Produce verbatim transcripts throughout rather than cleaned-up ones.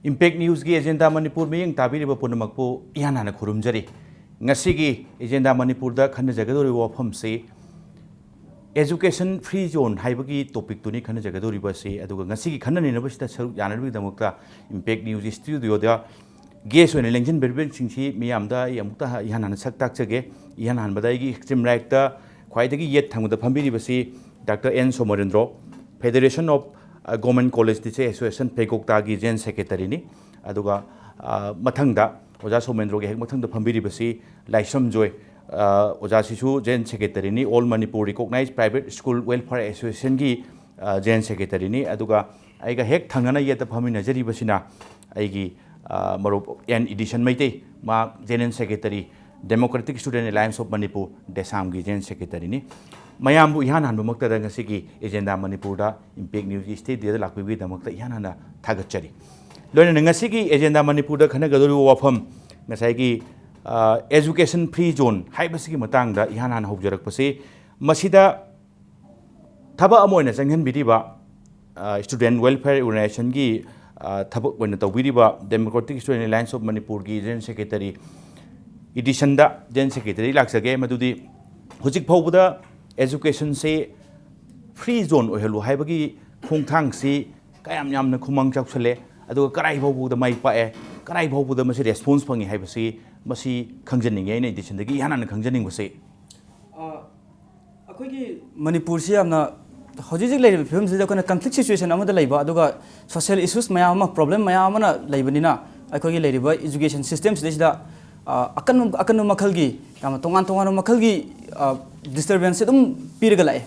Impact Newsꯀꯤ Agenda Manipur ꯃꯤꯠꯌꯦꯡ ꯇꯥꯕꯤꯔꯤꯕ ꯄꯨꯝꯅꯃꯛꯄꯨ ꯏꯍꯥꯟ ꯍꯥꯟꯅ ꯈꯨꯔꯨꯝꯖꯔꯤ꯫ ꯉꯁꯤꯒꯤ Agenda Manipurꯗ ꯈꯟꯅꯖꯒꯗꯧꯔꯤꯕ ꯋꯥꯐꯝꯁꯤ Education Free Zone ꯍꯥꯏꯕꯒꯤ topicꯇꯨꯅꯤ ꯈꯟꯅꯖꯒꯗꯧꯔꯤꯕ ꯑꯁꯤ꯫ ꯑꯗꯨꯒ ꯉꯁꯤꯒꯤ ꯈꯟꯅ ꯅꯩꯅꯕꯁꯤꯗ ꯁꯔꯨꯛ ꯌꯥꯅꯕꯒꯤꯗꯃꯛꯇ Impact News Studioꯗ guest ꯑꯣꯏꯅ ꯂꯦꯡꯁꯤꯟꯕꯤꯔꯤꯕꯁꯤꯡꯁꯤ ꯃꯤꯌꯥꯝꯗ ꯑꯩ ꯑꯃꯨꯛꯇ ꯏꯍꯥꯟ ꯍꯥꯟꯅ ꯁꯛ ꯇꯥꯛꯆꯒꯦ꯫ ꯏꯍꯥꯟ ꯍꯥꯟꯕꯗ ꯑꯩꯒꯤ extreme rightꯇ ꯈ꯭ꯋꯥꯏꯗꯒꯤ ꯌꯦꯠ ꯊꯪꯕꯗ ꯐꯝꯕꯤꯔꯤꯕꯁꯤ Doctor N Somorendro, Federation of, ꯑ, Government College Teacher Association ꯐꯩꯀꯣꯛꯇꯥꯒꯤ General Secretaryꯅꯤ꯫ ꯑꯗꯨꯒ, ꯑ, ꯃꯊꯪꯗ ꯑꯣꯖꯥ ꯁꯣꯃꯦꯟꯗ꯭ꯔꯣꯒꯤ ꯍꯦꯛ ꯃꯊꯪꯗ ꯐꯝꯕꯤꯔꯤꯕꯁꯤ ꯂꯥꯏꯁ꯭ꯔꯝ ꯖꯣꯏ, ꯑ, ꯑꯣꯖꯥꯁꯤꯁꯨ General Secretaryꯅꯤ, All Manipur Recognized Private School Welfare Associationꯒꯤ, ꯑ, General Secretaryꯅꯤ꯫ ꯑꯗꯨꯒ ꯑꯩꯒ ꯍꯦꯛ ꯊꯪꯅꯅ ꯌꯦꯠꯇ ꯐꯝꯃꯤꯟꯅꯖꯔꯤꯕꯁꯤꯅ ꯑꯩꯒꯤ, ꯑ, ꯃꯔꯨꯞ N ꯏꯗꯤꯁꯟ ꯃꯩꯇꯩ, ꯃꯍꯥꯛ General Secretary, Democratic Student Alliance of Manipur, ꯗꯦꯁꯥꯝꯒꯤ General Secretaryꯅꯤ꯫ ꯃꯌꯥꯝꯕꯨ ꯏꯍꯥꯟ ꯍꯥꯟꯕꯃꯛꯇꯗ ꯉꯁꯤꯒꯤ Agenda Manipurꯗ Impact Newsꯀꯤ studioꯗ ꯂꯥꯛꯄꯤꯕꯒꯤꯗꯃꯛꯇ ꯏꯍꯥꯟ ꯍꯥꯟꯅ ꯊꯥꯒꯠꯆꯔꯤ꯫ ꯂꯣꯏꯅꯅ ꯉꯁꯤꯒꯤ Agenda Manipurꯗ ꯈꯟꯅꯒꯗꯧꯔꯤꯕ ꯋꯥꯐꯝ, ꯉꯁꯥꯏꯒꯤ, ꯑ, Education Free Zone ꯍꯥꯏꯕꯁꯤꯒꯤ ꯃꯇꯥꯡꯗ ꯏꯍꯥꯟ ꯍꯥꯟꯅ ꯍꯧꯖꯔꯛꯄꯁꯤ, ꯃꯁꯤꯗ ꯊꯕꯛ ꯑꯃ ꯑꯣꯏꯅ ꯆꯪꯍꯟꯕꯤꯔꯤꯕ, ꯑ, Student Welfare Organizationꯒꯤ, ꯑ, ꯊꯕꯛ ꯑꯣꯏꯅ ꯇꯧꯕꯤꯔꯤꯕ Democratic Student Alliance of Manipurꯒꯤ General Secretary, ꯏꯗꯤꯁꯟꯗ General Secretary ꯂꯥꯛꯆꯒꯦ꯫ ꯃꯗꯨꯗꯤ ꯍꯧꯖꯤꯛ ꯐꯥꯎꯕꯗ educationꯁꯦ free zone ꯑꯣꯏꯍꯜꯂꯨ ꯍꯥꯏꯕꯒꯤ ꯈꯣꯡꯊꯥꯡꯁꯤ ꯀꯌꯥꯝ ꯌꯥꯝꯅ ꯈꯨꯃꯥꯡ ꯆꯥꯎꯁꯜꯂꯦ, ꯑꯗꯨꯒ ꯀꯔꯥꯏ ꯐꯥꯎꯕꯗ ꯃꯥꯏ ꯄꯥꯛꯑꯦ, ꯀꯔꯥꯏ ꯐꯥꯎꯕꯗ ꯃꯁꯤ response ꯐꯪꯉꯤ ꯍꯥꯏꯕꯁꯤ, ꯃꯁꯤ ꯈꯪꯖꯅꯤꯡꯉꯤ꯫ ꯑꯩꯅ ꯏꯗꯤꯁꯟꯗꯒꯤ ꯏꯍꯥꯟ ꯍꯥꯟꯅ ꯈꯪꯖꯅꯤꯡꯕꯁꯤ꯫ ꯑ, ꯑꯩꯈꯣꯏꯒꯤ ꯃꯅꯤꯄꯨꯔꯁꯤ ꯌꯥꯝꯅ, ꯍꯧꯖꯤꯛ ꯍꯧꯖꯤꯛ ꯂꯩꯔꯤꯕ ꯐꯤꯕꯝꯁꯤꯗ ꯑꯩꯈꯣꯏꯅ conflict situation ꯑꯃꯗ ꯂꯩꯕ, ꯑꯗꯨꯒ social issues ꯃꯌꯥꯝ ꯑꯃ, problem ꯃꯌꯥꯝ ꯑꯃꯅ ꯂꯩꯕꯅꯤꯅ, ꯑꯩꯈꯣꯏꯒꯤ ꯂꯩꯔꯤꯕ education systemꯁꯤꯗꯩꯁꯤꯗ, ꯑ, ꯑꯀꯟꯕ, ꯑꯀꯟꯕ ꯃꯈꯜꯒꯤ, ꯌꯥꯝꯅ ꯇꯣꯉꯥꯟ ꯇꯣꯉꯥꯟꯕ ꯃꯈꯜꯒꯤ, ꯑ, disturbance ꯑꯗꯨꯝ ꯄꯤꯔꯒ ꯂꯥꯛꯑꯦ꯫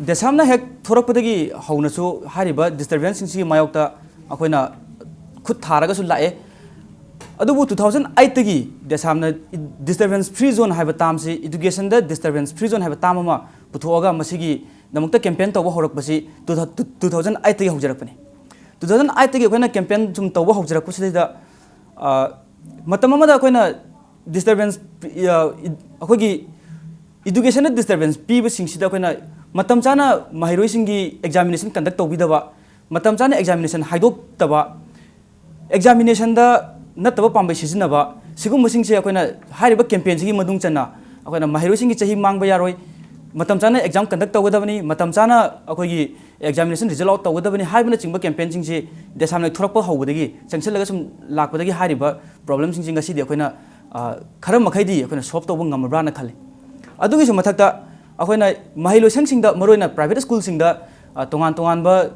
ꯗꯦꯁꯥꯝꯅ ꯍꯦꯛ ꯊꯣꯔꯛꯄꯗꯒꯤ ꯍꯧꯅꯁꯨ ꯍꯥꯏꯔꯤꯕ disturbance ꯁꯤꯡꯁꯤꯒꯤ ꯃꯥꯌꯣꯛꯇ ꯑꯩꯈꯣꯏꯅ ꯈꯨꯠ ꯊꯥꯔꯒꯁꯨ ꯂꯥꯛꯑꯦ꯫ ꯑꯗꯨꯕꯨ two thousand eight ꯇꯒꯤ ꯗꯦꯁꯥꯝꯅ disturbance free zone ꯍꯥꯏꯕ term ꯁꯤ, education ꯗ disturbance free zone ꯍꯥꯏꯕ term ꯑꯃ ꯄꯨꯊꯣꯛꯑꯒ ꯃꯁꯤꯒꯤꯗꯃꯛꯇ campaign ꯇꯧꯕ ꯍꯧꯔꯛꯄꯁꯤ two thousand eight ꯇꯒꯤ ꯍꯧꯖꯔꯛꯄꯅꯤ꯫ Two thousand eight ꯇꯒꯤ ꯑꯩꯈꯣꯏꯅ campaign ꯁꯨꯝ ꯇꯧꯕ ꯍꯧꯖꯔꯛꯄꯁꯤꯗꯩꯗ, ꯑ, ꯃꯇꯝ ꯑꯃꯗ ꯑꯩꯈꯣꯏꯅ disturbance, ꯑ, ꯑꯩꯈꯣꯏꯒꯤ education ꯗ disturbance ꯄꯤꯕꯁꯤꯡꯁꯤꯗ ꯑꯩꯈꯣꯏꯅ ꯃꯇꯝ ꯆꯥꯅ ꯃꯍꯩꯔꯣꯏꯁꯤꯡꯒꯤ examination conduct ꯇꯧꯕꯤꯗꯕ, ꯃꯇꯝ ꯆꯥꯅ examination ꯍꯥꯏꯗꯣꯛꯇꯕ, ꯑꯦꯛꯖꯥꯃꯤꯅꯦꯁꯟꯗ ꯅꯠꯇꯕ ꯄꯥꯝꯕꯩ ꯁꯤꯖꯤꯟꯅꯕ, ꯁꯤꯒꯨꯝꯕꯁꯤꯡꯁꯦ ꯑꯩꯈꯣꯏꯅ ꯍꯥꯏꯔꯤꯕ ꯀꯦꯝꯄꯦꯟꯁꯤꯒꯤ ꯃꯅꯨꯡ ꯆꯟꯅ ꯑꯩꯈꯣꯏꯅ ꯃꯍꯩꯔꯣꯏꯁꯤꯡꯒꯤ ꯆꯍꯤ ꯃꯥꯡꯕ ꯌꯥꯔꯣꯏ, ꯃꯇꯝ ꯆꯥꯅ ꯑꯦꯛꯖꯥꯝ ꯀꯟꯗꯛ ꯇꯧꯒꯗꯕꯅꯤ, ꯃꯇꯝ ꯆꯥꯅ ꯑꯩꯈꯣꯏꯒꯤ ꯑꯦꯛꯖꯥꯃꯤꯅꯦꯁꯟ ꯔꯤꯖꯜ ꯑꯥꯎꯠ ꯇꯧꯒꯗꯕꯅꯤ ꯍꯥꯏꯕꯅꯆꯤꯡꯕ ꯀꯦꯝꯄꯦꯟꯁꯤꯡꯁꯤ ꯗꯦꯁꯥꯝꯅ ꯊꯣꯔꯛꯄ ꯍꯧꯕꯗꯒꯤ ꯆꯪꯁꯤꯜꯂꯒ ꯁꯨꯝ ꯂꯥꯛꯄꯗꯒꯤ ꯍꯥꯏꯔꯤꯕ ꯄ꯭ꯔꯣꯕ꯭ꯂꯦꯝꯁꯤꯡꯁꯤ ꯉꯁꯤꯗꯤ ꯑꯩꯈꯣꯏꯅ, ꯑ, ꯈꯔ ꯃꯈꯩꯗꯤ ꯑꯩꯈꯣꯏꯅ ꯁꯣꯜꯕ ꯇꯧꯕ ꯉꯝꯃꯕ꯭ꯔꯥꯅ ꯈꯜꯂꯤ꯫ ꯑꯗꯨꯒꯤꯁꯨ ꯃꯊꯛꯇ ꯑꯩꯈꯣꯏꯅ ꯃꯍꯩ ꯂꯣꯏꯁꯪꯁꯤꯡꯗ, ꯃꯔꯨꯑꯣꯏꯅ ꯄ꯭ꯔꯥꯏꯚꯦꯠ ꯁ꯭ꯀꯨꯜꯁꯤꯡꯗ, ꯑ, ꯇꯣꯉꯥꯟ ꯇꯣꯉꯥꯟꯕ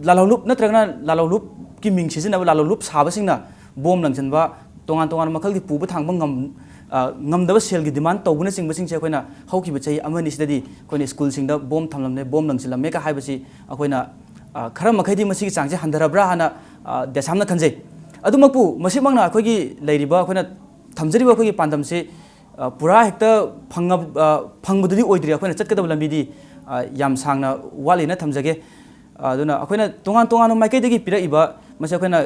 ꯂꯥꯂꯣꯡꯂꯨꯞ ꯅꯠꯇ꯭ꯔꯒꯅ ꯂꯥꯂꯣꯡꯂꯨꯞꯀꯤ ꯃꯤꯡ ꯁꯤꯖꯤꯟꯅꯕ ꯂꯥꯂꯣꯡꯂꯨꯞ ꯁꯥꯕꯁꯤꯡꯅ ꯕꯣꯝ ꯂꯪꯁꯤꯟꯕ, ꯇꯣꯉꯥꯟ ꯇꯣꯉꯥꯟꯕ ꯃꯈꯜꯒꯤ ꯄꯨꯕ ꯊꯥꯡꯕ ꯉꯝ-, ꯑ, ꯉꯝꯗꯕ ꯁꯦꯜꯒꯤ ꯗꯤꯃꯥꯟ ꯇꯧꯕꯅꯆꯤꯡꯕꯁꯤꯡꯁꯦ ꯑꯩꯈꯣꯏꯅ ꯍꯧꯈꯤꯕ ꯆꯍꯤ ꯑꯃ ꯑꯅꯤꯁꯤꯗꯗꯤ ꯑꯩꯈꯣꯏꯅ ꯁ꯭ꯀꯨꯜꯁꯤꯡꯗ ꯕꯣꯝ ꯊꯝꯂꯝꯃꯦ, ꯕꯣꯝ ꯂꯪꯁꯤꯜꯂꯝꯃꯦꯒ ꯍꯥꯏꯕꯁꯤ ꯑꯩꯈꯣꯏꯅ, ꯑ, ꯈꯔ ꯃꯈꯩꯗꯤ ꯃꯁꯤꯒꯤ ꯆꯥꯡꯁꯦ ꯍꯟꯊꯔꯕ꯭ꯔꯥ ꯍꯥꯏꯅ, ꯑ, ꯗꯦꯁꯥꯝꯅ ꯈꯟꯖꯩ꯫ ꯑꯗꯨꯃꯛꯄꯨ ꯃꯁꯤꯃꯛꯅ ꯑꯩꯈꯣꯏꯒꯤ ꯂꯩꯔꯤꯕ, ꯑꯩꯈꯣꯏꯅ ꯊꯝꯖꯔꯤꯕ ꯑꯩꯈꯣꯏꯒꯤ ꯄꯥꯟꯗꯝꯁꯤ, ꯑ, ꯄꯨꯔꯥ ꯍꯦꯛꯇ ꯐꯪꯉ-, ꯑ, ꯐꯪꯕꯗꯨꯗꯤ ꯑꯣꯏꯗ꯭ꯔꯤ꯫ ꯑꯩꯈꯣꯏꯅ ꯆꯠꯀꯗꯕ ꯂꯝꯕꯤꯗꯤ, ꯑ, ꯌꯥꯝ ꯁꯥꯡꯅ ꯋꯥꯠꯂꯤꯅ ꯊꯝꯖꯒꯦ꯫ ꯑꯗꯨꯅ ꯑꯩꯈꯣꯏꯅ ꯇꯣꯉꯥꯟ ꯇꯣꯉꯥꯟꯕ ꯃꯥꯏꯀꯩꯗꯒꯤ ꯄꯤꯔꯛꯏꯕ, ꯃꯁꯤ ꯑꯩꯈꯣꯏꯅ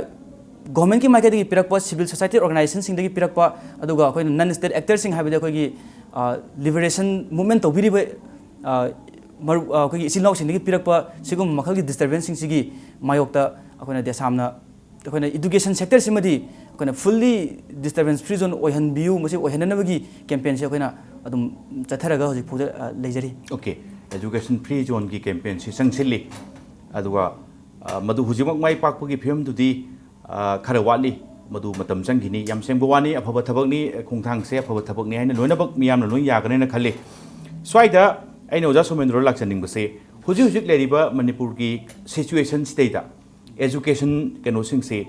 ꯒꯣꯔꯃꯦꯟꯠꯀꯤ ꯃꯥꯏꯀꯩꯗꯒꯤ ꯄꯤꯔꯛꯄ, ꯁꯤꯚꯤꯜ ꯁꯣꯁꯥꯏꯇꯤ ꯑꯣꯔꯒꯅꯥꯏꯖꯦꯁꯟꯁꯤꯡꯗꯒꯤ ꯄꯤꯔꯛꯄ, ꯑꯗꯨꯒ ꯑꯩꯈꯣꯏꯅ ꯅꯟ ꯁ꯭ꯇꯦꯠ ꯑꯦꯛꯇꯔꯁꯤꯡ, ꯍꯥꯏꯕꯗꯤ ꯑꯩꯈꯣꯏꯒꯤ, ꯑ, ꯂꯤꯕꯔꯦꯁꯟ ꯃꯨꯚꯃꯦꯟꯠ ꯇꯧꯕꯤꯔꯤꯕ, ꯑ, ꯃꯔꯨꯞ, ꯑ, ꯑꯩꯈꯣꯏꯒꯤ ꯏꯆꯤꯜ ꯏꯅꯥꯎꯁꯤꯡꯗꯒꯤ ꯄꯤꯔꯛꯄ ꯁꯤꯒꯨꯝꯕ ꯃꯈꯜꯒꯤ ꯗꯤꯁꯇꯔꯕꯦꯟꯁꯁꯤꯡꯁꯤꯒꯤ ꯃꯥꯌꯣꯛꯇ ꯑꯩꯈꯣꯏꯅ ꯗꯦꯁꯥꯝꯅ, ꯑꯩꯈꯣꯏꯅ ꯏꯗꯨꯀꯦꯁꯟ ꯁꯦꯛꯇꯔꯁꯤꯃꯗꯤ ꯑꯩꯈꯣꯏꯅ ꯐꯨꯜꯂꯤ ꯗꯤꯁꯇꯔꯕꯦꯟꯁ ꯐ꯭ꯔꯤ ꯖꯣꯟ ꯑꯣꯏꯍꯟꯕꯤꯌꯨ, ꯃꯁꯤ ꯑꯣꯏꯍꯟꯅꯅꯕꯒꯤ ꯀꯦꯝꯄꯦꯟꯁꯤ ꯑꯩꯈꯣꯏꯅ ꯑꯗꯨꯝ ꯆꯠꯊꯔꯒ ꯍꯧꯖꯤꯛ ꯐꯥꯎꯗ, ꯑ, ꯂꯩꯖꯔꯤ꯫ ꯑꯣꯀꯦ, ꯏꯗꯨꯀꯦꯁꯟ ꯐ꯭ꯔꯤ ꯖꯣꯟꯒꯤ ꯀꯦꯝꯄꯦꯟꯁꯤ ꯆꯪꯁꯤꯜꯂꯤ꯫ ꯑꯗꯨꯒ, ꯑ, ꯃꯗꯨ ꯍꯧꯖꯤꯛꯃꯛ ꯃꯥꯏ ꯄꯥꯛꯄꯒꯤ ꯐꯤꯕꯝꯗꯨꯗꯤ, ꯑ, ꯈꯔ ꯋꯥꯠꯂꯤ꯫ ꯃꯗꯨ ꯃꯇꯝ ꯆꯪꯈꯤꯅꯤ꯫ ꯌꯥꯝ ꯁꯦꯡꯕ ꯋꯥꯅꯤ, ꯑꯐꯕ ꯊꯕꯛꯅꯤ, ꯈꯣꯡꯊꯥꯡꯁꯦ ꯑꯐꯕ ꯊꯕꯛꯅꯤ ꯍꯥꯏꯅ ꯂꯣꯏꯅꯃꯛ ꯃꯤꯌꯥꯝꯅ ꯂꯣꯏ ꯌꯥꯒꯅꯦꯅ ꯈꯜꯂꯤ꯫ ꯁ꯭ꯋꯥꯏꯗ ꯑꯩꯅ ꯑꯣꯖꯥ ꯁꯣꯃꯦꯟꯗ꯭ꯔꯣ ꯂꯥꯛꯆꯅꯤꯡꯕꯁꯦ, ꯍꯧꯖꯤꯛ ꯍꯧꯖꯤꯛ ꯂꯩꯔꯤꯕ ꯃꯅꯤꯄꯨꯔꯒꯤ ꯁꯤꯆꯨꯋꯦꯁꯟꯁꯤꯗꯩꯗ education ꯀꯩꯅꯣꯁꯤꯡꯁꯦ,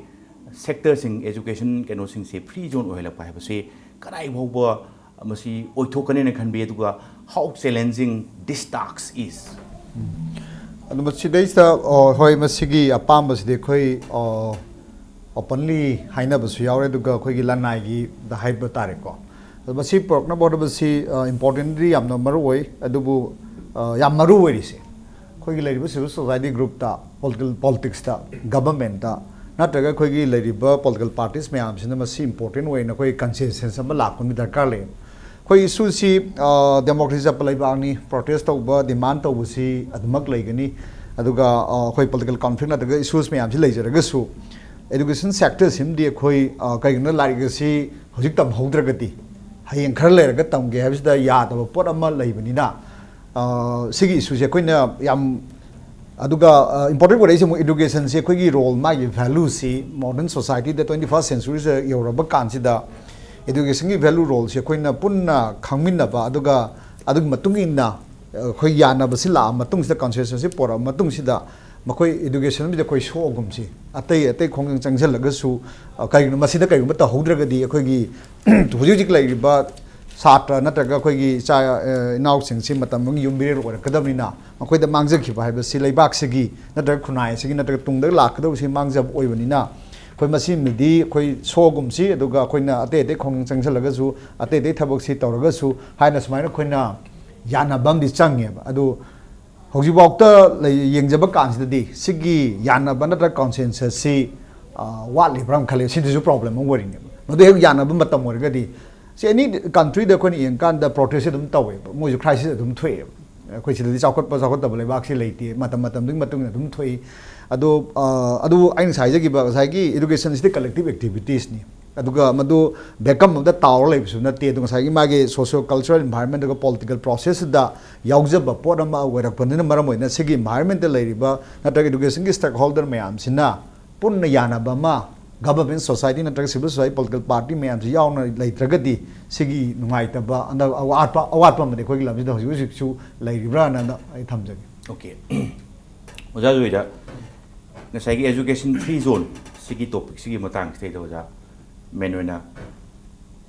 ꯁꯦꯛꯇꯔꯁꯤꯡ, education ꯀꯩꯅꯣꯁꯤꯡꯁꯦ ꯐ꯭ꯔꯤ ꯖꯣꯟ ꯑꯣꯏꯍꯜꯂꯛꯄ ꯍꯥꯏꯕꯁꯤ ꯀꯗꯥꯏ ꯐꯥꯎꯕ ꯃꯁꯤ ꯑꯣꯏꯊꯣꯛꯀꯅꯦꯅ ꯈꯟꯕꯤ, ꯑꯗꯨꯒ how challenging this task is? ꯑꯗꯨ ꯃꯁꯤꯗꯩꯁꯤꯗ, ꯑ, ꯍꯣꯏ, ꯃꯁꯤꯒꯤ ꯑꯄꯥꯝꯕꯁꯤꯗꯤ ꯑꯩꯈꯣꯏ, ꯑ, openly ꯍꯥꯏꯅꯕꯁꯨ ꯌꯥꯎꯔꯦ, ꯑꯗꯨꯒ ꯑꯩꯈꯣꯏꯒꯤ ꯂꯅꯥꯏꯒꯤꯗ ꯍꯥꯏꯕ ꯇꯥꯔꯦꯀꯣ꯫ ꯑꯗꯣ ꯃꯁꯤ ꯄꯨꯔꯛꯅꯕ ꯍꯣꯠꯅꯕꯁꯤ, ꯑ, importantꯗꯤ ꯌꯥꯝꯅ ꯃꯔꯨ ꯑꯣꯏ, ꯑꯗꯨꯕꯨ, ꯑ, ꯌꯥꯝ ꯃꯔꯨ ꯑꯣꯏꯔꯤꯁꯦ ꯑꯩꯈꯣꯏꯒꯤ ꯂꯩꯔꯤꯕ civil society groupꯇ, political, politicsꯇ, governmentꯇ, ꯅꯠꯇ꯭ꯔꯒ ꯑꯩꯈꯣꯏꯒꯤ ꯂꯩꯔꯤꯕ political parties ꯃꯌꯥꯝꯁꯤꯅ ꯃꯁꯤ important ꯑꯣꯏꯅ ꯑꯩꯈꯣꯏ consensus ꯑꯃ ꯂꯥꯛꯄ ꯑꯃ ꯗꯔꯀꯥꯔ ꯂꯩ꯫ ꯑꯩꯈꯣꯏ issueꯁꯤ, ꯑ, democracy ꯆꯠꯄ ꯂꯩꯕꯥꯛꯅꯤ, protest ꯇꯧꯕ, demand ꯇꯧꯕꯁꯤ ꯑꯗꯨꯃꯛ ꯂꯩꯒꯅꯤ꯫ ꯑꯗꯨꯒ, ꯑ, ꯑꯩꯈꯣꯏ political conflict ꯅꯠꯇ꯭ꯔꯒ issues ꯃꯌꯥꯝꯁꯤ ꯂꯩꯖꯔꯒꯁꯨ, education sector ꯁꯤꯃꯗꯤ ꯑꯩꯈꯣꯏ, ꯑ, ꯀꯩꯒꯤꯅꯣ, ꯂꯥꯏꯔꯤꯛ ꯑꯁꯤ ꯍꯧꯖꯤꯛ ꯇꯝꯍꯧꯗ꯭ꯔꯒꯗꯤ ꯍꯌꯦꯡ ꯈꯔ ꯂꯩꯔꯒ ꯇꯝꯒꯦ ꯍꯥꯏꯕꯁꯤꯗ ꯌꯥꯗꯕ ꯄꯣꯠ ꯑꯃ ꯂꯩꯕꯅꯤꯅ, ꯑ, ꯁꯤꯒꯤ issue ꯁꯦ ꯑꯩꯈꯣꯏꯅ ꯌꯥꯝ, ꯑꯗꯨꯒ, ꯑ, important ꯑꯣꯏꯔꯛꯏꯁꯦ ꯑꯃꯨꯛ education ꯁꯦ ꯑꯩꯈꯣꯏꯒꯤ role, ꯃꯥꯒꯤ value ꯁꯤ modern society ꯗ twenty first century ꯁꯤꯗ ꯌꯧꯔꯕ ꯀꯥꯟꯁꯤꯗ education ꯒꯤ value, role ꯁꯤ ꯑꯩꯈꯣꯏꯅ ꯄꯨꯟꯅ ꯈꯪꯃꯤꯟꯅꯕ, ꯑꯗꯨꯒ ꯑꯗꯨꯒꯤ ꯃꯇꯨꯡ ꯏꯟꯅ ꯑꯩꯈꯣꯏ ꯌꯥꯅꯕꯁꯤ ꯂꯥꯛꯑ ꯃꯇꯨꯡꯁꯤꯗ, consensus ꯁꯤ ꯄꯨꯔꯛꯑ ꯃꯇꯨꯡꯁꯤꯗ, ꯃꯈꯣꯏ education ꯁꯤꯗ ꯑꯩꯈꯣꯏ ꯁꯣꯒꯨꯝꯁꯤ, ꯑꯇꯩ ꯑꯇꯩ ꯈꯣꯡꯖꯪ ꯆꯪꯁꯤꯜꯂꯒꯁꯨ, ꯑ, ꯀꯔꯤꯒꯨꯝꯕ ꯃꯁꯤꯗ ꯀꯔꯤꯒꯨꯝꯕ ꯇꯧꯍꯧꯗ꯭ꯔꯒꯗꯤ ꯑꯩꯈꯣꯏꯒꯤ ꯍꯧꯖꯤꯛ ꯍꯧꯖꯤꯛ ꯂꯩꯔꯤꯕ ꯁꯥꯇ꯭ꯔ ꯅꯠꯇ꯭ꯔꯒ ꯑꯩꯈꯣꯏꯒꯤ ꯏꯆꯥ, ꯑ, ꯏꯅꯥꯎꯁꯤꯡꯁꯤ ꯃꯇꯝ ꯑꯃꯒꯤ ꯌꯨꯝ ꯃꯤꯔꯦꯜ ꯑꯣꯏꯔꯛꯀꯗꯕꯅꯤꯅ, ꯃꯈꯣꯏꯗ ꯃꯥꯡꯖꯈꯤꯕ ꯍꯥꯏꯕꯁꯤ ꯂꯩꯕꯥꯛꯁꯤꯒꯤ ꯅꯠꯇ꯭ꯔꯒ ꯈꯨꯟꯅꯥꯏ ꯑꯁꯤꯒꯤ ꯅꯠꯇ꯭ꯔꯒ ꯇꯨꯡꯗ ꯂꯥꯛꯀꯗꯧꯕꯁꯤ ꯃꯥꯡꯖꯕ ꯑꯣꯏꯕꯅꯤꯅ, ꯑꯩꯈꯣꯏ ꯃꯁꯤꯃꯗꯤ ꯑꯩꯈꯣꯏ ꯁꯣꯒꯨꯝꯁꯤ, ꯑꯗꯨꯒ ꯑꯩꯈꯣꯏꯅ ꯑꯇꯩ ꯑꯇꯩ ꯈꯣꯡꯖꯪ ꯆꯪꯁꯤꯜꯂꯒꯁꯨ, ꯑꯇꯩ ꯑꯇꯩ ꯊꯕꯛꯁꯤ ꯇꯧꯔꯒꯁꯨ ꯍꯥꯏꯅ ꯁꯨꯃꯥꯏꯅ ꯑꯩꯈꯣꯏꯅ ꯌꯥꯅꯕ ꯑꯃꯗꯤ ꯆꯪꯉꯦꯕ꯫ ꯑꯗꯨ ꯍꯧꯖꯤꯛꯐꯥꯎꯗ ꯂꯩ-, ꯌꯦꯡꯖꯕ ꯀꯥꯟꯁꯤꯗꯗꯤ ꯁꯤꯒꯤ ꯌꯥꯅꯕ ꯅꯠꯇ꯭ꯔꯒ consensus ꯁꯤ, ꯑ, ꯋꯥꯠꯂꯤꯕ꯭ꯔꯥ ꯑꯃ ꯈꯜꯂꯦ꯫ ꯁꯤꯗꯁꯨ problem ꯑꯃ ꯑꯣꯏꯔꯤꯅꯦꯕ꯫ ꯃꯗꯨ ꯍꯦꯛ ꯌꯥꯅꯕ ꯃꯇꯝ ꯑꯣꯏꯔꯒꯗꯤ, ꯁꯤ any country ꯗ ꯑꯩꯈꯣꯏꯅ ꯌꯦꯡꯀꯥꯟꯗ protest ꯁꯤ ꯑꯗꯨꯝ ꯇꯧꯋꯦꯕ, ꯃꯣꯏꯁꯨ crisis ꯑꯗꯨꯝ ꯊꯣꯛꯑꯦꯕ꯫ ꯑꯩꯈꯣꯏ ꯁꯤꯗꯗꯤ ꯆꯥꯎꯈꯠꯄ ꯆꯥꯎꯈꯠꯇꯕ ꯂꯩꯕꯥꯛꯁꯤ ꯂꯩꯇꯦ, ꯃꯇꯝ ꯃꯇꯝꯗꯨꯒꯤ ꯃꯇꯨꯡ ꯏꯟꯅ ꯑꯗꯨꯝ ꯊꯣꯛꯏ꯫ ꯑꯗꯣ, ꯑ, ꯑꯗꯨꯕꯨ ꯑꯩꯅ ꯉꯁꯥꯏ ꯍꯥꯏꯖꯈꯤꯕ, ꯉꯁꯥꯏꯒꯤ education ꯁꯤꯗꯤ collective activity ꯅꯤ꯫ ꯑꯗꯨꯒ ꯃꯗꯨ vacuum ꯑꯃꯗ ꯇꯥꯎꯔ ꯂꯩꯕꯁꯨ ꯅꯠꯇꯦ꯫ ꯑꯗꯨ ꯉꯁꯥꯏꯒꯤ ꯃꯥꯒꯤ socio cultural environment ꯑꯗꯨꯒ political process ꯁꯤꯗ ꯌꯥꯎꯖꯕ ꯄꯣꯠ ꯑꯃ ꯑꯣꯏꯔꯛꯄꯅꯤꯅ ꯃꯔꯝ ꯑꯣꯏꯅ ꯁꯤꯒꯤ environment ꯇ ꯂꯩꯔꯤꯕ ꯅꯠꯇ꯭ꯔꯒ education ꯒꯤ stakeholder ꯃꯌꯥꯝꯁꯤꯅ ꯄꯨꯟꯅ ꯌꯥꯅꯕ ꯑꯃ, government, society ꯅꯠꯇ꯭ꯔꯒ civil society, political party ꯃꯌꯥꯝꯁꯤ ꯌꯥꯎꯅ ꯂꯩꯇ꯭ꯔꯒꯗꯤ ꯁꯤꯒꯤ ꯅꯨꯡꯉꯥꯏꯇꯕ, ꯑꯋꯥꯠꯄ, ꯑꯋꯥꯠꯄ ꯑꯃꯗꯤ ꯑꯩꯈꯣꯏꯒꯤ ꯂꯝꯁꯤꯗ ꯍꯧꯖꯤꯛ ꯍꯧꯖꯤꯛꯁꯨ ꯂꯩꯔꯤꯕ꯭ꯔꯥꯅ ꯑꯩ ꯊꯝꯖꯒꯦ꯫ Okay. ꯑꯣꯖꯥ ꯖꯣꯏꯗ, ꯉꯁꯥꯏꯒꯤ education free zone ꯁꯤꯒꯤ topic ꯁꯤꯒꯤ ꯃꯇꯥꯡꯁꯤꯗꯩꯗ ꯑꯣꯖꯥ, main ꯑꯣꯏꯅ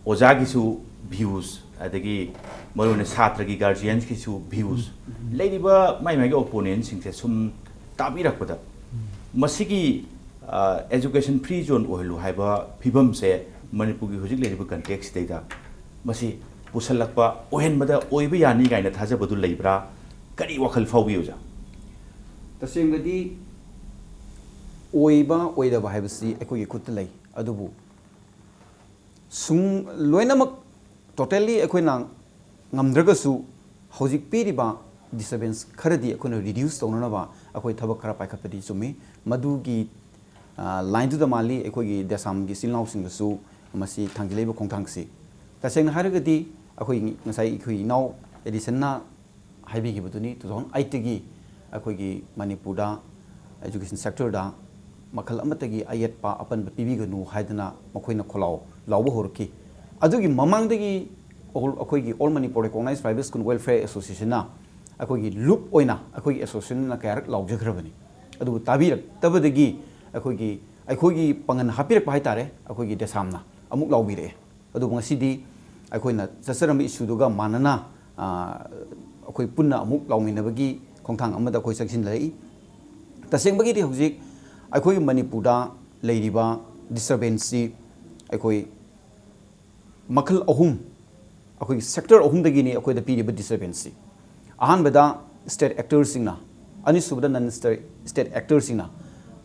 ꯑꯣꯖꯥꯒꯤꯁꯨ views, ꯑꯗꯒꯤ ꯃꯔꯨꯑꯣꯏꯅ ꯁꯥꯇ꯭ꯔꯒꯤ guardians ꯀꯤꯁꯨ views, ꯂꯩꯔꯤꯕ ꯃꯥꯏ ꯃꯥꯏꯒꯤ opponent ꯁꯤꯡꯁꯦ ꯁꯨꯝ ꯇꯥꯕꯤꯔꯛꯄꯗ, ꯃꯁꯤꯒꯤ, ꯑ, education free zone ꯑꯣꯏꯍꯜꯂꯨ ꯍꯥꯏꯕ ꯐꯤꯕꯝꯁꯦ ꯃꯅꯤꯄꯨꯔꯒꯤ ꯍꯧꯖꯤꯛ ꯂꯩꯔꯤꯕ context ꯁꯤꯗꯩꯗ ꯃꯁꯤ ꯄꯨꯁꯜꯂꯛꯄ, ꯑꯣꯏꯍꯟꯕꯗ ꯑꯣꯏꯕ ꯌꯥꯅꯤ ꯀꯥꯏꯅ ꯊꯥꯖꯕꯗꯨ ꯂꯩꯕ꯭ꯔꯥ? ꯀꯔꯤ ꯋꯥꯈꯜ ꯐꯥꯎꯕꯤ ꯑꯣꯖꯥ? ꯇꯁꯦꯡꯕꯗꯤ ꯑꯣꯏꯕ ꯑꯣꯏꯗꯕ ꯍꯥꯏꯕꯁꯤ ꯑꯩꯈꯣꯏꯒꯤ ꯈꯨꯠꯇ ꯂꯩ꯫ ꯑꯗꯨꯕꯨ ꯁꯨꯡ ꯂꯣꯏꯅꯃꯛ totally ꯑꯩꯈꯣꯏꯅ ꯉꯝꯗ꯭ꯔꯒꯁꯨ, ꯍꯧꯖꯤꯛ ꯄꯤꯔꯤꯕ disturbance ꯈꯔꯗꯤ ꯑꯩꯈꯣꯏꯅ reduce ꯇꯧꯅꯅꯕ ꯑꯩꯈꯣꯏ ꯊꯕꯛ ꯈꯔ ꯄꯥꯏꯈꯠꯄꯗꯤ ꯆꯨꯝꯃꯤ꯫ ꯃꯗꯨꯒꯤ ꯂꯥꯏꯟꯗꯨꯗ ꯃꯥꯜꯂꯤ ꯑꯩꯈꯣꯏꯒꯤ ꯗꯦꯁꯥꯝꯒꯤ ꯏꯆꯤꯜ ꯏꯅꯥꯎꯁꯤꯡꯗꯁꯨ ꯃꯁꯤ ꯊꯥꯡꯖꯤꯜꯂꯛꯏꯕ ꯈꯣꯡꯊꯥꯡꯁꯤ꯫ ꯇꯁꯦꯡꯅ ꯍꯥꯏꯔꯒꯗꯤ ꯑꯩꯈꯣꯏ ꯉꯁꯥꯏ ꯑꯩꯈꯣꯏ ꯏꯅꯥꯎ ꯑꯦꯗꯤꯁꯟꯅ ꯍꯥꯏꯕꯤꯈꯤꯕꯗꯨꯅꯤ, ꯇꯨ ꯊꯥꯎꯖꯟ ꯑꯩꯠꯇꯒꯤ ꯑꯩꯈꯣꯏꯒꯤ ꯃꯅꯤꯄꯨꯔꯗ education sectorꯗ ꯃꯈꯜ ꯑꯃꯠꯇꯒꯤ ꯑꯌꯦꯠꯄ ꯑꯄꯟꯕ ꯄꯤꯕꯤꯒꯅꯨ ꯍꯥꯏꯗꯅ ꯃꯈꯣꯏꯅ ꯈꯣꯜꯂꯥꯎ ꯂꯥꯎꯕ ꯍꯧꯔꯛꯈꯤ꯫ ꯑꯗꯨꯒꯤ ꯃꯃꯥꯡꯗꯒꯤ all- ꯑꯩꯈꯣꯏꯒꯤ All Manipur Recognized Private School Welfare Associationꯅ ꯑꯩꯈꯣꯏꯒꯤ ꯂꯨꯞ ꯑꯣꯏꯅ ꯑꯩꯈꯣꯏꯒꯤ associationꯅ ꯀꯌꯥꯔꯛ ꯂꯥꯎꯖꯈ꯭ꯔꯕꯅꯤ꯫ ꯑꯗꯨꯕꯨ ꯇꯥꯕꯤꯔꯛꯇꯕꯗꯒꯤ ꯑꯩꯈꯣꯏꯒꯤ ꯑꯩꯈꯣꯏꯒꯤ ꯄꯥꯡꯒꯜ ꯍꯥꯞꯄꯤꯔꯛꯄ ꯍꯥꯏꯇꯥꯔꯦ, ꯑꯩꯈꯣꯏꯒꯤ ꯗꯦꯁꯥꯝꯅ ꯑꯃꯨꯛ ꯂꯥꯎꯕꯤꯔꯛꯑꯦ꯫ ꯑꯗꯨꯕꯨ ꯉꯁꯤꯗꯤ ꯑꯩꯈꯣꯏꯅ ꯆꯠꯆꯔꯝꯕ issueꯗꯨꯒ ꯃꯥꯟꯅꯅ, ꯑ, ꯑꯩꯈꯣꯏ ꯄꯨꯟꯅ ꯑꯃꯨꯛ ꯂꯥꯎꯃꯤꯟꯅꯕꯒꯤ ꯈꯣꯡꯊꯥꯡ ꯑꯃꯗ ꯑꯩꯈꯣꯏ ꯆꯪꯁꯤꯜꯂꯛꯏ꯫ ꯇꯁꯦꯡꯕꯒꯤꯗꯤ ꯍꯧꯖꯤꯛ ꯑꯩꯈꯣꯏꯒꯤ ꯃꯅꯤꯄꯨꯔꯗ ꯂꯩꯔꯤꯕ disturbanceꯁꯤ ꯑꯩꯈꯣꯏ ꯃꯈꯜ ꯑꯍꯨꯝ, ꯑꯩꯈꯣꯏꯒꯤ sector ꯑꯍꯨꯝꯗꯒꯤꯅꯤ ꯑꯩꯈꯣꯏꯗ ꯄꯤꯔꯤꯕ disturbanceꯁꯤ꯫ ꯑꯍꯥꯟꯕꯗ state actorꯁꯤꯡꯅ, ꯑꯅꯤꯁꯨꯕꯗ non state actorꯁꯤꯡꯅ,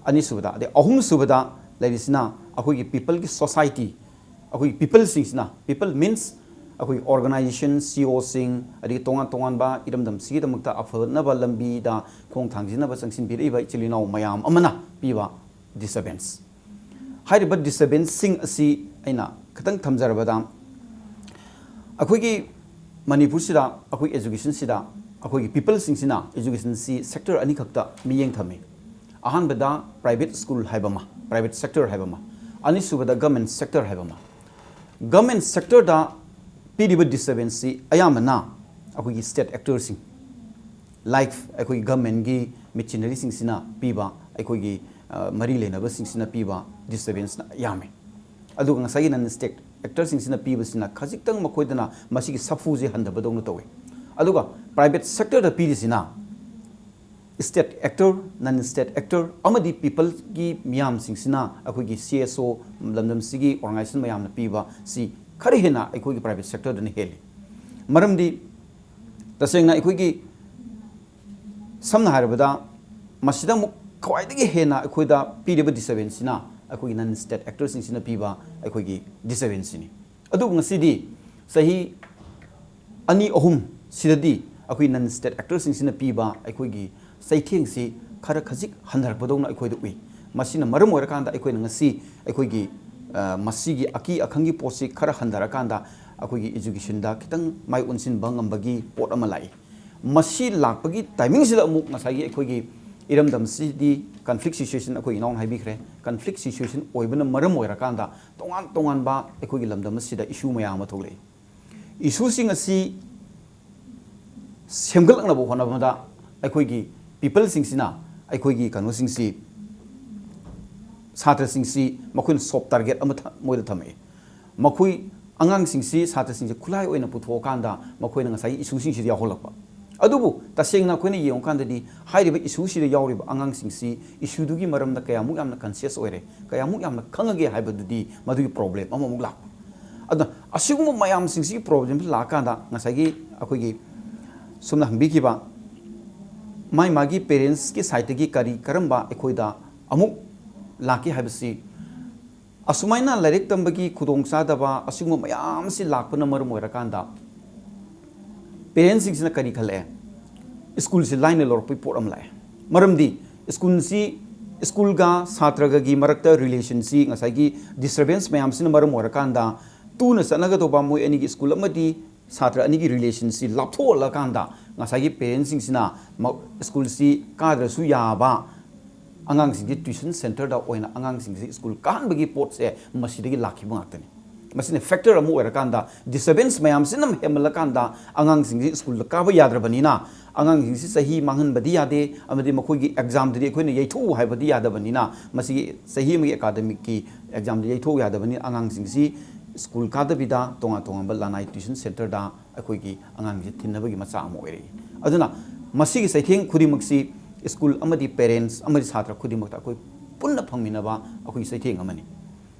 ꯑꯅꯤꯁꯨꯕꯗ, ꯑꯗꯩ ꯑꯍꯨꯝꯁꯨꯕꯗ ꯂꯩꯔꯤꯁꯤꯅ ꯑꯩꯈꯣꯏꯒꯤ peopleꯒꯤ society, ꯑꯩꯈꯣꯏꯒꯤ peopleꯁꯤꯡꯁꯤꯅ, people means ꯑꯩꯈꯣꯏꯒꯤ organization, CEOꯁꯤꯡ, ꯑꯗꯒꯤ ꯇꯣꯉꯥꯟ ꯇꯣꯉꯥꯟꯕ ꯏꯔꯝꯗꯝꯁꯤꯒꯤꯗꯃꯛꯇ ꯑꯐꯅꯕ ꯂꯝꯕꯤꯗ ꯈꯣꯡ ꯊꯥꯡꯖꯤꯟꯅꯕ ꯆꯪꯁꯤꯟꯕꯤꯔꯛꯏꯕ ꯏꯆꯤꯜ ꯏꯅꯥꯎ ꯃꯌꯥꯝ ꯑꯃꯅ ꯄꯤꯕ disturbance꯫ ꯍꯥꯏꯔꯤꯕ disturbanceꯁꯤꯡ ꯑꯁꯤ ꯑꯩꯅ ꯈꯤꯇꯪ ꯊꯝꯖꯔꯕꯗ, ꯑꯩꯈꯣꯏꯒꯤ ꯃꯅꯤꯄꯨꯔꯁꯤꯗ, ꯑꯩꯈꯣꯏ educationꯁꯤꯗ, ꯑꯩꯈꯣꯏꯒꯤ peopleꯁꯤꯡꯁꯤꯅ educationꯁꯤ sector ꯑꯅꯤꯈꯛꯇ ꯃꯤꯠꯌꯦꯡ ꯊꯝꯃꯤ꯫ ꯑꯍꯥꯟꯕꯗ private school ꯍꯥꯏꯕ ꯑꯃ, private sector ꯍꯥꯏꯕ ꯑꯃ, ꯑꯅꯤꯁꯨꯕꯗ government sector ꯍꯥꯏꯕ ꯑꯃ꯫ Government sectorꯗ ꯄꯤꯔꯤꯕ disturbanceꯁꯤ ꯑꯌꯥꯝꯕꯅ ꯑꯩꯈꯣꯏꯒꯤ state actorꯁꯤꯡ, like ꯑꯩꯈꯣꯏꯒꯤ governmentꯀꯤ machineryꯁꯤꯡꯁꯤꯅ ꯄꯤꯕ, ꯑꯩꯈꯣꯏꯒꯤ, ꯑ, ꯃꯔꯤ ꯂꯩꯅꯕꯁꯤꯡꯁꯤꯅ ꯄꯤꯕ disturbanceꯅ ꯌꯥꯝꯃꯤ꯫ ꯑꯗꯨꯒ ꯉꯁꯥꯏꯒꯤ non state actorꯁꯤꯡꯁꯤꯅ ꯄꯤꯕꯁꯤꯅ ꯈꯖꯤꯛꯇꯪ ꯃꯈꯣꯏꯗꯅ ꯃꯁꯤꯒꯤ ꯁꯥꯐꯨꯁꯦ ꯍꯟꯊꯕꯗꯧꯅ ꯇꯧꯋꯤ꯫ ꯑꯗꯨꯒ private sectorꯗ ꯄꯤꯔꯤꯁꯤꯅ state actor, non state actor ꯑꯃꯗꯤ peopleꯒꯤ ꯃꯤꯌꯥꯝꯁꯤꯡꯁꯤꯅ ꯑꯩꯈꯣꯏꯒꯤ CSO, ꯂꯝꯗꯝꯁꯤꯒꯤ organization ꯃꯌꯥꯝꯅ ꯄꯤꯕ ꯁꯤ ꯈꯔ ꯍꯦꯟꯅ ꯑꯩꯈꯣꯏꯒꯤ private sectorꯗꯅ ꯍꯦꯜꯂꯤ꯫ ꯃꯔꯝꯗꯤ ꯇꯁꯦꯡꯅ ꯑꯩꯈꯣꯏꯒꯤ ꯁꯝꯅ ꯍꯥꯏꯔꯕꯗ ꯃꯁꯤꯗ ꯑꯃꯨꯛ ꯈ꯭ꯋꯥꯏꯗꯒꯤ ꯍꯦꯟꯅ ꯑꯩꯈꯣꯏꯗ ꯄꯤꯔꯤꯕ disturbanceꯁꯤꯅ ꯑꯩꯈꯣꯏꯒꯤ non state actorꯁꯤꯡꯁꯤꯅ ꯄꯤꯕ ꯑꯩꯈꯣꯏꯒꯤ disturbanceꯁꯤꯅꯤ꯫ ꯑꯗꯨꯕꯨ ꯉꯁꯤꯗꯤ ꯆꯍꯤ ꯑꯅꯤ ꯑꯍꯨꯝ ꯁꯤꯗꯗꯤ ꯑꯩꯈꯣꯏ non state actorꯁꯤꯡꯁꯤꯅ ꯄꯤꯕ ꯑꯩꯈꯣꯏꯒꯤ ꯆꯩꯊꯦꯡꯁꯤ ꯈꯔ ꯈꯖꯤꯛ ꯍꯟꯊꯔꯛꯄꯗꯧꯅ ꯑꯩꯈꯣꯏꯗ ꯎꯏ꯫ ꯃꯁꯤꯅ ꯃꯔꯝ ꯑꯣꯏꯔꯀꯥꯟꯗ ꯑꯩꯈꯣꯏꯅ ꯉꯁꯤ ꯑꯩꯈꯣꯏꯒꯤ, ꯑ, ꯃꯁꯤꯒꯤ ꯑꯀꯤ ꯑꯈꯪꯒꯤ ꯄꯣꯠꯁꯤ ꯈꯔ ꯍꯟꯊꯔꯀꯥꯟꯗ ꯑꯩꯈꯣꯏꯒꯤ educationꯗ ꯈꯤꯇꯪ ꯃꯥꯏ ꯑꯣꯟꯁꯤꯟꯕ ꯉꯝꯕꯒꯤ ꯄꯣꯠ ꯑꯃ ꯂꯥꯛꯏ꯫ ꯃꯁꯤ ꯂꯥꯛꯄꯒꯤ timingꯁꯤꯗ ꯑꯃꯨꯛ ꯉꯁꯥꯏꯒꯤ ꯑꯩꯈꯣꯏꯒꯤ ꯏꯔꯝꯗꯝꯁꯤꯗꯤ conflict situation, ꯑꯩꯈꯣꯏ ꯏꯅꯥꯎꯅ ꯍꯥꯏꯕꯤꯈ꯭ꯔꯦ, conflict situation ꯑꯣꯏꯕꯅ ꯃꯔꯝ ꯑꯣꯏꯔꯀꯥꯟꯗ ꯇꯣꯉꯥꯟ ꯇꯣꯉꯥꯟꯕ ꯑꯩꯈꯣꯏꯒꯤ ꯂꯝꯗꯝ ꯑꯁꯤꯗ issue ꯃꯌꯥꯝ ꯑꯃ ꯊꯣꯛꯂꯛꯏ꯫ Issueꯁꯤꯡ ꯑꯁꯤ ꯁꯦꯝꯒꯠꯂꯛꯅꯕ ꯍꯣꯠꯅꯕꯗ ꯑꯩꯈꯣꯏꯒꯤ peopleꯁꯤꯡꯁꯤꯅ ꯑꯩꯈꯣꯏꯒꯤ ꯀꯩꯅꯣꯁꯤꯡꯁꯤ, ꯁꯥꯇ꯭ꯔꯁꯤꯡꯁꯤ ꯃꯈꯣꯏꯅ soft target ꯑꯃ ꯊ-, ꯃꯣꯏꯗ ꯊꯝꯃꯛꯏ꯫ ꯃꯈꯣꯏ, ꯑꯉꯥꯡꯁꯤꯡꯁꯤ, ꯁꯥꯇ꯭ꯔꯁꯤꯡꯁꯤ ꯈꯨꯠꯂꯥꯏ ꯑꯣꯏꯅ ꯄꯨꯊꯣꯛꯑꯀꯥꯟꯗ ꯃꯈꯣꯏꯅ ꯉꯁꯥꯏꯒꯤ issueꯁꯤꯡꯁꯤꯗ ꯌꯥꯎꯍꯜꯂꯛꯄ꯫ ꯑꯗꯨꯕꯨ ꯇꯁꯦꯡꯅ ꯑꯩꯈꯣꯏꯅ ꯌꯦꯡꯉꯨꯀꯥꯟꯗꯗꯤ ꯍꯥꯏꯔꯤꯕ issueꯁꯤꯗ ꯌꯥꯎꯔꯤꯕ ꯑꯉꯥꯡꯁꯤꯡꯁꯤ issueꯗꯨꯒꯤ ꯃꯔꯝꯗ ꯀꯌꯥꯃꯨꯛ ꯌꯥꯝꯅ conscious ꯑꯣꯏꯔꯦ, ꯀꯌꯥꯃꯨꯛ ꯌꯥꯝꯅ ꯈꯪꯉꯒꯦ ꯍꯥꯏꯕꯗꯨꯗꯤ ꯃꯗꯨꯒꯤ problem ꯑꯃꯃꯨꯛ ꯂꯥꯛꯄ꯫ ꯑꯗꯨꯅ ꯑꯁꯤꯒꯨꯝꯕ ꯃꯌꯥꯝꯁꯤꯡꯁꯤꯒꯤ problemꯁꯤ ꯂꯥꯛꯑꯀꯥꯟꯗ ꯉꯁꯥꯏꯒꯤ ꯑꯩꯈꯣꯏꯒꯤ ꯁꯣꯝꯅ ꯍꯪꯕꯤꯈꯤꯕ ꯃꯥꯏ ꯃꯥꯒꯤ parentsꯀꯤ sideꯇꯒꯤ ꯀꯔꯤ ꯀꯔꯝꯕ ꯑꯩꯈꯣꯏꯗ ꯑꯃꯨꯛ ꯂꯥꯛꯀꯦ ꯍꯥꯏꯕꯁꯤ, ꯑꯁꯨꯃꯥꯏꯅ ꯂꯥꯏꯔꯤꯛ ꯇꯝꯕꯒꯤ ꯈꯨꯗꯣꯡꯆꯥꯗꯕ ꯑꯁꯤꯒꯨꯝꯕ ꯃꯌꯥꯝꯁꯤ ꯂꯥꯛꯄꯅ ꯃꯔꯝ ꯑꯣꯏꯔꯀꯥꯟꯗ parentsꯁꯤꯡꯁꯤꯅ ꯀꯔꯤ ꯈꯜꯂꯛꯑꯦ? Schoolꯁꯤ ꯂꯥꯏꯅ ꯂꯧꯔꯛꯄꯒꯤ ꯄꯣꯠ ꯑꯃ ꯂꯥꯛꯑꯦ꯫ ꯃꯔꯝꯗꯤ schoolꯁꯤ, schoolꯒ ꯁꯥꯇ꯭ꯔꯒꯒꯤ ꯃꯔꯛꯇ relationꯁꯤ ꯉꯁꯥꯏꯒꯤ disturbance ꯃꯌꯥꯝꯁꯤꯅ ꯃꯔꯝ ꯑꯣꯏꯔꯀꯥꯟꯗ ꯇꯨꯅ ꯆꯠꯅꯒꯗꯧꯕ ꯃꯣꯏ ꯑꯅꯤꯒꯤ school ꯑꯃꯗꯤ ꯁꯥꯇ꯭ꯔ ꯑꯅꯤꯒꯤ relationꯁꯤ ꯂꯥꯞꯊꯣꯛꯍꯜꯂꯀꯥꯟꯗ ꯉꯁꯥꯏꯒꯤ parentsꯁꯤꯡꯁꯤꯅ ꯃ-, schoolꯁꯤ ꯀꯥꯗ꯭ꯔꯁꯨ ꯌꯥꯕ ꯑꯉꯥꯡꯁꯤꯡꯁꯤ tuition centreꯗ ꯑꯣꯏꯅ ꯑꯉꯥꯡꯁꯤꯡꯁꯤ school ꯀꯥꯍꯟꯕꯒꯤ ꯄꯣꯠꯁꯦ ꯃꯁꯤꯗꯒꯤ ꯂꯥꯛꯈꯤꯕ ꯉꯥꯛꯇꯅꯤ꯫ ꯃꯁꯤꯅ factor ꯑꯃ ꯑꯣꯏꯔꯀꯥꯟꯗ disturbance ꯃꯌꯥꯝꯁꯤꯅ ꯍꯦꯟꯃꯜꯂꯀꯥꯟꯗ ꯑꯉꯥꯡꯁꯤꯡꯁꯤ schoolꯗ ꯀꯥꯕ ꯌꯥꯗ꯭ꯔꯕꯅꯤꯅ ꯑꯉꯥꯡꯁꯤꯡꯁꯤ ꯆꯍꯤ ꯃꯥꯡꯍꯟꯕꯗꯤ ꯌꯥꯗꯦ, ꯑꯃꯗꯤ ꯃꯈꯣꯏꯒꯤ examꯗꯗꯤ ꯑꯩꯈꯣꯏꯅ ꯌꯩꯊꯣꯛꯎ ꯍꯥꯏꯕꯗꯤ ꯌꯥꯗꯕꯅꯤꯅ ꯃꯁꯤꯒꯤ ꯆꯍꯤ ꯑꯃꯒꯤ academicꯀꯤ examꯗ ꯌꯩꯊꯣꯛꯎ ꯌꯥꯗꯕꯅꯤꯅ ꯑꯉꯥꯡꯁꯤꯡꯁꯤ school ꯀꯥꯗꯕꯤꯗ ꯇꯣꯉꯥꯟ ꯇꯣꯉꯥꯟꯕ ꯂꯅꯥꯏ tuition centreꯗ ꯑꯩꯈꯣꯏꯒꯤ ꯑꯉꯥꯡꯁꯦ ꯊꯤꯟꯅꯕꯒꯤ ꯃꯆꯥꯛ ꯑꯃ ꯑꯣꯏꯔꯛꯏ꯫ ꯑꯗꯨꯅ ꯃꯁꯤꯒꯤ ꯆꯩꯊꯦꯡ ꯈꯨꯗꯤꯡꯃꯛꯁꯤ school ꯑꯃꯗꯤ parents ꯑꯃꯗꯤ ꯁꯥꯇ꯭ꯔ ꯈꯨꯗꯤꯡꯃꯛꯇ ꯑꯩꯈꯣꯏ ꯄꯨꯟꯅ ꯐꯪꯃꯤꯟꯅꯕ ꯑꯩꯈꯣꯏꯒꯤ ꯆꯩꯊꯦꯡ ꯑꯃꯅꯤ꯫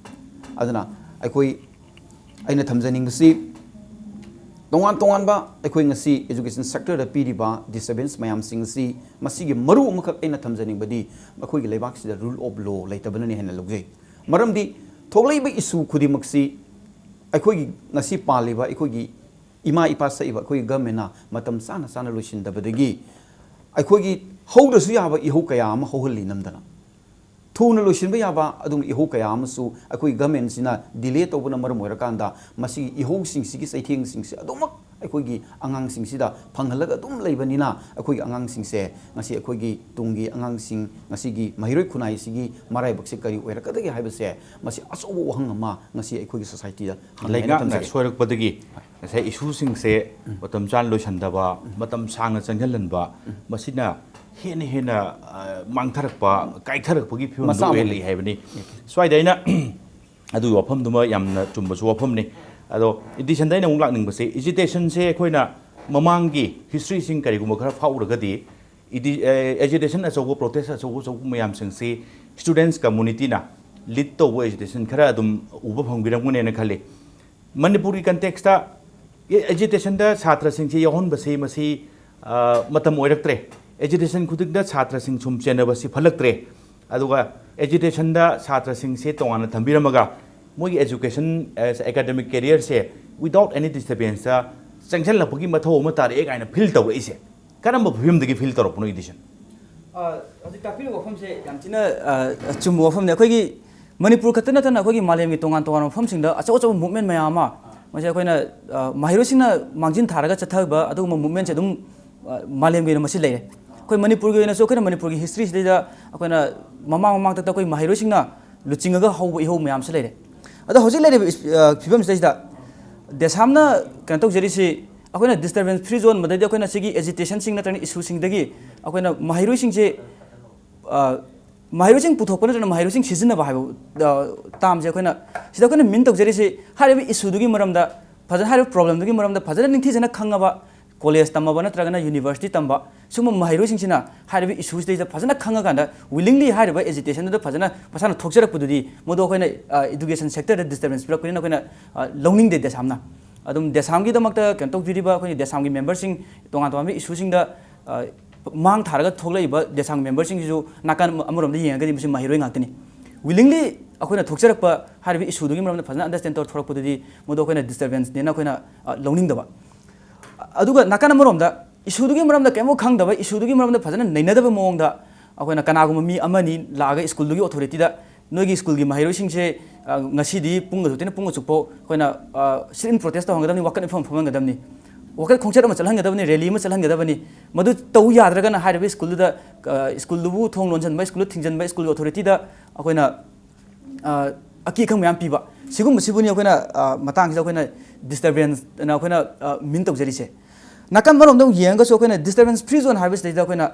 ꯑꯗꯨꯅ ꯑꯩꯈꯣꯏ, ꯑꯩꯅ ꯊꯝꯖꯅꯤꯡꯕꯁꯤ ꯇꯣꯉꯥꯟ ꯇꯣꯉꯥꯟꯕ ꯑꯩꯈꯣꯏ ꯉꯁꯤ education sectorꯗ ꯄꯤꯔꯤꯕ disturbance ꯃꯌꯥꯝꯁꯤꯡ ꯑꯁꯤ, ꯃꯁꯤꯒꯤ ꯃꯔꯨ ꯑꯃꯈꯛ ꯑꯩꯅ ꯊꯝꯖꯅꯤꯡꯕꯗꯤ ꯑꯩꯈꯣꯏꯒꯤ ꯂꯩꯕꯥꯛꯁꯤꯗ rule of lawꯂꯩꯇꯕꯅꯅꯤ ꯍꯥꯏꯅ ꯂꯧꯖꯩ꯫ ꯃꯔꯝꯗꯤ ꯊꯣꯛꯂꯛꯏꯕ issue ꯈꯨꯗꯤꯡꯃꯛꯁꯤ ꯑꯩꯈꯣꯏꯒꯤ ꯉꯁꯤ ꯄꯥꯜꯂꯤꯕ ꯑꯩꯈꯣꯏꯒꯤ ꯏꯃꯥ ꯏꯄꯥ ꯁꯛꯏꯕ ꯑꯩꯈꯣꯏꯒꯤ governmentꯅ ꯃꯇꯝ ꯆꯥꯅ ꯆꯥꯅ ꯂꯣꯏꯁꯤꯟꯗꯕꯗꯒꯤ ꯑꯩꯈꯣꯏꯒꯤ ꯍꯧꯗ꯭ꯔꯁꯨ ꯌꯥꯕ ꯏꯍꯧ ꯀꯌꯥ ꯑꯃ ꯍꯧꯍꯜꯂꯤ ꯅꯝꯗꯅ꯫ ꯊꯨꯅ ꯂꯣꯏꯁꯤꯟꯕ ꯌꯥꯕ ꯑꯗꯨꯒꯨꯝꯕ ꯏꯍꯧ ꯀꯌꯥ ꯑꯃꯁꯨ ꯑꯩꯈꯣꯏ ꯒꯃꯦꯟꯁꯤꯅ ꯗꯤꯂꯦ ꯇꯧꯕꯅ ꯃꯔꯝ ꯑꯣꯏꯔꯀꯥꯟꯗ ꯃꯁꯤꯒꯤ ꯏꯍꯧꯁꯤꯡꯁꯤꯒꯤ ꯆꯩꯊꯦꯡꯁꯤꯡꯁꯤ ꯑꯗꯨꯃꯛ ꯑꯩꯈꯣꯏꯒꯤ ꯑꯉꯥꯡꯁꯤꯡꯁꯤꯗ ꯐꯪꯍꯜꯂꯒ ꯑꯗꯨꯝ ꯂꯩꯕꯅꯤꯅ ꯑꯩꯈꯣꯏꯒꯤ ꯑꯉꯥꯡꯁꯤꯡꯁꯦ ꯉꯁꯤ ꯑꯩꯈꯣꯏꯒꯤ ꯇꯨꯡꯒꯤ ꯑꯉꯥꯡꯁꯤꯡ ꯉꯁꯤꯒꯤ ꯃꯍꯩꯔꯣꯏ ꯈꯨꯟꯅꯥꯏꯁꯤꯒꯤ ꯃꯔꯥꯏꯕꯛꯁꯦ ꯀꯔꯤ ꯑꯣꯏꯔꯛꯀꯗꯒꯦ ꯍꯥꯏꯕꯁꯦ ꯃꯁꯤ ꯑꯆꯧꯕ ꯋꯥꯍꯪ ꯑꯃ ꯉꯁꯤ ꯑꯩꯈꯣꯏꯒꯤ ꯁꯣꯁꯥꯏꯇꯤꯗ ꯍꯪꯅꯤꯡꯉꯥꯏꯅ ꯂꯩꯉꯥꯛꯅ ꯊꯝꯖꯒꯦ꯫ ꯁꯣꯏꯔꯛꯄꯗꯒꯤ ꯉꯁꯥꯏ ꯏꯁꯨꯁꯤꯡꯁꯦ ꯃꯇꯝ ꯆꯥꯅ ꯂꯣꯏꯁꯤꯟꯗꯕ, ꯃꯇꯝ ꯁꯥꯡꯅ ꯆꯪꯁꯤꯜꯍꯟꯕ, ꯃꯁꯤꯅ ꯍꯦꯟꯅ ꯍꯦꯟꯅ, ꯑ, ꯃꯥꯡꯊꯔꯛꯄ, ꯀꯥꯏꯊꯔꯛꯄꯒꯤ ꯐꯤꯕꯝꯗ ꯃꯁꯥ ꯑꯃꯅꯤ꯫ ꯑꯣꯏꯍꯜꯂꯛꯏ ꯍꯥꯏꯕꯅꯤ꯫ ꯁ꯭ꯋꯥꯏꯗ ꯑꯩꯅ ꯑꯗꯨꯒꯤ ꯋꯥꯐꯝꯗꯨꯃ ꯌꯥꯝꯅ ꯆꯨꯝꯕꯁꯨ ꯋꯥꯐꯝꯅꯤ꯫ ꯑꯗꯣ ꯏꯗꯤꯁꯟꯗ ꯑꯩꯅ ꯑꯃꯨꯛ ꯂꯥꯛꯅꯤꯡꯕꯁꯦ, ꯑꯦꯖꯤꯇꯦꯁꯟꯁꯦ ꯑꯩꯈꯣꯏꯅ ꯃꯃꯥꯡꯒꯤ ꯍꯤꯁꯇ꯭ꯔꯤꯁꯤꯡ ꯀꯔꯤꯒꯨꯝꯕ ꯈꯔ ꯐꯥꯎꯔꯒꯗꯤ, ꯏꯗꯤ-, ꯑꯦ, ꯑꯦꯖꯤꯇꯦꯁꯟ ꯑꯆꯧꯕ, ꯄ꯭ꯔꯣꯇꯦꯁ ꯑꯆꯧ ꯑꯆꯧꯕ ꯃꯌꯥꯝꯁꯤꯡꯁꯤ ꯁ꯭ꯇꯨꯗꯦꯟꯠꯁ ꯀꯝꯃꯨꯅꯤꯇꯤꯅ ꯂꯤꯗ ꯇꯧꯕ ꯑꯦꯖꯤꯇꯦꯁꯟ ꯈꯔ ꯑꯗꯨꯝ ꯎꯕ ꯐꯪꯕꯤꯔꯝꯒꯅꯦꯅ ꯈꯜꯂꯤ꯫ ꯃꯅꯤꯄꯨꯔꯒꯤ ꯀꯟꯇꯦꯛꯁꯇ ꯑꯦ-, ꯑꯦꯖꯤꯇꯦꯁꯟꯗ ꯁꯥꯇ꯭ꯔꯁꯤꯡꯁꯤ ꯌꯥꯎꯍꯟꯕꯁꯤ ꯃꯁꯤ, ꯑ, ꯃꯇꯝ ꯑꯣꯏꯔꯛꯇ꯭ꯔꯦ꯫ ꯑꯦꯖꯤꯇꯦꯁꯟ ꯈꯨꯗꯤꯡꯗ ꯁꯥꯇ꯭ꯔꯁꯤꯡ ꯁꯨꯝ ꯆꯦꯟꯅꯕꯁꯤ ꯐꯠꯂꯛꯇ꯭ꯔꯦ꯫ ꯑꯗꯨꯒ ꯑꯦꯖꯤꯇꯦꯁꯟꯗ ꯁꯥꯇ꯭ꯔꯁꯤꯡꯁꯦ ꯇꯣꯉꯥꯟꯅ ꯊꯝꯕꯤꯔꯝꯃꯒ ꯃꯣꯏꯒꯤ ꯑꯦꯖꯨꯀꯦꯁꯟ, ꯑ, ꯑꯦꯀꯥꯗꯃꯤꯛ ꯀꯦꯔꯤꯌꯔꯁꯦ without any disturbance ꯆꯪꯁꯤꯜꯂꯛꯄꯒꯤ ꯃꯊꯧ ꯑꯃ ꯇꯥꯔꯛꯑꯦ ꯀꯥꯏꯅ ꯐꯤꯜ ꯇꯧꯔꯛꯏꯁꯦ ꯀꯔꯝꯕ ꯐꯤꯕꯝꯗꯒꯤ ꯐꯤꯜ ꯇꯧꯔꯛꯄꯅꯣ, ꯏꯗꯤꯁꯟ? ꯑ, ꯍꯧꯖꯤꯛ ꯇꯥꯛꯄꯤꯔꯤꯕ ꯋꯥꯐꯝꯁꯦ ꯌꯥꯝ ꯊꯤꯅ, ꯑ, ꯑꯆꯨꯝꯕ ꯋꯥꯐꯝꯅꯤ꯫ ꯑꯩꯈꯣꯏꯒꯤ ꯃꯅꯤꯄꯨꯔ ꯈꯛꯇ ꯅꯠꯇꯅ ꯑꯩꯈꯣꯏꯒꯤ ꯃꯥꯂꯦꯝꯒꯤ ꯇꯣꯉꯥꯟ ꯇꯣꯉꯥꯟꯕ ꯃꯐꯝꯁꯤꯡꯗ ꯑꯆꯧ ꯑꯆꯧꯕ ꯃꯨꯞꯃꯦꯟ ꯃꯌꯥꯝ ꯑꯃ ꯃꯁꯤ ꯑꯩꯈꯣꯏꯅ, ꯑ, ꯃꯍꯩꯔꯣꯏꯁꯤꯡꯅ ꯃꯥꯡꯖꯤꯟ ꯊꯥꯔꯒ ꯆꯠꯊꯕ ꯑꯗꯨꯒꯨꯝꯕ ꯃꯨꯞꯃꯦꯟꯁꯦ ꯑꯗꯨꯝ, ꯑ, ꯃꯥꯂꯦꯝꯒꯤ ꯑꯣꯏꯅ ꯃꯁꯤ ꯂꯩꯔꯦ꯫ ꯑꯩꯈꯣꯏ ꯃꯅꯤꯄꯨꯔꯒꯤ ꯑꯣꯏꯅꯁꯨ ꯑꯩꯈꯣꯏꯅ ꯃꯅꯤꯄꯨꯔꯒꯤ ꯍꯤꯁꯇ꯭ꯔꯤꯁꯤꯗꯩꯗ ꯑꯩꯈꯣꯏꯅ ꯃꯃꯥꯡ ꯃꯃꯥꯡꯗ ꯑꯩꯈꯣꯏ ꯃꯍꯩꯔꯣꯏꯁꯤꯡꯅ ꯂꯨꯆꯤꯡꯉꯒ ꯍꯧꯕ ꯏꯍꯧ ꯃꯌꯥꯝꯁꯨ ꯂꯩꯔꯦ꯫ ꯑꯗꯣ ꯍꯧꯖꯤꯛ ꯂꯩꯔꯤꯕ ꯏꯁ-, ꯑ, ꯐꯤꯕꯝꯁꯤꯗꯩꯁꯤꯗ ꯗꯦꯁꯥꯝꯅ ꯀꯩꯅꯣ ꯇꯧꯖꯔꯤꯁꯤ, ꯑꯩꯈꯣꯏꯅ disturbance free zone, ꯃꯗꯩꯗꯤ ꯑꯩꯈꯣꯏꯅ ꯁꯤꯒꯤ ꯑꯦꯖꯤꯇꯦꯁꯟꯁꯤꯡ ꯅꯠꯇ꯭ꯔꯒꯅ ꯏꯁꯨꯁꯤꯡꯗꯒꯤ ꯑꯩꯈꯣꯏꯅ ꯃꯍꯩꯔꯣꯏꯁꯤꯡꯁꯦ, ꯑ, ꯃꯍꯩꯔꯣꯏꯁꯤꯡ ꯄꯨꯊꯣꯛꯄ ꯅꯠꯇ꯭ꯔꯒꯅ ꯃꯍꯩꯔꯣꯏꯁꯤꯡ ꯁꯤꯖꯤꯟꯅꯕ ꯍꯥꯏꯕ, ꯑ, ꯇꯥꯝꯁꯦ ꯑꯩꯈꯣꯏꯅ, ꯁꯤꯗ ꯑꯩꯈꯣꯏꯅ ꯃꯤꯟ ꯇꯧꯖꯔꯤꯁꯤ ꯍꯥꯏꯔꯤꯕ ꯏꯁꯨꯗꯨꯒꯤ ꯃꯔꯝꯗ ꯐꯖꯅ, ꯍꯥꯏꯔꯤꯕ ꯄ꯭ꯔꯣꯕ꯭ꯂꯦꯝꯗꯨꯒꯤ ꯃꯔꯝꯗ ꯐꯖꯅ ꯅꯤꯡꯊꯤꯖꯅ ꯈꯪꯉꯕ, ꯀꯣꯂꯦꯖ ꯇꯝꯃꯕ ꯅꯠꯇ꯭ꯔꯒꯅ ꯌꯨꯅꯤꯚꯔꯁꯤꯇꯤ ꯇꯝꯕ ꯁꯤꯒꯨꯝꯕ ꯃꯍꯩꯔꯣꯏꯁꯤꯡꯁꯤꯅ ꯍꯥꯏꯔꯤꯕ ꯏꯁꯨꯁꯤꯗꯩꯗ ꯐꯖꯅ ꯈꯪꯉꯀꯥꯟꯗ willingly ꯍꯥꯏꯔꯤꯕ ꯑꯦꯖꯤꯇꯦꯁꯟꯗꯨꯗ ꯐꯖꯅ ꯃꯁꯥꯅ ꯊꯣꯛꯆꯔꯛꯄꯗꯨꯗꯤ ꯃꯗꯨ ꯑꯩꯈꯣꯏꯅ, ꯑ, ꯏꯗꯨꯀꯦꯁꯟ ꯁꯦꯛꯇꯔꯗ disturbance ꯄꯤꯔꯛꯄꯅꯤꯅ ꯑꯩꯈꯣꯏꯅ, ꯑ, ꯂꯧꯅꯤꯡꯗꯦ ꯗꯦꯁꯥꯝꯅ꯫ ꯑꯗꯨꯝ ꯗꯦꯁꯥꯝꯒꯤꯗꯃꯛꯇ ꯀꯩꯅꯣ ꯇꯧꯕꯤꯔꯤꯕ ꯑꯩꯈꯣꯏꯒꯤ ꯗꯦꯁꯥꯝꯒꯤ ꯃꯦꯝꯕꯔꯁꯤꯡ ꯇꯣꯉꯥꯟ ꯇꯣꯉꯥꯟꯕ ꯏꯁꯨꯁꯤꯡꯗ, ꯑ, ꯃꯥꯡ ꯊꯥꯔꯒ ꯊꯣꯛꯂꯛꯏꯕ ꯗꯦꯁꯥꯝꯒꯤ ꯃꯦꯝꯕꯔꯁꯤꯡꯁꯤꯁꯨ ꯅꯥꯀꯟ ꯑꯃ-, ꯑꯃꯔꯣꯝꯗ ꯌꯦꯡꯉꯒꯗꯤ ꯃꯁꯤ ꯃꯍꯩꯔꯣꯏ ꯉꯥꯛꯇꯅꯤ꯫ Willingly ꯑꯩꯈꯣꯏꯅ ꯊꯣꯛꯆꯔꯛꯄ ꯍꯥꯏꯔꯤꯕ ꯏꯁꯨꯗꯨꯒꯤ ꯃꯔꯝꯗ ꯐꯖꯅ understand ꯇꯧꯔ ꯊꯣꯛꯂꯛꯄꯗꯨꯗꯤ ꯃꯗꯨ ꯑꯩꯈꯣꯏꯅ disturbanceꯅꯦꯅ ꯑꯩꯈꯣꯏꯅ, ꯑ, ꯂꯧꯅꯤꯡꯗꯕ꯫ ꯑꯗꯨꯒ ꯅꯥꯀꯟ ꯑꯃꯔꯣꯝꯗ ꯏꯁꯨꯗꯨꯒꯤ ꯃꯔꯝꯗ ꯀꯔꯤꯝꯐꯥꯎ ꯈꯪꯗꯕ, ꯏꯁꯨꯗꯨꯒꯤ ꯃꯔꯝꯗ ꯐꯖꯅ ꯅꯩꯅꯗꯕ ꯃꯑꯣꯡꯗ, ꯑꯩꯈꯣꯏꯅ ꯀꯅꯥꯒꯨꯝꯕ ꯃꯤ ꯑꯃꯅꯤ ꯂꯥꯛꯑꯒ ꯁ꯭ꯀꯨꯜꯗꯨꯒꯤ ꯑꯣꯊꯣꯔꯤꯇꯤꯗ ꯅꯣꯏꯒꯤ ꯁ꯭ꯀꯨꯜꯒꯤ ꯃꯍꯩꯔꯣꯏꯁꯤꯡꯁꯦ, ꯑ, ꯉꯁꯤꯗꯤ ꯄꯨꯡ ꯑꯁꯨꯛꯇꯩꯅ ꯄꯨꯡ ꯑꯁꯨꯛꯐꯥꯎ ꯑꯩꯈꯣꯏꯅ, ꯑ, sit in protest ꯇꯧꯍꯟꯒꯗꯕꯅꯤ, ꯋꯥꯀꯠ ꯃꯤꯐꯝ ꯐꯝꯍꯟꯒꯗꯕꯅꯤ, ꯋꯥꯀꯠ ꯈꯣꯡꯆꯠ ꯑꯃ ꯆꯠꯍꯟꯒꯗꯕꯅꯤ, ꯔꯦꯂꯤ ꯑꯃ ꯆꯠꯍꯟꯒꯗꯕꯅꯤ꯫ ꯃꯗꯨ ꯇꯧ ꯌꯥꯗ꯭ꯔꯒꯅ ꯍꯥꯏꯔꯤꯕ ꯁ꯭ꯀꯨꯜꯗꯨꯗ, ꯑ, ꯁ꯭ꯀꯨꯜꯗꯨꯕꯨ ꯊꯣꯡ ꯂꯣꯟꯁꯤꯟꯕ, ꯁ꯭ꯀꯨꯜꯗꯨ ꯊꯤꯡꯖꯤꯟꯕ, ꯁ꯭ꯀꯨꯜꯒꯤ ꯑꯣꯊꯣꯔꯤꯇꯤꯗ ꯑꯩꯈꯣꯏꯅ, ꯑ, ꯑꯀꯤ ꯑꯈꯪ ꯃꯌꯥꯝ ꯄꯤꯕ꯫ ꯁꯤꯒꯨꯝꯕꯁꯤꯕꯨꯅꯤ ꯑꯩꯈꯣꯏꯅ, ꯑ, ꯃꯇꯥꯡꯁꯤꯗ ꯑꯩꯈꯣꯏꯅ disturbance ꯑꯅ ꯑꯩꯈꯣꯏꯅ, ꯑ, mean ꯇꯧꯖꯔꯤꯁꯦ꯫ ꯅꯥꯀꯟ ꯑꯃꯔꯣꯝꯗ ꯑꯃꯨꯛ ꯌꯦꯡꯉꯒꯁꯨ ꯑꯩꯈꯣꯏꯅ disturbance free zone ꯍꯥꯏꯕꯁꯤꯗꯩꯗ ꯑꯩꯈꯣꯏꯅ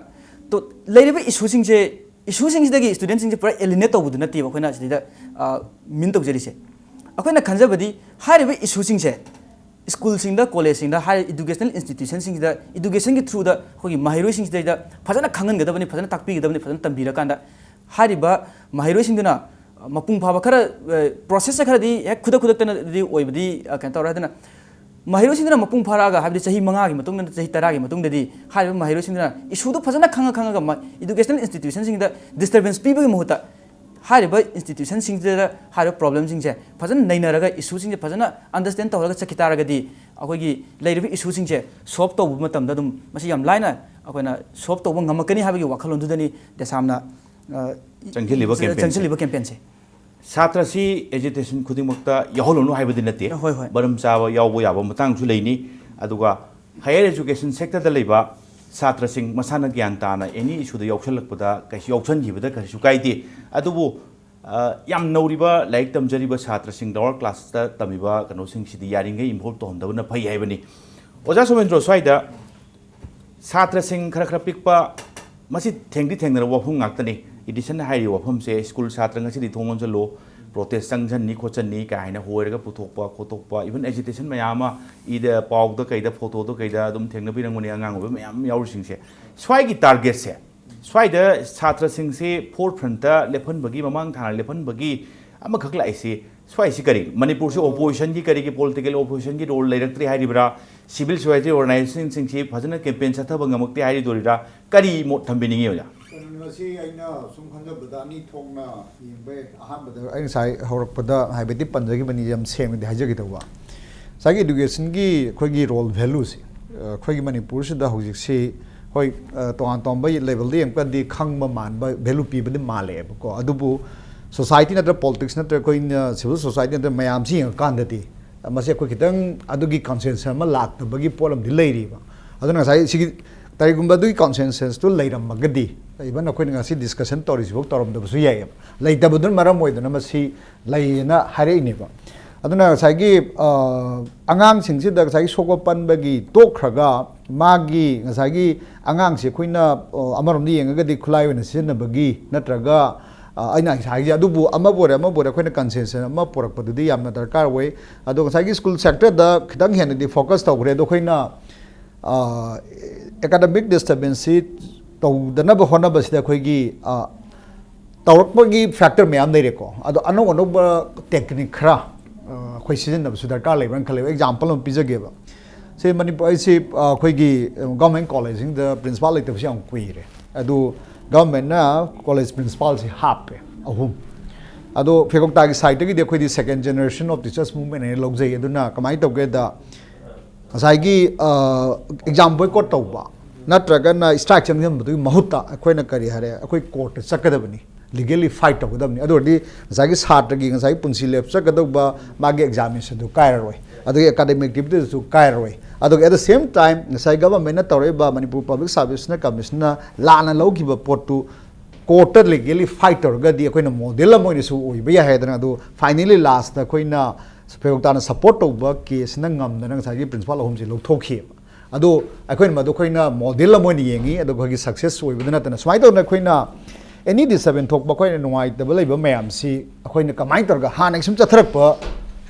ꯇꯣ-, ꯂꯩꯔꯤꯕ issue ꯁꯤꯡꯁꯦ, issue ꯁꯤꯡꯁꯤꯗꯒꯤ student ꯁꯤꯡꯁꯦ ꯄꯨꯔꯥ alienate ꯇꯧꯕꯗꯨ ꯅꯠꯇꯦꯕ ꯑꯩꯈꯣꯏꯅ ꯁꯤꯗꯩꯗ, ꯑ, mean ꯇꯧꯖꯔꯤꯁꯦ꯫ ꯑꯩꯈꯣꯏꯅ ꯈꯟꯖꯕꯗꯤ ꯍꯥꯏꯔꯤꯕ issue ꯁꯤꯡꯁꯦ ꯁ꯭ꯀꯨꯜꯁꯤꯡꯗ, ꯀꯣꯂꯦꯖꯁꯤꯡꯗ, ꯍꯥꯏꯔꯤꯕ educational institution ꯁꯤꯡꯁꯤꯗ education ꯒꯤ through ꯗ ꯑꯩꯈꯣꯏꯒꯤ ꯃꯍꯩꯔꯣꯏꯁꯤꯡꯁꯤꯗꯩꯗ ꯐꯖꯅ ꯈꯪꯍꯟꯒꯗꯕꯅꯤ, ꯐꯖꯅ ꯇꯥꯛꯄꯤꯒꯗꯕꯅꯤ, ꯐꯖꯅ ꯇꯝꯕꯤꯔꯀꯥꯟꯗ ꯍꯥꯏꯔꯤꯕ ꯃꯍꯩꯔꯣꯏꯁꯤꯡꯗꯨꯅ ꯃꯄꯨꯡ ꯐꯥꯕ ꯈꯔ, ꯑ, process ꯁꯦ ꯈꯔꯗꯤ ꯍꯦꯛ ꯈꯨꯗꯛ ꯈꯨꯗꯛꯇꯅꯗꯤ ꯑꯣꯏꯕꯗꯤ, ꯑ, ꯀꯩꯅꯣ ꯇꯧꯔꯦ꯫ ꯑꯗꯨꯅ ꯃꯍꯩꯔꯣꯏꯁꯤꯡꯗꯨꯅ ꯃꯄꯨꯡ ꯐꯥꯔꯛꯑꯒ, ꯍꯥꯏꯕꯗꯤ ꯆꯍꯤ ꯃꯉꯥꯒꯤ ꯃꯇꯨꯡꯗ, ꯆꯍꯤ ꯇꯔꯥꯒꯤ ꯃꯇꯨꯡꯗꯗꯤ ꯍꯥꯏꯔꯤꯕ ꯃꯍꯩꯔꯣꯏꯁꯤꯡꯗꯨꯅ issue ꯗꯨ ꯐꯖꯅ ꯈꯪꯉ ꯈꯪꯉꯒ ꯃ-, educational institution ꯁꯤꯡꯗ disturbance ꯄꯤꯕꯒꯤ ꯃꯍꯨꯠꯇ ꯍꯥꯏꯔꯤꯕ institution ꯁꯤꯡꯁꯤꯗ ꯍꯥꯏꯔꯤꯕ problem ꯁꯤꯡꯁꯦ ꯐꯖꯅ ꯅꯩꯅꯔꯒ, issue ꯁꯤꯡꯁꯦ ꯐꯖꯅ understand ꯇꯧꯔꯒ ꯆꯠꯈꯤ ꯇꯥꯔꯒꯗꯤ ꯑꯩꯈꯣꯏꯒꯤ ꯂꯩꯔꯤꯕ issue ꯁꯤꯡꯁꯦ solve ꯇꯧꯕ ꯃꯇꯝꯗ ꯑꯗꯨꯝ ꯃꯁꯤ ꯌꯥꯝ ꯂꯥꯏꯅ ꯑꯩꯈꯣꯏꯅ solve ꯇꯧꯕ ꯉꯝꯃꯛꯀꯅꯤ ꯍꯥꯏꯕꯒꯤ ꯋꯥꯈꯜꯂꯣꯟꯗꯨꯗꯅꯤ ꯗꯦꯁꯥꯝꯅ, ꯑ, ꯆꯪꯁꯤꯜꯂꯤꯕ campaign ꯁꯦ꯫ ꯆꯪꯁꯤꯜꯂꯤꯕ campaign ꯁꯦ꯫ ꯁꯥꯇ꯭ꯔꯁꯤ agitation ꯈꯨꯗꯤꯡꯃꯛꯇ ꯌꯥꯎꯍꯜꯂꯨꯅꯨ ꯍꯥꯏꯕꯗꯤ ꯅꯠꯇꯦ꯫ ꯍꯣꯏ, ꯍꯣꯏ꯫ ꯃꯔꯝ ꯆꯥꯕ ꯌꯥꯎꯕ ꯌꯥꯕ ꯃꯇꯥꯡꯁꯨ ꯂꯩꯅꯤ꯫ ꯑꯗꯨꯒ higher education sector ꯗ ꯂꯩꯕ ꯁꯥꯇ꯭ꯔꯁꯤꯡ ꯃꯁꯥꯅ ꯒ꯭ꯌꯥꯟ ꯇꯥꯅ any issue ꯗ ꯌꯥꯎꯁꯜꯂꯛꯄꯗ ꯀꯩꯁꯨ, ꯌꯥꯎꯁꯟꯈꯤꯕꯗ ꯀꯩꯁꯨ ꯀꯥꯏꯗꯦ꯫ ꯑꯗꯨꯕꯨ, ꯑ, ꯌꯥꯝ ꯅꯧꯔꯤꯕ, ꯂꯥꯏꯔꯤꯛ ꯇꯝꯖꯔꯤꯕ ꯁꯥꯇ꯭ꯔꯁꯤꯡ, lower class ꯇ ꯇꯝꯃꯤꯕ ꯀꯩꯅꯣꯁꯤꯡꯁꯤꯗꯤ ꯌꯥꯔꯤꯉꯩ involve ꯇꯧꯍꯟꯗꯕꯅ ꯐꯩ ꯍꯥꯏꯕꯅꯤ꯫ ꯑꯣꯖꯥ ꯁꯣꯃꯦꯟꯗ꯭ꯔꯣ, ꯁ꯭ꯋꯥꯏꯗ ꯁꯥꯇ꯭ꯔꯁꯤꯡ ꯈꯔ ꯈꯔ ꯄꯤꯛꯄ, ꯃꯁꯤ ꯊꯦꯡꯗꯤ ꯊꯦꯡꯅꯔꯕ ꯋꯥꯐꯝ ꯉꯥꯛꯇꯅꯤ꯫ ꯏꯗꯤꯁꯟꯅ ꯍꯥꯏꯔꯤꯕ ꯋꯥꯐꯝꯁꯦ, ꯁ꯭ꯀꯨꯜ ꯁꯥꯇ꯭ꯔ ꯉꯁꯤꯗꯤ ꯊꯣꯡ ꯂꯣꯟꯁꯤꯜꯂꯨ, protest ꯆꯪꯁꯟꯅꯤ ꯈꯣꯠꯆꯟꯅꯤ ꯀꯥꯏꯅ ꯍꯣꯏꯔꯒ ꯄꯨꯊꯣꯛꯄ ꯈꯣꯠꯇꯣꯛꯄ, even agitation ꯃꯌꯥꯝ ꯑꯃ ꯏꯗ, ꯄꯥꯎꯗ ꯀꯩꯗ, photo ꯗ ꯀꯩꯗ ꯑꯗꯨꯝ ꯊꯦꯡꯅꯕꯤꯔꯝꯒꯅꯤ, ꯑꯉꯥꯡ ꯑꯣꯏꯕ ꯃꯌꯥꯝ ꯌꯥꯎꯔꯤꯁꯤꯡꯁꯦ꯫ ꯁ꯭ꯋꯥꯏꯒꯤ target ꯁꯦ, ꯁ꯭ꯋꯥꯏꯗ ꯁꯥꯇ꯭ꯔꯁꯤꯡꯁꯦ forefront ꯇ ꯂꯦꯞꯍꯟꯕꯒꯤ, ꯃꯃꯥꯡ ꯊꯥꯅ ꯂꯦꯞꯍꯟꯕꯒꯤ ꯑꯃꯈꯛ ꯂꯥꯛꯏꯁꯤ, ꯁ꯭ꯋꯥꯏꯁꯤ ꯀꯔꯤ? ꯃꯅꯤꯄꯨꯔꯁꯤ opposition ꯒꯤ, ꯀꯔꯤꯒꯤ political opposition ꯒꯤ role ꯂꯩꯔꯛꯇ꯭ꯔꯤ ꯍꯥꯏꯔꯤꯕ꯭ꯔꯥ? Civil society organization ꯁꯤꯡꯁꯤ ꯐꯖꯅ campaign ꯆꯠꯊꯕ ꯉꯝꯃꯛꯇꯦ ꯍꯥꯏꯔꯤꯗꯣꯔꯤꯔꯥ? ꯀꯔꯤ ꯃꯣꯠ ꯊꯝꯕꯤꯅꯤꯡꯉꯤ, ꯑꯣꯖꯥ? ꯀꯩꯅꯣꯅꯤ, ꯃꯁꯤ ꯑꯩꯅ ꯁꯨꯝ ꯈꯟꯖꯕꯗ ꯑꯅꯤ ꯊꯣꯛꯅ ꯌꯦꯡꯕ ꯌꯥꯏ꯫ ꯑꯍꯥꯟꯕꯗ ꯑꯩ ꯉꯁꯥꯏ ꯍꯧꯔꯛꯄꯗ ꯍꯥꯏꯐꯦꯠꯇꯤ ꯄꯟꯖꯈꯤꯕꯅꯤ, ꯌꯥꯝ ꯁꯦꯡꯅꯗꯤ ꯍꯥꯏꯖꯒꯦ ꯇꯧꯕ꯫ ꯉꯁꯥꯏꯒꯤ education ꯒꯤ ꯑꯩꯈꯣꯏꯒꯤ role value ꯁꯦ, ꯑ, ꯑꯩꯈꯣꯏꯒꯤ ꯃꯅꯤꯄꯨꯔꯁꯤꯗ ꯍꯧꯖꯤꯛꯁꯤ ꯍꯣꯏ, ꯑ, ꯇꯣꯉꯥꯟ ꯇꯣꯉꯥꯟꯕ ꯂꯦꯕꯦꯜꯗ ꯌꯦꯡꯉꯛꯄꯗꯤ ꯈꯪꯕ ꯃꯥꯟꯕ, ꯚꯦꯂꯨ ꯄꯤꯕꯗꯤ ꯃꯥꯜꯂꯛꯑꯦꯕꯀꯣ꯫ ꯑꯗꯨꯕꯨ ꯁꯣꯁꯥꯏꯇꯤ ꯅꯠꯇ꯭ꯔ ꯄꯣꯂꯤꯇꯤꯛꯁ ꯅꯠꯇ꯭ꯔ ꯑꯩꯈꯣꯏꯅ ꯁꯤꯚꯤꯜ ꯁꯣꯁꯥꯏꯇꯤ ꯅꯠꯇ꯭ꯔ ꯃꯌꯥꯝꯁꯤ ꯌꯦꯡꯉꯀꯥꯟꯗꯗꯤ, ꯑ, ꯃꯁꯤ ꯑꯩꯈꯣꯏ ꯈꯤꯇꯪ ꯑꯗꯨꯒꯤ ꯀꯟꯁꯦꯟꯁꯁ ꯑꯃ ꯂꯥꯛꯇꯕꯒꯤ ꯄꯣꯠ ꯑꯃꯗꯤ ꯂꯩꯔꯤꯕ꯫ ꯑꯗꯨꯅ ꯉꯁꯥꯏ ꯁꯤꯒꯤ ꯀꯔꯤꯒꯨꯝꯕ ꯑꯗꯨꯒꯤ ꯀꯟꯁꯦꯟꯁꯁꯇꯨ ꯂꯩꯔꯝꯃꯒꯗꯤ, ꯏꯚꯟ ꯑꯩꯈꯣꯏꯅ ꯉꯁꯤ ꯗꯤꯁꯀꯁꯟ ꯇꯧꯔꯤꯁꯤꯐꯥꯎ ꯇꯧꯔꯝꯗꯕꯁꯨ ꯌꯥꯏꯑꯕ꯫ ꯂꯩꯇꯕꯗꯨꯅ ꯃꯔꯝ ꯑꯣꯏꯗꯅ ꯃꯁꯤ ꯂꯩꯌꯦꯅ ꯍꯥꯏꯔꯛꯏꯅꯦꯕ꯫ ꯑꯗꯨꯅ ꯉꯁꯥꯏꯒꯤ, ꯑ, ꯑꯉꯥꯡꯁꯤꯡꯁꯤꯗ ꯉꯁꯥꯏꯒꯤ ꯁꯣꯛꯄ ꯄꯟꯕꯒꯤ ꯇꯣꯛꯈ꯭ꯔꯒ, ꯃꯥꯒꯤ ꯉꯁꯥꯏꯒꯤ ꯑꯉꯥꯡꯁꯤ ꯑꯩꯈꯣꯏꯅ, ꯑ, ꯑꯃꯔꯣꯝꯗ ꯌꯦꯡꯉꯒꯗꯤ ꯈꯨꯠꯂꯥꯏ ꯑꯣꯏꯅ ꯁꯤꯖꯤꯟꯅꯕꯒꯤ ꯅꯠꯇ꯭ꯔꯒ, ꯑ, ꯑꯩꯅ ꯉꯁꯥꯏ ꯍꯥꯏꯁꯦ, ꯑꯗꯨꯕꯨ ꯑꯃꯕꯨ ꯑꯣꯏꯔꯦ ꯑꯃꯕꯨ ꯑꯣꯏꯔꯦ ꯑꯩꯈꯣꯏꯅ ꯀꯟꯁꯦꯟꯁꯁ ꯑꯃ ꯄꯨꯔꯛꯄꯗꯨꯗꯤ ꯌꯥꯝꯅ ꯗꯔꯀꯥꯔ ꯑꯣꯏ꯫ ꯑꯗꯣ ꯉꯁꯥꯏꯒꯤ ꯁ꯭ꯀꯨꯜ ꯁꯦꯛꯇꯔꯗ ꯈꯤꯇꯪ ꯍꯦꯟꯅꯗꯤ ꯐꯣꯀꯁ ꯇꯧꯈ꯭ꯔꯦ꯫ ꯑꯗꯣ ꯑꯩꯈꯣꯏꯅ, ꯑ, ꯑꯦꯀꯥꯗꯃꯤꯛ ꯗꯤꯁꯇꯔꯕꯦꯟꯁꯁꯤ ꯇꯧꯗꯅꯕ ꯍꯣꯠꯅꯕꯁꯤꯗ ꯑꯩꯈꯣꯏꯒꯤ, ꯑ, ꯇꯧꯔꯛꯄꯒꯤ ꯐꯦꯛꯇꯔ ꯃꯌꯥꯝ ꯂꯩꯔꯦꯀꯣ꯫ ꯑꯗꯣ ꯑꯅꯧ ꯑꯅꯧꯕ ꯇꯦꯛꯅꯤꯛ ꯈꯔ, ꯑ, ꯑꯩꯈꯣꯏ ꯁꯤꯖꯤꯟꯅꯕꯁꯨ ꯗꯔꯀꯥꯔ ꯂꯩꯕ꯭ꯔꯥꯅ ꯈꯜꯂꯦꯕ꯫ ꯑꯦꯛꯖꯥꯝꯄꯜ ꯑꯃ ꯄꯤꯖꯒꯦꯕ꯫ ꯁꯤ ꯃꯅꯤꯄꯨꯔ, ꯑꯩꯁꯤ, ꯑ, ꯑꯩꯈꯣꯏꯒꯤ ꯒꯚꯔꯟꯃꯦꯟꯠ ꯀꯣꯂꯦꯖꯁꯤꯡꯗ ꯄ꯭ꯔꯤꯟꯁꯤꯄꯥꯜ ꯂꯩꯇꯕꯁꯤ ꯌꯥꯝ ꯀꯨꯏꯔꯦ꯫ ꯑꯗꯨ ꯒꯚꯔꯟꯃꯦꯟꯠꯅ ꯀꯣꯂꯦꯖ ꯄ꯭ꯔꯤꯟꯁꯤꯄꯥꯜꯁꯤ ꯍꯥꯞꯄꯦ, ꯑꯍꯨꯝ꯫ ꯑꯗꯣ ꯐꯦꯀꯣꯛꯇꯥꯒꯤ ꯁꯥꯏꯠꯇꯒꯤꯗꯤ ꯑꯩꯈꯣꯏꯗꯤ second generation of teachers movement ꯍꯥꯏꯅ ꯂꯧꯖꯩ꯫ ꯑꯗꯨꯅ ꯀꯃꯥꯏꯅ ꯇꯧꯒꯦꯗ, ꯉꯁꯥꯏꯒꯤ, ꯑ, ꯑꯦꯛꯖꯥꯝ ꯕꯣꯏꯀꯣꯠ ꯇꯧꯕ ꯅꯠꯇ꯭ꯔꯒꯅ ꯁ꯭ꯇ꯭ꯔꯥꯏꯛ ꯆꯪꯁꯤꯟꯕꯗꯨꯒꯤ ꯃꯍꯨꯠꯇ ꯑꯩꯈꯣꯏꯅ ꯀꯔꯤ ꯍꯥꯏꯔꯦ, ꯑꯩꯈꯣꯏ ꯀꯣꯔꯠꯇ ꯆꯠꯀꯗꯕꯅꯤ, ꯂꯤꯒꯦꯜꯂꯤ ꯐꯥꯏꯠ ꯇꯧꯒꯗꯕꯅꯤ꯫ ꯑꯗꯨ ꯑꯣꯏꯔꯗꯤ ꯉꯁꯥꯏꯒꯤ ꯁꯥꯇ꯭ꯔꯒꯤ ꯉꯁꯥꯏꯒꯤ ꯄꯨꯟꯁꯤ ꯂꯦꯞꯆꯒꯗꯧꯕ ꯃꯥꯒꯤ ꯑꯦꯛꯖꯥꯃꯤꯅꯦꯁꯟꯗꯨ ꯀꯥꯏꯔꯔꯣꯏ, ꯑꯗꯒꯤ ꯑꯦꯀꯥꯗꯃꯤꯛ ꯑꯦꯛꯇꯤꯚꯤꯇꯤꯗꯁꯨ ꯀꯥꯏꯔꯔꯣꯏ꯫ ꯑꯗꯨꯒ at the same time ꯉꯁꯥꯏ ꯒꯚꯔꯟꯃꯦꯟꯠꯅ ꯇꯧꯔꯛꯏꯕ ꯃꯅꯤꯄꯨꯔ ꯄꯕ꯭ꯂꯤꯛ ꯁꯥꯔꯚꯤꯁꯅ ꯀꯃꯤꯁꯟꯅ ꯂꯥꯟꯅ ꯂꯧꯈꯤꯕ ꯄꯣꯠꯇꯨ ꯀꯣꯔꯠꯇ ꯂꯤꯒꯦꯜꯂꯤ ꯐꯥꯏꯠ ꯇꯧꯔꯒꯗꯤ ꯑꯩꯈꯣꯏꯅ ꯃꯣꯗꯦꯜ ꯑꯃ ꯑꯣꯏꯅꯁꯨ ꯑꯣꯏꯕ ꯌꯥꯏ ꯍꯥꯏꯗꯅ, ꯑꯗꯨ ꯐꯥꯏꯅꯦꯜꯂꯤ ꯂꯥꯁꯇ ꯑꯩꯈꯣꯏꯅ ꯐꯦꯀꯣꯛꯇꯥꯅ ꯁꯄꯣꯔꯠ ꯇꯧꯕ ꯀꯦꯁꯁꯤꯅ ꯉꯝꯗꯅ ꯉꯁꯥꯏꯒꯤ ꯄ꯭ꯔꯤꯟꯁꯤꯄꯥꯜ ꯑꯍꯨꯝꯁꯤ ꯂꯧꯊꯣꯛꯈꯤꯑꯕ꯫ ꯑꯗꯣ ꯑꯩꯈꯣꯏꯅ ꯃꯗꯨ ꯑꯩꯈꯣꯏꯅ ꯃꯣꯗꯦꯜ ꯑꯃ ꯑꯣꯏꯅ ꯌꯦꯡꯉꯤ꯫ ꯑꯗꯣ ꯑꯩꯈꯣꯏꯒꯤ ꯁꯛꯁꯦꯁ ꯑꯣꯏꯕꯗ ꯅꯠꯇꯅ ꯁꯨꯃꯥꯏꯅ ꯇꯧꯗꯅ ꯑꯩꯈꯣꯏꯅ ꯑꯦꯅꯤ ꯗꯤꯁꯇꯔꯕꯦꯟꯁ ꯊꯣꯛꯄ, ꯑꯩꯈꯣꯏꯅ ꯅꯨꯡꯉꯥꯏꯇꯕ ꯂꯩꯕ ꯃꯌꯥꯝꯁꯤ ꯑꯩꯈꯣꯏꯅ ꯀꯃꯥꯏꯅ ꯇꯧꯔꯒ ꯍꯥꯟꯅꯒꯤ ꯁꯨꯝ ꯆꯠꯊꯔꯛꯄ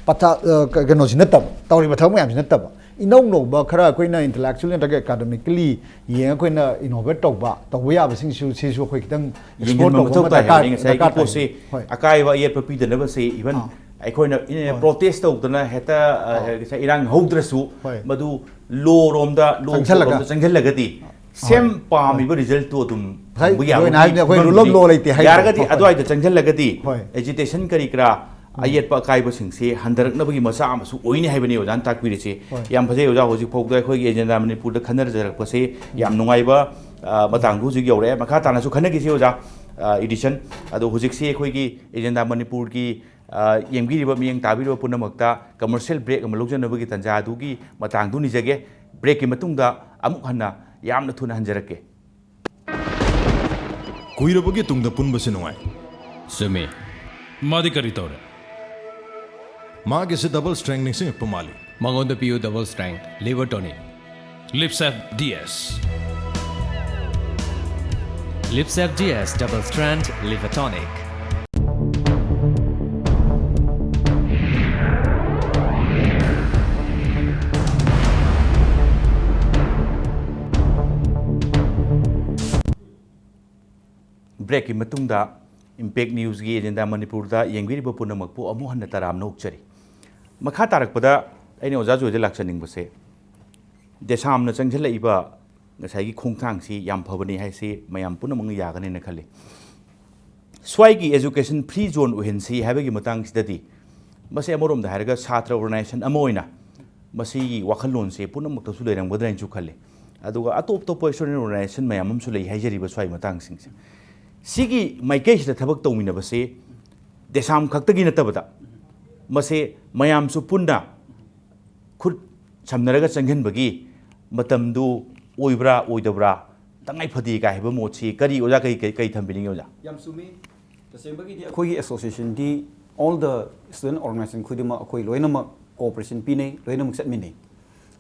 ꯄꯊꯥ-, ꯑ, ꯀ-, ꯀꯩꯅꯣꯁꯤ ꯅꯠꯇꯕ, ꯇꯧꯔꯤꯕ ꯊꯕꯛ ꯃꯌꯥꯝꯁꯤ ꯅꯠꯇꯕ, ꯏꯅꯧ ꯅꯧꯕ ꯈꯔ ꯑꯩꯈꯣꯏꯅ ꯏꯟꯇꯦꯂꯦꯛꯆꯨꯋꯦꯜ ꯅꯠꯇ꯭ꯔꯒ ꯑꯦꯀꯥꯗꯃꯤꯀꯦꯜꯂꯤ ꯌꯦꯡꯉ ꯑꯩꯈꯣꯏꯅ ꯏꯅꯣꯚꯦꯠ ꯇꯧꯕ, ꯇꯧꯕ ꯌꯥꯕꯁꯤꯡꯁꯨ ꯁꯤꯁꯨ ꯑꯩꯈꯣꯏ ꯈꯤꯇꯪ ꯑꯦꯛꯁꯄ꯭ꯂꯣꯔ ꯌꯦꯡꯁꯤꯟꯕ ꯇꯧꯕ ꯃꯊꯧ ꯑꯃ ꯇꯥꯏ ꯗꯔꯀꯥꯔ ꯍꯥꯏꯕꯅꯤ꯫ ꯉꯁꯥꯏꯒꯤ ꯗꯔꯀꯥꯔ ꯇꯥꯏ꯫ ꯄꯣꯠꯁꯤ ꯍꯣꯏ꯫ ꯑꯀꯥꯏꯕ ꯑꯌꯦꯠꯄ ꯄꯤꯗꯅꯕꯁꯦ, ꯏꯚꯟ ꯑꯥ꯫ ꯑꯩꯈꯣꯏꯅ ꯍꯣꯏ꯫ ꯄ꯭ꯔꯣꯇꯦꯁ ꯇꯧꯗꯅ ꯍꯦꯛꯇ, ꯑ, ꯑꯥ꯫ ꯉꯁꯥꯏ ꯏꯔꯥꯡ ꯍꯧꯗ꯭ꯔꯁꯨ ꯍꯣꯏ꯫ ꯃꯗꯨ ꯂꯣ ꯔꯣꯝꯗ, ꯂꯣ ꯆꯪꯁꯜꯂꯒ꯫ ꯔꯣꯝꯗ ꯆꯪꯁꯤꯜꯂꯒꯗꯤ ꯍꯣꯏ꯫ ꯁꯦꯝ ꯄꯥꯝꯃꯤꯕ ꯔꯤꯖꯜꯠꯇꯨ ꯑꯗꯨꯝ ꯉꯁꯥꯏ ꯐꯪꯕ ꯌꯥꯕꯒꯤ ꯖꯣꯏꯅ ꯍꯥꯏꯕꯗꯤ ꯑꯩꯈꯣꯏ ꯔꯨꯜ ꯑꯣꯐ ꯐꯤꯕꯝꯗꯨꯗꯤ ꯂꯣ ꯂꯩꯇꯦ ꯍꯥꯏꯕꯗꯣ꯫ ꯌꯥꯔꯒꯗꯤ ꯍꯣꯏ꯫ ꯑꯗꯨꯋꯥꯏꯗ ꯆꯪꯁꯤꯜꯂꯒꯗꯤ ꯍꯣꯏ꯫ ꯑꯦꯖꯤꯇꯦꯁꯟ ꯀꯔꯤ ꯀꯔꯥ ꯑꯌꯦꯠꯄ ꯑꯀꯥꯏꯕꯁꯤꯡꯁꯦ ꯍꯟꯊꯔꯛꯅꯕꯒꯤ ꯃꯆꯥꯛ ꯑꯃꯁꯨ ꯑꯣꯏꯅꯤ ꯍꯥꯏꯕꯅꯤ ꯑꯣꯖꯥꯅ ꯇꯥꯛꯄꯤꯔꯤꯁꯦ꯫ ꯍꯣꯏ꯫ ꯌꯥꯝ ꯐꯖꯩ ꯑꯣꯖꯥ, ꯍꯧꯖꯤꯛ ꯐꯥꯎꯗ ꯑꯩꯈꯣꯏꯒꯤ ꯑꯦꯖꯦꯟꯗꯥ ꯃꯅꯤꯄꯨꯔꯗ ꯈꯟꯅꯖꯔꯛꯄꯁꯦ ꯌꯥꯝ ꯅꯨꯡꯉꯥꯏꯕ ꯑ, ꯃꯇꯥꯡꯗ ꯍꯧꯖꯤꯛ ꯌꯧꯔꯛꯑꯦ꯫ ꯃꯈꯥ ꯇꯥꯅꯁꯨ ꯈꯟꯅꯈꯤꯁꯤ ꯑꯣꯖꯥ, ꯑ, ꯏꯗꯤꯁꯟ꯫ ꯑꯗꯣ ꯍꯧꯖꯤꯛꯁꯤ ꯑꯩꯈꯣꯏꯒꯤ ꯑꯦꯖꯦꯟꯗꯥ ꯃꯅꯤꯄꯨꯔꯒꯤ, ꯑ, ꯌꯦꯡꯕꯤꯔꯤꯕ ꯃꯤꯠꯌꯦꯡ ꯇꯥꯕꯤꯔꯤꯕ ꯄꯨꯝꯅꯃꯛꯇ commercial break ꯑꯃ ꯂꯧꯖꯅꯕꯒꯤ ꯇꯥꯟꯖꯥ ꯑꯗꯨꯒꯤ ꯃꯇꯥꯡꯗꯨ ꯅꯤꯖꯒꯦ꯫ Breakꯀꯤ ꯃꯇꯨꯡꯗ ꯑꯃꯨꯛ ꯍꯟꯅ ꯌꯥꯝꯅ ꯊꯨꯅ ꯍꯟꯖꯔꯛꯀꯦ꯫ ꯀꯨꯏꯔꯕꯒꯤ ꯇꯨꯡꯗ ꯄꯨꯟꯕꯁꯤ ꯅꯨꯡꯉꯥꯏ꯫ ꯆꯨꯝꯃꯤ꯫ ꯃꯥꯗꯤ ꯀꯔꯤ ꯇꯧꯔꯦ? ꯃꯥꯒꯤꯁꯤ double strength ꯅꯤꯡꯁꯤꯡꯉꯛꯄ ꯃꯥꯜꯂꯤ꯫ ꯃꯉꯣꯟꯗ ꯄꯤꯌꯨ double strength liver tonic꯫ Lipsap D S꯫ Lipsap D S double strength liver tonic꯫ Breakꯀꯤ ꯃꯇꯨꯡꯗ Impact Newsꯀꯤ ꯑꯦꯖꯦꯟꯗꯥ ꯃꯅꯤꯄꯨꯔꯗ ꯌꯦꯡꯕꯤꯔꯤꯕ ꯄꯨꯝꯅꯃꯛꯄꯨ ꯑꯃꯨꯛ ꯍꯟꯅ ꯇꯔꯥꯝꯅ ꯑꯣꯛꯆꯔꯤ꯫ ꯃꯈꯥ ꯇꯥꯔꯛꯄꯗ ꯑꯩꯅ ꯑꯣꯖꯥ ꯖꯣꯏꯗ ꯂꯥꯛꯆꯅꯤꯡꯕꯁꯦ, ꯗꯦꯁꯥꯝꯅ ꯆꯪꯁꯤꯜꯂꯛꯏꯕ ꯉꯁꯥꯏꯒꯤ ꯈꯣꯡꯊꯥꯡꯁꯤ ꯌꯥꯝ ꯐꯕꯅꯤ ꯍꯥꯏꯁꯤ ꯃꯌꯥꯝ ꯄꯨꯝꯅꯃꯛꯅ ꯌꯥꯒꯅꯤꯅ ꯈꯜꯂꯤ꯫ ꯁ꯭ꯋꯥꯏꯒꯤ education free zone ꯑꯣꯏꯍꯟꯁꯤ ꯍꯥꯏꯕꯒꯤ ꯃꯇꯥꯡꯁꯤꯗꯗꯤ, ꯃꯁꯤ ꯑꯃꯔꯣꯝꯗ ꯍꯥꯏꯔꯒ ꯁꯥꯇ꯭ꯔ organization ꯑꯃ ꯑꯣꯏꯅ ꯃꯁꯤꯒꯤ ꯋꯥꯈꯜꯂꯣꯟꯁꯦ ꯄꯨꯝꯅꯃꯛꯇꯁꯨ ꯂꯩꯔꯝꯒꯗ꯭ꯔꯥ ꯍꯥꯏꯅꯁꯨ ꯈꯜꯂꯤ꯫ ꯑꯗꯨꯒ ꯑꯇꯣꯞ ꯑꯇꯣꯞꯄ student organization ꯃꯌꯥꯝ ꯑꯃꯁꯨ ꯂꯩ ꯍꯥꯏꯖꯔꯤꯕ ꯁ꯭ꯋꯥꯏ ꯃꯇꯥꯡꯁꯤꯡꯁꯦ꯫ ꯁꯤꯒꯤ ꯃꯥꯏꯀꯩꯁꯤꯗ ꯊꯕꯛ ꯇꯧꯃꯤꯟꯅꯕꯁꯦ ꯗꯦꯁꯥꯝ ꯈꯛꯇꯒꯤ ꯅꯠꯇꯕꯗ, ꯃꯁꯦ ꯃꯌꯥꯝꯁꯨ ꯄꯨꯟꯅ ꯈꯨꯠ ꯁꯝꯅꯔꯒ ꯆꯪꯁꯤꯟꯕꯒꯤ ꯃꯇꯝꯗꯨ ꯑꯣꯏꯕ꯭ꯔꯥ ꯑꯣꯏꯗꯕ꯭ꯔꯥ, ꯇꯉꯥꯏ ꯐꯗꯦ ꯀꯥꯏ ꯍꯥꯏꯕ ꯃꯣꯠꯁꯤ ꯀꯔꯤ, ꯑꯣꯖꯥ, ꯀꯔꯤ, ꯀꯔꯤ, ꯀꯔꯤ ꯊꯝꯕꯤꯅꯤꯡꯉꯤ, ꯑꯣꯖꯥ? ꯌꯥꯝ ꯆꯨꯝꯃꯤ꯫ ꯇꯁꯦꯡꯕꯒꯤꯗꯤ ꯑꯩꯈꯣꯏꯒꯤ associationꯗꯤ all the student organization ꯈꯨꯗꯤꯡꯃꯛ ꯑꯩꯈꯣꯏ ꯂꯣꯏꯅꯃꯛ cooperation ꯄꯤꯅꯩ, ꯂꯣꯏꯅꯃꯛ ꯆꯠꯃꯤꯟꯅꯩ꯫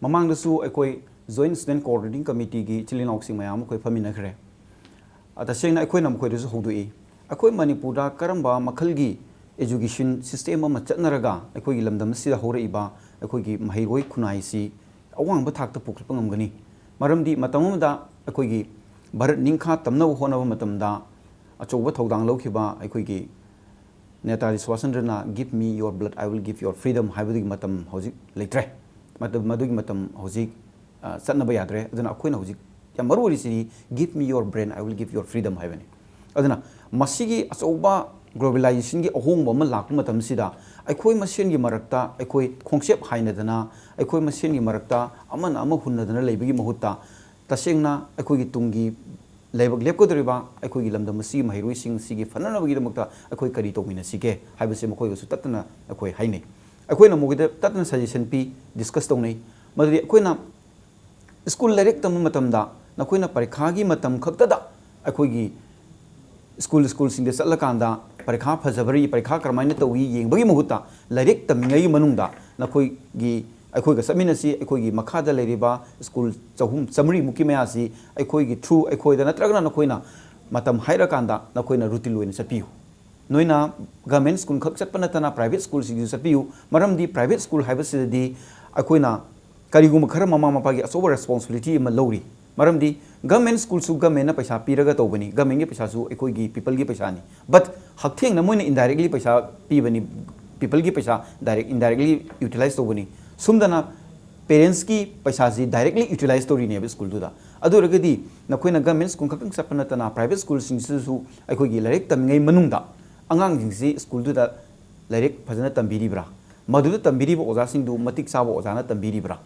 ꯃꯃꯥꯡꯗꯁꯨ ꯑꯩꯈꯣꯏ Joint Student Coordinating Committeeꯒꯤ ꯏꯆꯤꯜ ꯏꯅꯥꯎꯁꯤꯡ ꯃꯌꯥꯝ ꯑꯩꯈꯣꯏ ꯐꯝꯃꯤꯟꯅꯈ꯭ꯔꯦ꯫ ꯑ, ꯇꯁꯦꯡꯅ ꯑꯩꯈꯣꯏꯅ ꯃꯈꯣꯏꯗꯁꯨ ꯍꯧꯗꯣꯛꯏ, ꯑꯩꯈꯣꯏ ꯃꯅꯤꯄꯨꯔꯗ ꯀꯔꯝꯕ ꯃꯈꯜꯒꯤ education system ꯑꯃ ꯆꯠꯅꯔꯒ ꯑꯩꯈꯣꯏꯒꯤ ꯂꯝꯗꯝ ꯑꯁꯤꯗ ꯍꯧꯔꯛꯏꯕ ꯑꯩꯈꯣꯏꯒꯤ ꯃꯍꯩꯔꯣꯏ ꯈꯨꯟꯅꯥꯏꯁꯤ ꯑꯋꯥꯡꯕ ꯊꯥꯛꯇ ꯄꯨꯈꯠꯄ ꯉꯝꯒꯅꯤ? ꯃꯔꯝꯗꯤ ꯃꯇꯝ ꯑꯃꯗ ꯑꯩꯈꯣꯏꯒꯤ ꯚꯥꯔꯠ ꯅꯤꯡꯈꯥ ꯇꯝꯅꯕ ꯍꯣꯠꯅꯕ ꯃꯇꯝꯗ ꯑꯆꯧꯕ ꯊꯧꯗꯥꯡ ꯂꯧꯈꯤꯕ ꯑꯩꯈꯣꯏꯒꯤ Netaji Subhash ꯆꯟꯗ꯭ꯔꯅ "Give me your blood, I will give your freedom" ꯍꯥꯏꯕꯗꯨꯒꯤ ꯃꯇꯝ ꯍꯧꯖꯤꯛ ꯂꯩꯇ꯭ꯔꯦ꯫ ꯃꯇꯝ, ꯃꯗꯨꯒꯤ ꯃꯇꯝ ꯍꯧꯖꯤꯛ, ꯑ, ꯆꯠꯅꯕ ꯌꯥꯗ꯭ꯔꯦ꯫ ꯑꯗꯨꯅ ꯑꯩꯈꯣꯏꯅ ꯍꯧꯖꯤꯛ ꯌꯥꯝ ꯃꯔꯨ ꯑꯣꯏꯔꯤꯁꯤꯗꯤ "Give me your brain, I will give your freedom" ꯍꯥꯏꯕꯅꯤ꯫ ꯑꯗꯨꯅ ꯃꯁꯤꯒꯤ ꯑꯆꯧꯕ ꯒ꯭ꯂꯣꯕꯦꯂꯥꯏꯖꯦꯁꯟꯒꯤ ꯑꯍꯣꯡꯕ ꯑꯃ ꯂꯥꯛꯄ ꯃꯇꯝꯁꯤꯗ ꯑꯩꯈꯣꯏ ꯃꯁꯦꯟꯒꯤ ꯃꯔꯛꯇ ꯑꯩꯈꯣꯏ ꯈꯣꯡꯆꯦꯞ ꯍꯥꯏꯅꯗꯅ, ꯑꯩꯈꯣꯏ ꯃꯁꯦꯟꯒꯤ ꯃꯔꯛꯇ ꯑꯃꯅ ꯑꯃ ꯍꯨꯟꯅꯗꯅ ꯂꯩꯕꯒꯤ ꯃꯍꯨꯠꯇ, ꯇꯁꯦꯡꯅ ꯑꯩꯈꯣꯏꯒꯤ ꯇꯨꯡꯒꯤ ꯂꯩꯕꯥꯛ ꯂꯦꯞꯀꯗꯧꯔꯤꯕ ꯑꯩꯈꯣꯏꯒꯤ ꯂꯝꯗꯝ ꯑꯁꯤꯒꯤ ꯃꯍꯩꯔꯣꯏꯁꯤꯡ ꯑꯁꯤꯒꯤ ꯐꯅꯅꯕꯒꯤꯗꯃꯛꯇ ꯑꯩꯈꯣꯏ ꯀꯔꯤ ꯇꯧꯃꯤꯟꯅꯁꯤꯒꯦ ꯍꯥꯏꯕꯁꯦ ꯃꯈꯣꯏꯒꯁꯨ ꯇꯠꯇꯅ ꯑꯩꯈꯣꯏ ꯍꯥꯏꯅꯩ꯫ ꯑꯩꯈꯣꯏꯅ ꯃꯈꯣꯏꯗ ꯇꯠꯇꯅ ꯁꯖꯦꯁꯟ ꯄꯤ, ꯗꯤꯁꯀꯁ ꯇꯧꯅꯩ꯫ ꯃꯗꯨꯗꯤ ꯑꯩꯈꯣꯏꯅ ꯁ꯭ꯀꯨꯜ ꯂꯥꯏꯔꯤꯛ ꯇꯝꯕ ꯃꯇꯝꯗ ꯅꯈꯣꯏꯅ ꯄꯔꯤꯈꯥꯒꯤ ꯃꯇꯝ ꯈꯛꯇꯗ ꯑꯩꯈꯣꯏꯒꯤ ꯁ꯭ꯀꯨꯜ, ꯁ꯭ꯀꯨꯜꯁꯤꯡꯗ ꯆꯠꯂꯀꯥꯟꯗ ꯄꯔꯤꯈꯥ ꯐꯖꯕꯔꯤ, ꯄꯔꯤꯈꯥ ꯀꯔꯝꯍꯥꯏꯅ ꯇꯧꯏ ꯌꯦꯡꯕꯒꯤ ꯃꯍꯨꯠꯇ, ꯂꯥꯏꯔꯤꯛ ꯇꯝꯃꯤꯉꯩꯒꯤ ꯃꯅꯨꯡꯗ ꯅꯈꯣꯏꯒꯤ, ꯑꯩꯈꯣꯏꯒ ꯆꯠꯃꯤꯟꯅꯁꯤ, ꯑꯩꯈꯣꯏꯒꯤ ꯃꯈꯥꯗ ꯂꯩꯔꯤꯕ ꯁ꯭ꯀꯨꯜ ꯆꯍꯨꯝ, ꯆꯥꯃꯔꯤꯃꯨꯛꯀꯤ ꯃꯌꯥꯁꯤ ꯑꯩꯈꯣꯏꯒꯤ ꯊ꯭ꯔꯨ, ꯑꯩꯈꯣꯏꯗ ꯅꯠꯇ꯭ꯔꯒꯅ ꯅꯈꯣꯏꯅ ꯃꯇꯝ ꯍꯥꯏꯔꯀꯥꯟꯗ ꯅꯈꯣꯏꯅ ꯔꯨꯇꯤꯟ ꯑꯣꯏꯅ ꯆꯠꯄꯤꯌꯨ꯫ ꯅꯣꯏꯅ ꯒꯚꯔꯟꯃꯦꯟꯠ ꯁ꯭ꯀꯨꯜ ꯈꯛ ꯆꯠꯄ ꯅꯠꯇꯅ ꯄ꯭ꯔꯥꯏꯚꯦꯠ ꯁ꯭ꯀꯨꯜꯁꯤꯡꯁꯨ ꯆꯠꯄꯤꯌꯨ꯫ ꯃꯔꯝꯗꯤ ꯄ꯭ꯔꯥꯏꯚꯦꯠ ꯁ꯭ꯀꯨꯜ ꯍꯥꯏꯕꯁꯤꯗꯗꯤ ꯑꯩꯈꯣꯏꯅ ꯀꯔꯤꯒꯨꯝꯕ ꯈꯔ ꯃꯃꯥ ꯃꯄꯥꯒꯤ ꯑꯆꯧꯕ ꯔꯦꯁꯄꯣꯟꯁꯤꯕꯤꯂꯤꯇꯤ ꯑꯃ ꯂꯧꯔꯤ꯫ ꯃꯔꯝꯗꯤ ꯒꯚꯔꯟꯃꯦꯟꯠ ꯁ꯭ꯀꯨꯜꯁꯨ ꯒꯚꯔꯟꯃꯦꯟꯠꯅ ꯄꯩꯁꯥ ꯄꯤꯔꯒ ꯇꯧꯕꯅꯤ, ꯒꯚꯔꯟꯃꯦꯟꯠꯒꯤ ꯄꯩꯁꯥꯁꯨ ꯑꯩꯈꯣꯏꯒꯤ ꯄꯤꯄꯜꯒꯤ ꯄꯩꯁꯥꯅꯤ꯫ ꯕꯠ ꯍꯛꯊꯦꯡꯅ ꯃꯣꯏꯅ ꯏꯟꯗꯥꯏꯔꯦꯛꯂꯤ ꯄꯩꯁꯥ ꯄꯤꯕꯅꯤ, ꯄꯤꯄꯜꯒꯤ ꯄꯩꯁꯥ ꯗꯥꯏꯔꯦꯛ, ꯏꯟꯗꯥꯏꯔꯦꯛꯂꯤ ꯌꯨꯇꯤꯂꯥꯏꯁ ꯇꯧꯕꯅꯤ꯫ ꯁꯨꯝꯗꯅ ꯄꯦꯔꯦꯟꯠꯁꯀꯤ ꯄꯩꯁꯥꯁꯤ ꯗꯥꯏꯔꯦꯛꯂꯤ ꯌꯨꯇꯤꯂꯥꯏꯁ ꯇꯧꯔꯤꯅꯦꯕ ꯁ꯭ꯀꯨꯜꯗꯨꯗ꯫ ꯑꯗꯨ ꯑꯣꯏꯔꯒꯗꯤ ꯅꯈꯣꯏꯅ ꯒꯚꯔꯟꯃꯦꯟꯠ ꯁ꯭ꯀꯨꯜ ꯈꯛꯇꯪ ꯆꯠꯄ ꯅꯠꯇꯅ ꯄ꯭ꯔꯥꯏꯚꯦꯠ ꯁ꯭ꯀꯨꯜꯁꯤꯡꯁꯤꯗꯁꯨ ꯑꯩꯈꯣꯏꯒꯤ ꯂꯥꯏꯔꯤꯛ ꯇꯝꯃꯤꯉꯩ ꯃꯅꯨꯡꯗ ꯑꯉꯥꯡꯁꯤꯡꯁꯤ ꯁ꯭ꯀꯨꯜꯗꯨꯗ ꯂꯥꯏꯔꯤꯛ ꯐꯖꯅ ꯇꯝꯕꯤꯔꯤꯕ꯭ꯔꯥ? ꯃꯗꯨꯗ ꯇꯝꯕꯤꯔꯤꯕ ꯑꯣꯖꯥꯁꯤꯡꯗꯨ ꯃꯇꯤꯛ ꯆꯥꯕ ꯑꯣꯖꯥꯅ ꯇꯝꯕꯤꯔꯤꯕ꯭ꯔꯥ?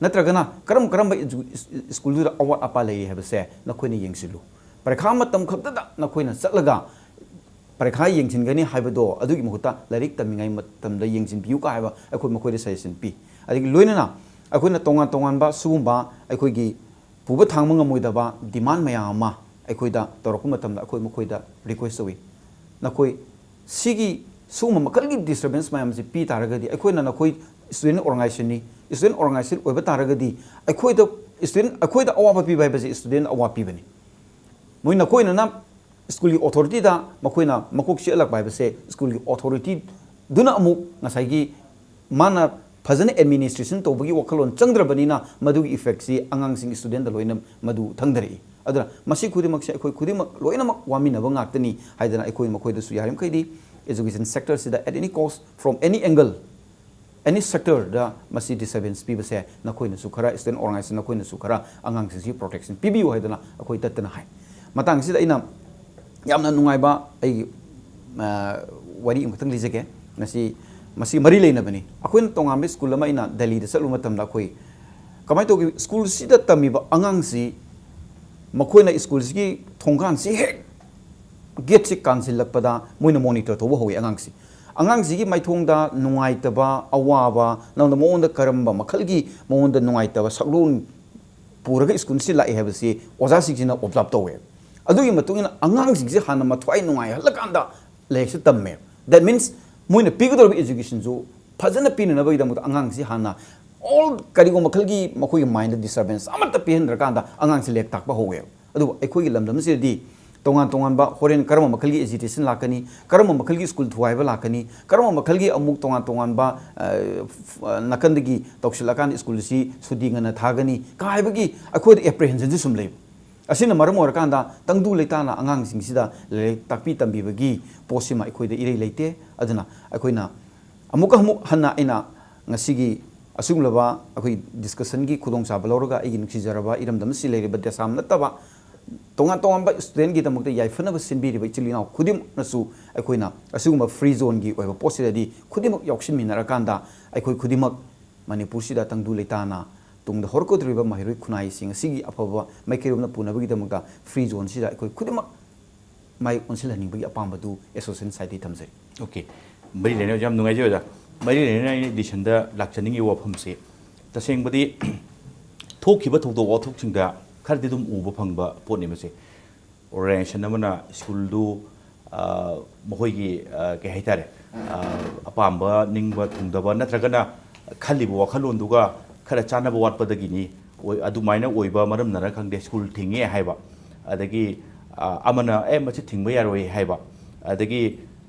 ꯅꯠꯇ꯭ꯔꯒꯅ ꯀꯔꯝ ꯀꯔꯝꯕ ꯁ꯭ꯀꯨꯜꯗꯨꯗ ꯑꯋꯥꯠ ꯑꯄꯥ ꯂꯩꯔꯤ ꯍꯥꯏꯕꯁꯦ ꯅꯈꯣꯏꯅ ꯌꯦꯡꯁꯤꯜꯂꯨ꯫ ꯄꯔꯤꯈꯥ ꯃꯇꯝ ꯈꯛꯇꯗ ꯅꯈꯣꯏꯅ ꯆꯠꯂꯒ ꯄꯔꯤꯈꯥ ꯌꯦꯡꯁꯤꯟꯒꯅꯤ ꯍꯥꯏꯕꯗꯣ, ꯑꯗꯨꯒꯤ ꯃꯍꯨꯠꯇ ꯂꯥꯏꯔꯤꯛ ꯇꯝꯃꯤꯉꯩ ꯃꯇꯝꯗ ꯌꯦꯡꯁꯤꯟꯕꯤꯌꯨ ꯀ ꯍꯥꯏꯕ ꯑꯩꯈꯣꯏ ꯃꯈꯣꯏꯗ ꯁꯖꯦꯁꯟ ꯄꯤ꯫ ꯑꯗꯒꯤ ꯂꯣꯏꯅꯅ ꯑꯩꯈꯣꯏꯅ ꯇꯣꯉꯥꯟ ꯇꯣꯉꯥꯟꯕ ꯁꯤꯒꯨꯝꯕ ꯑꯩꯈꯣꯏꯒꯤ ꯄꯨꯕ ꯊꯥꯡꯕ ꯉꯝꯃꯣꯏꯗꯕ ꯗꯤꯃꯥꯟ ꯃꯌꯥꯝ ꯑꯃ ꯑꯩꯈꯣꯏꯗ ꯇꯧꯔꯛꯄ ꯃꯇꯝꯗ ꯑꯩꯈꯣꯏ ꯃꯈꯣꯏꯗ ꯔꯤꯀ꯭ꯋꯦꯁ ꯇꯧꯏ꯫ ꯅꯈꯣꯏ ꯁꯤꯒꯤ ꯁꯤꯒꯨꯝꯕ ꯃꯈꯜꯒꯤ ꯗꯤꯁꯇꯔꯕꯦꯟꯁ ꯃꯌꯥꯝꯁꯤ ꯄꯤ ꯇꯥꯔꯒꯗꯤ ꯑꯩꯈꯣꯏꯅ ꯅꯈꯣꯏ ꯁ꯭ꯇꯨꯗꯦꯟꯠ ꯑꯣꯔꯒꯅꯥꯏꯖꯦꯁꯟꯅꯤ꯫ ꯁ꯭ꯇꯨꯗꯦꯟꯠ ꯑꯣꯔꯒꯅꯥꯏꯖꯦꯁꯟ ꯑꯣꯏꯕ ꯇꯥꯔꯒꯗꯤ ꯑꯩꯈꯣꯏꯗ ꯁ꯭ꯇꯨꯗꯦꯟꯠ, ꯑꯩꯈꯣꯏꯗ ꯑꯋꯥꯕ ꯄꯤꯕ ꯍꯥꯏꯕꯁꯤ ꯁ꯭ꯇꯨꯗꯦꯟꯠ ꯑꯋꯥꯕ ꯄꯤꯕꯅꯤ꯫ ꯃꯣꯏ ꯅꯈꯣꯏꯅ ꯁ꯭ꯀꯨꯜꯒꯤ ꯑꯣꯊꯣꯔꯤꯇꯤꯗ ꯃꯈꯣꯏꯅ ꯃꯀꯣꯛ ꯆꯤꯛꯍꯜꯂꯛꯄ ꯍꯥꯏꯕꯁꯦ ꯁ꯭ꯀꯨꯜꯒꯤ ꯑꯣꯊꯣꯔꯤꯇꯤꯗꯨꯅ ꯑꯃꯨꯛ ꯉꯁꯥꯏꯒꯤ ꯃꯥꯅ ꯐꯖꯅ ꯑꯦꯗꯃꯤꯅꯤꯁꯇ꯭ꯔꯦꯁꯟ ꯇꯧꯕꯒꯤ ꯋꯥꯈꯜꯂꯣꯟ ꯆꯪꯗ꯭ꯔꯕꯅꯤꯅ ꯃꯗꯨꯒꯤ ꯏꯐꯦꯛꯁꯤ ꯑꯉꯥꯡꯁꯤꯡ, ꯁ꯭ꯇꯨꯗꯦꯟꯠꯗ ꯂꯣꯏꯅ ꯃꯗꯨ ꯊꯪꯗꯔꯛꯏ꯫ ꯑꯗꯨꯅ ꯃꯁꯤ ꯈꯨꯗꯤꯡꯃꯛꯁꯦ ꯑꯩꯈꯣꯏ ꯈꯨꯗꯤꯡꯃꯛ ꯂꯣꯏꯅꯃꯛ ꯋꯥꯃꯤꯟꯅꯕ ꯉꯥꯛꯇꯅꯤ ꯍꯥꯏꯗꯅ ꯑꯩꯈꯣꯏ ꯃꯈꯣꯏꯗꯁꯨ ꯌꯥꯔꯤꯃꯈꯩꯗꯤ education sectorꯁꯤꯗ at any cost, from any angle, any sectorꯗ ꯃꯁꯤ ꯗꯤꯁꯇꯔꯕꯦꯟꯁ ꯄꯤꯕꯁꯦ ꯅꯈꯣꯏꯅꯁꯨ ꯈꯔ, ꯁ꯭ꯇꯨꯗꯦꯟꯠ ꯑꯣꯔꯒꯅꯥꯏꯖꯦꯁꯟ ꯅꯈꯣꯏꯅꯁꯨ ꯈꯔ ꯑꯉꯥꯡꯁꯤꯡꯁꯤ ꯄ꯭ꯔꯣꯇꯦꯛꯁꯟ ꯄꯤꯕꯤꯌꯨ ꯍꯥꯏꯗꯅ ꯑꯩꯈꯣꯏ ꯇꯠꯇꯅ ꯍꯥꯏ꯫ ꯃꯇꯥꯡꯁꯤꯗ ꯑꯩꯅ ꯌꯥꯝꯅ ꯅꯨꯡꯉꯥꯏꯕ ꯑꯩꯒꯤ ꯑ, ꯋꯥꯔꯤ ꯑꯃꯈꯛꯇꯪ ꯂꯤꯖꯒꯦ꯫ ꯉꯁꯤ ꯃꯁꯤ ꯃꯔꯤ ꯂꯩꯅꯕꯅꯤ꯫ ꯑꯩꯈꯣꯏꯅ ꯇꯣꯉꯥꯟꯕ ꯁ꯭ꯀꯨꯜ ꯑꯃ, ꯑꯩꯅ ꯗꯦꯜꯂꯤꯗ ꯆꯠꯂꯨꯕ ꯃꯇꯝꯗ, ꯑꯩꯈꯣꯏ ꯀꯃꯥꯏꯅ ꯇꯧꯒꯦ, ꯁ꯭ꯀꯨꯜꯁꯤꯗ ꯇꯝꯃꯤꯕ ꯑꯉꯥꯡꯁꯤ ꯃꯈꯣꯏꯅ ꯁ꯭ꯀꯨꯜꯁꯤꯒꯤ ꯊꯣꯡꯒꯥꯟꯁꯤ ꯍꯦꯛ, ꯒꯦꯠꯁꯤ ꯀꯥꯟꯁꯤꯜꯂꯛꯄꯗ ꯃꯣꯏꯅ ꯃꯣꯅꯤꯇꯔ ꯇꯧꯕ ꯍꯧꯋꯤ ꯑꯉꯥꯡꯁꯤ꯫ ꯑꯉꯥꯡꯁꯤꯒꯤ ꯃꯥꯏꯊꯣꯡꯗ ꯅꯨꯡꯉꯥꯏꯇꯕ, ꯑꯋꯥꯕ, ꯅꯪꯉꯣꯟꯗ ꯃꯉꯣꯟꯗ ꯀꯔꯝꯕ ꯃꯈꯜꯒꯤ ꯃꯉꯣꯟꯗ ꯅꯨꯡꯉꯥꯏꯇꯕ ꯁꯛꯂꯣꯟ ꯄꯨꯔꯒ ꯁ꯭ꯀꯨꯜꯁꯤ ꯂꯥꯛꯏ ꯍꯥꯏꯕꯁꯤ ꯑꯣꯖꯥꯁꯤꯡꯁꯤꯅ ꯑꯣꯕꯖꯥꯔꯕ ꯇꯧꯋꯦ꯫ ꯑꯗꯨꯒꯤ ꯃꯇꯨꯡ ꯏꯟꯅ ꯑꯉꯥꯡꯁꯤꯡꯁꯤ ꯍꯥꯟꯅ ꯃꯊ꯭ꯋꯥꯏ ꯅꯨꯡꯉꯥꯏꯍꯜꯂꯀꯥꯟꯗ ꯂꯥꯏꯔꯤꯛꯁꯤ ꯇꯝꯃꯦ꯫ That means ꯃꯣꯏꯅ ꯄꯤꯒꯗꯧꯔꯤꯕ education ꯁꯨ ꯐꯖꯅ ꯄꯤꯅꯅꯕꯒꯤꯗꯃꯛꯇ ꯑꯉꯥꯡꯁꯤ ꯍꯥꯟꯅ all ꯀꯔꯤꯒꯨꯝꯕ ꯃꯈꯜꯒꯤ ꯃꯈꯣꯏꯒꯤ mind ꯗ disturbance ꯑꯃꯠꯇ ꯄꯤꯍꯟꯗ꯭ꯔꯀꯥꯟꯗ ꯑꯉꯥꯡꯁꯤ ꯂꯥꯏꯔꯤꯛ ꯇꯥꯛꯄ ꯍꯧꯋꯦꯕ꯫ ꯑꯗꯨꯕꯨ ꯑꯩꯈꯣꯏꯒꯤ ꯂꯝꯗꯝ ꯑꯁꯤꯗꯗꯤ ꯇꯣꯉꯥꯟ ꯇꯣꯉꯥꯟꯕ, ꯍꯣꯔꯦꯟ ꯀꯔꯝꯕ ꯃꯈꯜꯒꯤ agitation ꯂꯥꯛꯀꯅꯤ, ꯀꯔꯝꯕ ꯃꯈꯜꯒꯤ ꯁ꯭ꯀꯨꯜ ꯊꯨꯒꯥꯏꯕ ꯂꯥꯛꯀꯅꯤ, ꯀꯔꯝꯕ ꯃꯈꯜꯒꯤ ꯑꯃꯨꯛ ꯇꯣꯉꯥꯟ ꯇꯣꯉꯥꯟꯕ, ꯑ, ꯐ-, ꯅꯥꯀꯟꯗꯒꯤ ꯇꯧꯁꯤꯜꯂꯀꯥꯟꯗ ꯁ꯭ꯀꯨꯜ ꯑꯁꯤ ꯁꯨꯇꯤ ꯉꯟꯅ ꯊꯥꯒꯅꯤ ꯀꯥꯏꯕꯒꯤ ꯑꯩꯈꯣꯏꯗ apprehension ꯁꯤ ꯁꯨꯝ ꯂꯩꯕ꯫ ꯑꯁꯤꯅ ꯃꯔꯝ ꯑꯣꯏꯔꯀꯥꯟꯗ ꯇꯪꯗꯨ ꯂꯩꯇꯥꯅ ꯑꯉꯥꯡꯁꯤꯡꯁꯤꯗ ꯂꯥꯏꯔꯤꯛ ꯇꯥꯛꯄꯤ ꯇꯝꯕꯤꯕꯒꯤ ꯄꯣꯠꯁꯤꯃ ꯑꯩꯈꯣꯏꯗ ꯏꯔꯩ ꯂꯩꯇꯦ꯫ ꯑꯗꯨꯅ ꯑꯩꯈꯣꯏꯅ ꯑꯃꯨꯛꯀ ꯑꯃꯨꯛ ꯍꯟꯅ ꯑꯩꯅ ꯉꯁꯤꯒꯤ ꯑꯁꯤꯒꯨꯝꯂꯕ ꯑꯩꯈꯣꯏ discussion ꯒꯤ ꯈꯨꯗꯣꯡꯆꯥꯕ ꯂꯧꯔꯒ, ꯑꯩꯒꯤ ꯅꯨꯡꯁꯤꯖꯔꯕ ꯏꯔꯝꯗꯝ ꯑꯁꯤ ꯂꯩꯔꯤꯕ ꯗꯦꯁꯥꯝ ꯅꯠꯇꯕ ꯇꯣꯉꯥꯟ ꯇꯣꯉꯥꯟꯕ student ꯒꯤꯗꯃꯛꯇ ꯌꯥꯏꯐꯅꯕ ꯁꯤꯟꯕꯤꯔꯤꯕ ꯏꯆꯤꯜ ꯏꯅꯥꯎ ꯈꯨꯗꯤꯡꯃꯛꯅꯁꯨ ꯑꯩꯈꯣꯏꯅ ꯑꯁꯤꯒꯨꯝꯕ free zone ꯒꯤ ꯑꯣꯏꯕ ꯄꯣꯠꯁꯤꯗꯗꯤ ꯈꯨꯗꯤꯡꯃꯛ ꯌꯥꯎꯁꯤꯟꯃꯤꯟꯅꯔꯀꯥꯟꯗ ꯑꯩꯈꯣꯏ ꯈꯨꯗꯤꯡꯃꯛ ꯃꯅꯤꯄꯨꯔꯁꯤꯗ ꯇꯪꯗꯨ ꯂꯩꯇꯥꯅ ꯇꯨꯡꯗ ꯍꯧꯔꯛꯀꯗꯧꯔꯤꯕ ꯃꯍꯩꯔꯣꯏ ꯈꯨꯟꯅꯥꯏꯁꯤꯡ ꯑꯁꯤꯒꯤ ꯑꯐꯕ ꯃꯥꯏꯀꯩꯔꯣꯝꯗ ꯄꯨꯅꯕꯒꯤꯗꯃꯛꯇ free zone ꯁꯤꯗ ꯑꯩꯈꯣꯏ ꯈꯨꯗꯤꯡꯃꯛ ꯃꯥꯏ ꯑꯣꯟꯁꯤꯜꯍꯟꯅꯤꯡꯕꯒꯤ ꯑꯄꯥꯝꯕꯗꯨ association side ꯇꯒꯤ ꯊꯝꯖꯔꯤ꯫ OK꯫ ꯃꯔꯤ ꯂꯩꯅ ꯌꯥꯝ ꯅꯨꯡꯉꯥꯏꯖꯩ ꯑꯣꯖꯥ꯫ ꯃꯔꯤ ꯂꯩꯅꯅ ꯑꯩꯅ edition ꯗ ꯂꯥꯛꯆꯅꯤꯡꯉꯤꯕ ꯋꯥꯐꯝꯁꯤ, ꯇꯁꯦꯡꯕꯗꯤ ꯊꯣꯛꯈꯤꯕ ꯊꯧꯗꯣꯛ ꯋꯥꯊꯣꯛꯁꯤꯡꯗ ꯈꯔꯗꯤ ꯑꯗꯨꯝ ꯎꯕ ꯐꯪꯕ ꯄꯣꯠꯅꯤ ꯃꯁꯦ꯫ Organization ꯑꯃꯅ ꯁ꯭ꯀꯨꯜꯗꯨ, ꯑ, ꯃꯈꯣꯏꯒꯤ, ꯑ, ꯀꯩ ꯍꯥꯏꯇꯥꯔꯦ, ꯑ, ꯑꯄꯥꯝꯕ ꯅꯤꯡꯕ ꯊꯨꯡꯗꯕ ꯅꯠꯇ꯭ꯔꯒꯅ ꯈꯜꯂꯤꯕ ꯋꯥꯈꯜꯂꯣꯟꯗꯨꯒ ꯈꯔ ꯆꯥꯟꯅꯕ ꯋꯥꯠꯄꯗꯒꯤꯅꯤ꯫ ꯑꯣꯏ-, ꯑꯗꯨꯃꯥꯏꯅ ꯑꯣꯏꯕ ꯃꯔꯝꯅꯔ ꯈꯪꯗꯦ, ꯁ꯭ꯀꯨꯜ ꯊꯤꯡꯉꯦ ꯍꯥꯏꯕ, ꯑꯗꯒꯤ, ꯑ, ꯑꯃꯅ "ꯑꯦ, ꯃꯁꯤ ꯊꯤꯡꯕ ꯌꯥꯔꯣꯏ" ꯍꯥꯏꯕ, ꯑꯗꯒꯤ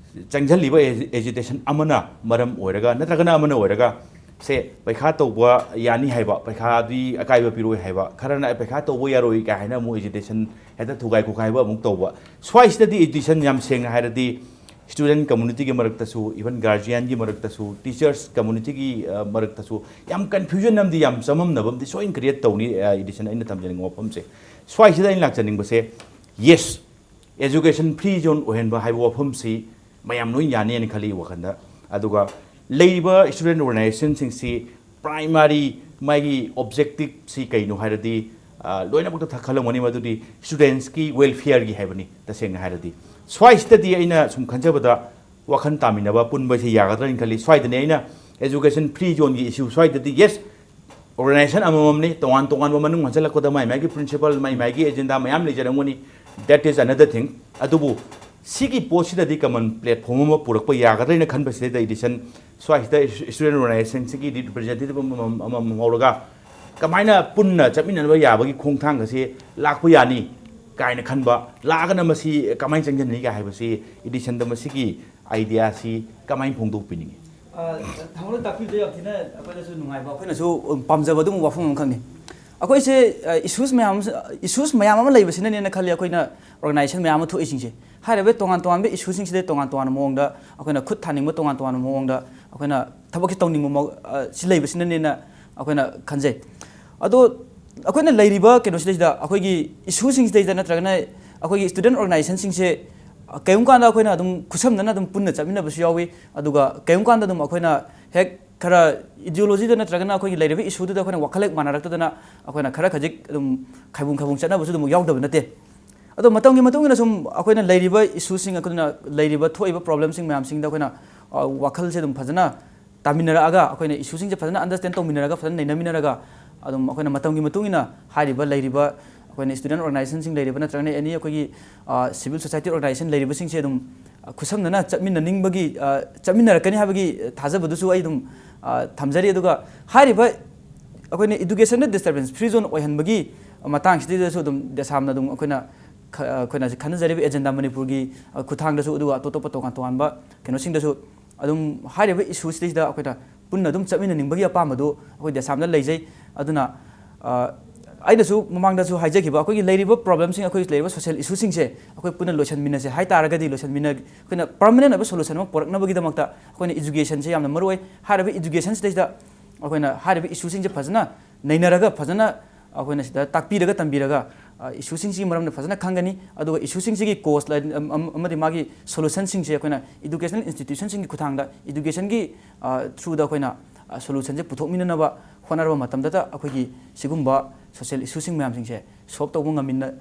ꯆꯪꯁꯤꯜꯂꯤꯕ ꯑꯦꯖꯤ-, agitation ꯑꯃꯅ ꯃꯔꯝ ꯑꯣꯏꯔꯒ ꯅꯠꯇ꯭ꯔꯒꯅ ꯑꯃꯅ ꯑꯣꯏꯔꯒ ꯁꯦ ꯄꯩꯈꯥ ꯇꯧꯕ ꯌꯥꯅꯤ ꯍꯥꯏꯕ, ꯄꯩꯈꯥꯗꯤ ꯑꯀꯥꯏꯕ ꯄꯤꯔꯣꯏ ꯍꯥꯏꯕ, ꯈꯔꯅ "ꯑꯦ, ꯄꯩꯈꯥ ꯇꯧꯕ ꯌꯥꯔꯣꯏ" ꯀꯥꯏ ꯍꯥꯏꯅ ꯑꯃꯨꯛ agitation ꯍꯦꯛꯇ ꯊꯨꯒꯥꯏ ꯈꯣꯈꯥꯏꯕ ꯑꯃꯨꯛ ꯇꯧꯕ꯫ ꯁ꯭ꯋꯥꯏꯁꯤꯗꯗꯤ agitation ꯌꯥꯝ ꯁꯦꯡꯅ ꯍꯥꯏꯔꯗꯤ student community ꯒꯤ ꯃꯔꯛꯇꯁꯨ, even guardian ꯒꯤ ꯃꯔꯛꯇꯁꯨ, teachers community ꯒꯤ, ꯑ, ꯃꯔꯛꯇꯁꯨ ꯌꯥꯝ confusion ꯑꯃꯗꯤ ꯌꯥꯝ ꯆꯃꯝꯅꯕ ꯑꯃꯗꯤ ꯁꯣꯏꯅ create ꯇꯧꯅꯤ, ꯑ, edition ꯑꯩꯅ ꯊꯝꯖꯅꯤꯡꯕ ꯋꯥꯐꯝꯁꯦ꯫ ꯁ꯭ꯋꯥꯏꯁꯤꯗ ꯑꯩꯅ ꯂꯥꯛꯆꯅꯤꯡꯕꯁꯦ, yes, education free zone ꯑꯣꯏꯍꯟꯕ ꯍꯥꯏꯕ ꯋꯥꯐꯝꯁꯤ ꯃꯌꯥꯝ ꯂꯣꯏ ꯌꯥꯅꯤꯅ ꯈꯜꯂꯤ ꯋꯥꯈꯜꯗ꯫ ꯑꯗꯨꯒ ꯂꯩꯔꯤꯕ student organizationꯁꯤꯡꯁꯤ primary ꯃꯥꯒꯤ objectiveꯁꯤ ꯀꯩꯅꯣ ꯍꯥꯏꯔꯗꯤ, ꯑ, ꯂꯣꯏꯅꯃꯛꯇ ꯊ-, ꯈꯜꯂꯝꯒꯅꯤ, ꯃꯗꯨꯗꯤ studentsꯀꯤ welfareꯒꯤ ꯍꯥꯏꯕꯅꯤ꯫ ꯇꯁꯦꯡꯅ ꯍꯥꯏꯔꯗꯤ ꯁ꯭ꯋꯥꯏꯁꯤꯗꯗꯤ ꯑꯩꯅ ꯁꯨꯝ ꯈꯟꯖꯕꯗ ꯋꯥꯈꯜ ꯇꯥꯃꯤꯟꯅꯕ ꯄꯨꯟꯕꯁꯤ ꯌꯥꯒꯗ꯭ꯔꯥꯅ ꯈꯜꯂꯤ꯫ ꯁ꯭ꯋꯥꯏꯗꯅꯤ ꯑꯩꯅ education free zoneꯒꯤ issue ꯁ꯭ꯋꯥꯏꯗꯗꯤ, yes, organization ꯑꯃꯃꯝꯅꯤ, ꯇꯣꯉꯥꯟ ꯇꯣꯉꯥꯟꯕ ꯃꯅꯨꯡ ꯍꯟꯖꯜꯂꯛꯄꯗ ꯃꯥꯏ ꯃꯥꯏꯒꯤ principle, ꯃꯥꯏ ꯃꯥꯏꯒꯤ agenda ꯃꯌꯥꯝ ꯂꯩꯖꯔꯝꯒꯅꯤ, that is another thing꯫ ꯑꯗꯨꯕꯨ ꯁꯤꯒꯤ ꯄꯣꯠꯁꯤꯗꯗꯤ common platform ꯑꯃ ꯄꯨꯔꯛꯄ ꯌꯥꯒꯗ꯭ꯔꯥꯅ ꯈꯟꯕꯁꯤꯗꯩꯗ ꯏꯗꯤꯁꯟ ꯁ꯭ꯋꯥꯏꯁꯤꯗ student organizationꯁꯤꯒꯤ representative ꯑꯃꯃꯝ ꯑꯃꯃꯝ ꯍꯧꯔꯒ ꯀꯃꯥꯏꯅ ꯄꯨꯟꯅ ꯆꯠꯃꯤꯟꯅꯕ ꯌꯥꯕꯒꯤ ꯈꯣꯡꯊꯥꯡ ꯑꯁꯤ ꯂꯥꯛꯄ ꯌꯥꯅꯤ ꯀꯥꯏꯅ ꯈꯟꯕ, ꯂꯥꯛꯑꯒꯅ ꯃꯁꯤ ꯀꯃꯥꯏꯅ ꯆꯪꯁꯤꯟꯅꯤ ꯀꯥꯏ ꯍꯥꯏꯕꯁꯤ ꯏꯗꯤꯁꯟꯗ ꯃꯁꯤꯒꯤ ideaꯁꯤ ꯀꯃꯥꯏꯅ ꯐꯣꯡꯗꯣꯛꯄꯤꯅꯤꯡꯉꯤ? ꯑ, ꯊꯥꯡꯃꯣꯏ ꯇꯥꯛꯄꯤꯕꯗ ꯌꯥꯝ ꯊꯤꯅ ꯑꯩꯈꯣꯏꯅꯁꯨ ꯅꯨꯡꯉꯥꯏꯕ, ꯑꯩꯈꯣꯏꯅꯁꯨ ꯄꯥꯝꯖꯕ ꯑꯗꯨꯒꯨꯝꯕ ꯋꯥꯐꯝ ꯑꯃꯈꯛꯅꯤ꯫ ꯑꯩꯈꯣꯏꯁꯦ, ꯑ, issues ꯃꯌꯥꯝ ꯑꯃ, issues ꯃꯌꯥꯝ ꯑꯃ ꯂꯩꯕꯁꯤꯅꯅꯦꯅ ꯈꯜꯂꯤ ꯑꯩꯈꯣꯏꯅ organization ꯃꯌꯥꯝ ꯑꯃ ꯊꯣꯛꯏꯁꯤꯡꯁꯦ꯫ ꯍꯥꯏꯔꯤꯕ ꯇꯣꯉꯥꯟ ꯇꯣꯉꯥꯟꯕ issueꯁꯤꯡꯁꯤꯗ ꯇꯣꯉꯥꯟ ꯇꯣꯉꯥꯟꯕ ꯃꯑꯣꯡꯗ ꯑꯩꯈꯣꯏꯅ ꯈꯨꯠ ꯊꯥꯅꯤꯡꯕ, ꯇꯣꯉꯥꯟ ꯇꯣꯉꯥꯟꯕ ꯃꯑꯣꯡꯗ ꯑꯩꯈꯣꯏꯅ ꯊꯕꯛꯁꯦ ꯇꯧꯅꯤꯡꯕ ꯃꯑꯣ-, ꯑ, ꯁꯤ ꯂꯩꯕꯁꯤꯅꯅꯦꯅ ꯑꯩꯈꯣꯏꯅ ꯈꯟꯖꯩ꯫ ꯑꯗꯣ ꯑꯩꯈꯣꯏꯅ ꯂꯩꯔꯤꯕ ꯀꯩꯅꯣꯁꯤꯗꯩꯁꯤꯗ, ꯑꯩꯈꯣꯏꯒꯤ issueꯁꯤꯡꯁꯤꯗꯩꯗ ꯅꯠꯇ꯭ꯔꯒꯅ ꯑꯩꯈꯣꯏꯒꯤ student organizationꯁꯤꯡꯁꯦ, ꯑ, ꯀꯔꯤꯒꯨꯝꯕ ꯀꯥꯟꯗ ꯑꯩꯈꯣꯏꯅ ꯑꯗꯨꯝ ꯈꯨꯠꯁꯝꯅꯅ ꯑꯗꯨꯝ ꯄꯨꯟꯅ ꯆꯠꯃꯤꯟꯅꯕꯁꯨ ꯌꯥꯎꯏ, ꯑꯗꯨꯒ ꯀꯔꯤꯒꯨꯝꯕ ꯀꯥꯟꯗ ꯑꯗꯨꯝ ꯑꯩꯈꯣꯏꯅ ꯍꯦꯛ ꯈꯔ ideologyꯗ ꯅꯠꯇ꯭ꯔꯒꯅ ꯑꯩꯈꯣꯏꯒꯤ ꯂꯩꯔꯤꯕ issueꯗꯨꯗ ꯑꯩꯈꯣꯏꯅ ꯋꯥꯈꯜ ꯍꯦꯛ ꯃꯥꯟꯅꯔꯛꯇꯗꯅ ꯑꯩꯈꯣꯏꯅ ꯈꯔ ꯈꯖꯤꯛ ꯑꯗꯨꯝ ꯈꯥꯏꯕꯨꯡ ꯈꯥꯏꯕꯨꯡ ꯆꯠꯅꯕꯁꯨ ꯑꯗꯨꯝ ꯌꯥꯎꯗꯕ ꯅꯠꯇꯦ꯫ ꯑꯗꯣ ꯃꯇꯝꯒꯤ ꯃꯇꯨꯡ ꯏꯟꯅ ꯁꯨꯝ ꯑꯩꯈꯣꯏꯅ ꯂꯩꯔꯤꯕ issueꯁꯤꯡ, ꯑꯩꯈꯣꯏꯅ ꯂꯩꯔꯤꯕ ꯊꯣꯛꯏꯕ problemꯁꯤꯡ ꯃꯌꯥꯝꯁꯤꯡꯗ ꯑꯩꯈꯣꯏꯅ, ꯑ, ꯋꯥꯈꯜꯁꯦ ꯑꯗꯨꯝ ꯐꯖꯅ ꯇꯥꯃꯤꯟꯅꯔꯛꯑꯒ, ꯑꯩꯈꯣꯏꯅ issueꯁꯤꯡꯁꯦ ꯐꯖꯅ understand ꯇꯧꯃꯤꯟꯅꯔꯒ, ꯐꯖꯅ ꯅꯩꯅꯃꯤꯟꯅꯔꯒ, ꯑꯗꯨꯝ ꯑꯩꯈꯣꯏꯅ ꯃꯇꯝꯒꯤ ꯃꯇꯨꯡ ꯏꯟꯅ ꯍꯥꯏꯔꯤꯕ ꯂꯩꯔꯤꯕ ꯑꯩꯈꯣꯏꯅ student organizationꯁꯤꯡ ꯂꯩꯔꯤꯕ ꯅꯠꯇ꯭ꯔꯒꯅ any ꯑꯩꯈꯣꯏꯒꯤ, ꯑ, civil society organization ꯂꯩꯔꯤꯕꯁꯤꯡꯁꯦ ꯑꯗꯨꯝ, ꯑ, ꯈꯨꯠꯁꯝꯅꯅ ꯆꯠꯃꯤꯟꯅꯅꯤꯡꯕꯒꯤ, ꯑ, ꯆꯠꯃꯤꯟꯅꯔꯛꯀꯅꯤ ꯍꯥꯏꯕꯒꯤ ꯊꯥꯖꯕꯗꯨꯁꯨ ꯑꯩ ꯑꯗꯨꯝ, ꯑ, ꯊꯝꯖꯔꯤ꯫ ꯑꯗꯨꯒ ꯍꯥꯏꯔꯤꯕ ꯑꯩꯈꯣꯏꯅ educationꯗ disturbance free zone ꯑꯣꯏꯍꯟꯕꯒꯤ ꯃꯇꯥꯡꯁꯤꯗꯩꯗꯁꯨ ꯑꯗꯨꯝ ꯗꯦꯁꯥꯝꯅ ꯑꯗꯨꯝ ꯑꯩꯈꯣꯏꯅ ꯈ-, ꯑꯩꯈꯣꯏꯅ ꯈꯟꯅꯖꯔꯤꯕ ꯑꯦꯖꯦꯟꯗꯥ ꯃꯅꯤꯄꯨꯔꯒꯤ, ꯑ, ꯈꯨꯠꯊꯥꯡꯗꯁꯨ, ꯑꯗꯨꯒ ꯑꯇꯣꯞ ꯑꯇꯣꯞꯄ ꯇꯣꯉꯥꯟ ꯇꯣꯉꯥꯟꯕ ꯀꯩꯅꯣꯁꯤꯡꯗꯁꯨ ꯑꯗꯨꯝ ꯍꯥꯏꯔꯤꯕ issueꯁꯤꯗꯩꯁꯤꯗ ꯑꯩꯈꯣꯏꯅ ꯄꯨꯟꯅ ꯑꯗꯨꯝ ꯆꯠꯃꯤꯟꯅꯅꯤꯡꯕꯒꯤ ꯑꯄꯥꯝꯕꯗꯨ ꯑꯩꯈꯣꯏ ꯗꯦꯁꯥꯝꯗ ꯂꯩꯖꯩ꯫ ꯑꯗꯨꯅ, ꯑ, ꯑꯩꯅꯁꯨ ꯃꯃꯥꯡꯗꯁꯨ ꯍꯥꯏꯖꯈꯤꯕ, ꯑꯩꯈꯣꯏꯒꯤ ꯂꯩꯔꯤꯕ problemꯁꯤꯡ, ꯑꯩꯈꯣꯏꯒꯤ ꯂꯩꯔꯤꯕ social issueꯁꯤꯡꯁꯦ ꯑꯩꯈꯣꯏ ꯄꯨꯟꯅ ꯂꯣꯏꯁꯤꯟꯃꯤꯟꯅꯁꯦ ꯍꯥꯏ ꯇꯥꯔꯒꯗꯤ, ꯂꯣꯏꯁꯤꯟꯃꯤꯟꯅ-, ꯑꯩꯈꯣꯏꯅ permanent ꯑꯣꯏꯕ solution ꯑꯃ ꯄꯨꯔꯛꯅꯕꯒꯤꯗꯃꯛꯇ ꯑꯩꯈꯣꯏꯅ educationꯁꯦ ꯌꯥꯝꯅ ꯃꯔꯨ ꯑꯣꯏ꯫ ꯍꯥꯏꯔꯤꯕ educationꯁꯤꯗꯩꯁꯤꯗ ꯑꯩꯈꯣꯏꯅ ꯍꯥꯏꯔꯤꯕ issueꯁꯤꯡꯁꯦ ꯐꯖꯅ ꯅꯩꯅꯔꯒ, ꯐꯖꯅ ꯑꯩꯈꯣꯏꯅ ꯁꯤꯗ ꯇꯥꯛꯄꯤꯔꯒ, ꯇꯝꯕꯤꯔꯒ, ꯏꯁꯨꯁꯤꯡꯁꯤꯒꯤ ꯃꯔꯝꯗ ꯐꯖꯅ ꯈꯪꯒꯅꯤ꯫ ꯑꯗꯨꯒ ꯏꯁꯨꯁꯤꯡꯁꯤꯒꯤ ꯀꯣꯁ ꯑꯃꯗꯤ ꯃꯥꯒꯤ ꯁꯣꯂꯨꯁꯟꯁꯤꯡꯁꯦ ꯑꯩꯈꯣꯏꯅ ꯏꯗꯨꯀꯦꯁꯅꯦꯜ ꯏꯟꯁꯇꯤꯇ꯭ꯌꯨꯁꯟꯁꯤꯡꯒꯤ ꯈꯨꯠꯊꯥꯡꯗ, ꯏꯗꯨꯀꯦꯁꯟꯒꯤ ꯊ꯭ꯔꯨꯗ ꯑꯩꯈꯣꯏꯅ ꯁꯣꯂꯨꯁꯟꯁꯦ ꯄꯨꯊꯣꯛꯃꯤꯟꯅꯅꯕ ꯍꯣꯠꯅꯔꯕ ꯃꯇꯝꯗꯇ ꯑꯩꯈꯣꯏꯒꯤ ꯁꯤꯒꯨꯝꯕ ꯁꯣꯁꯤꯌꯦꯜ ꯏꯁꯨꯁꯤꯡ ꯃꯌꯥꯝꯁꯤꯡꯁꯦ ꯁꯣꯜꯕ ꯇꯧꯕ ꯉꯝꯃꯤꯟꯅ-,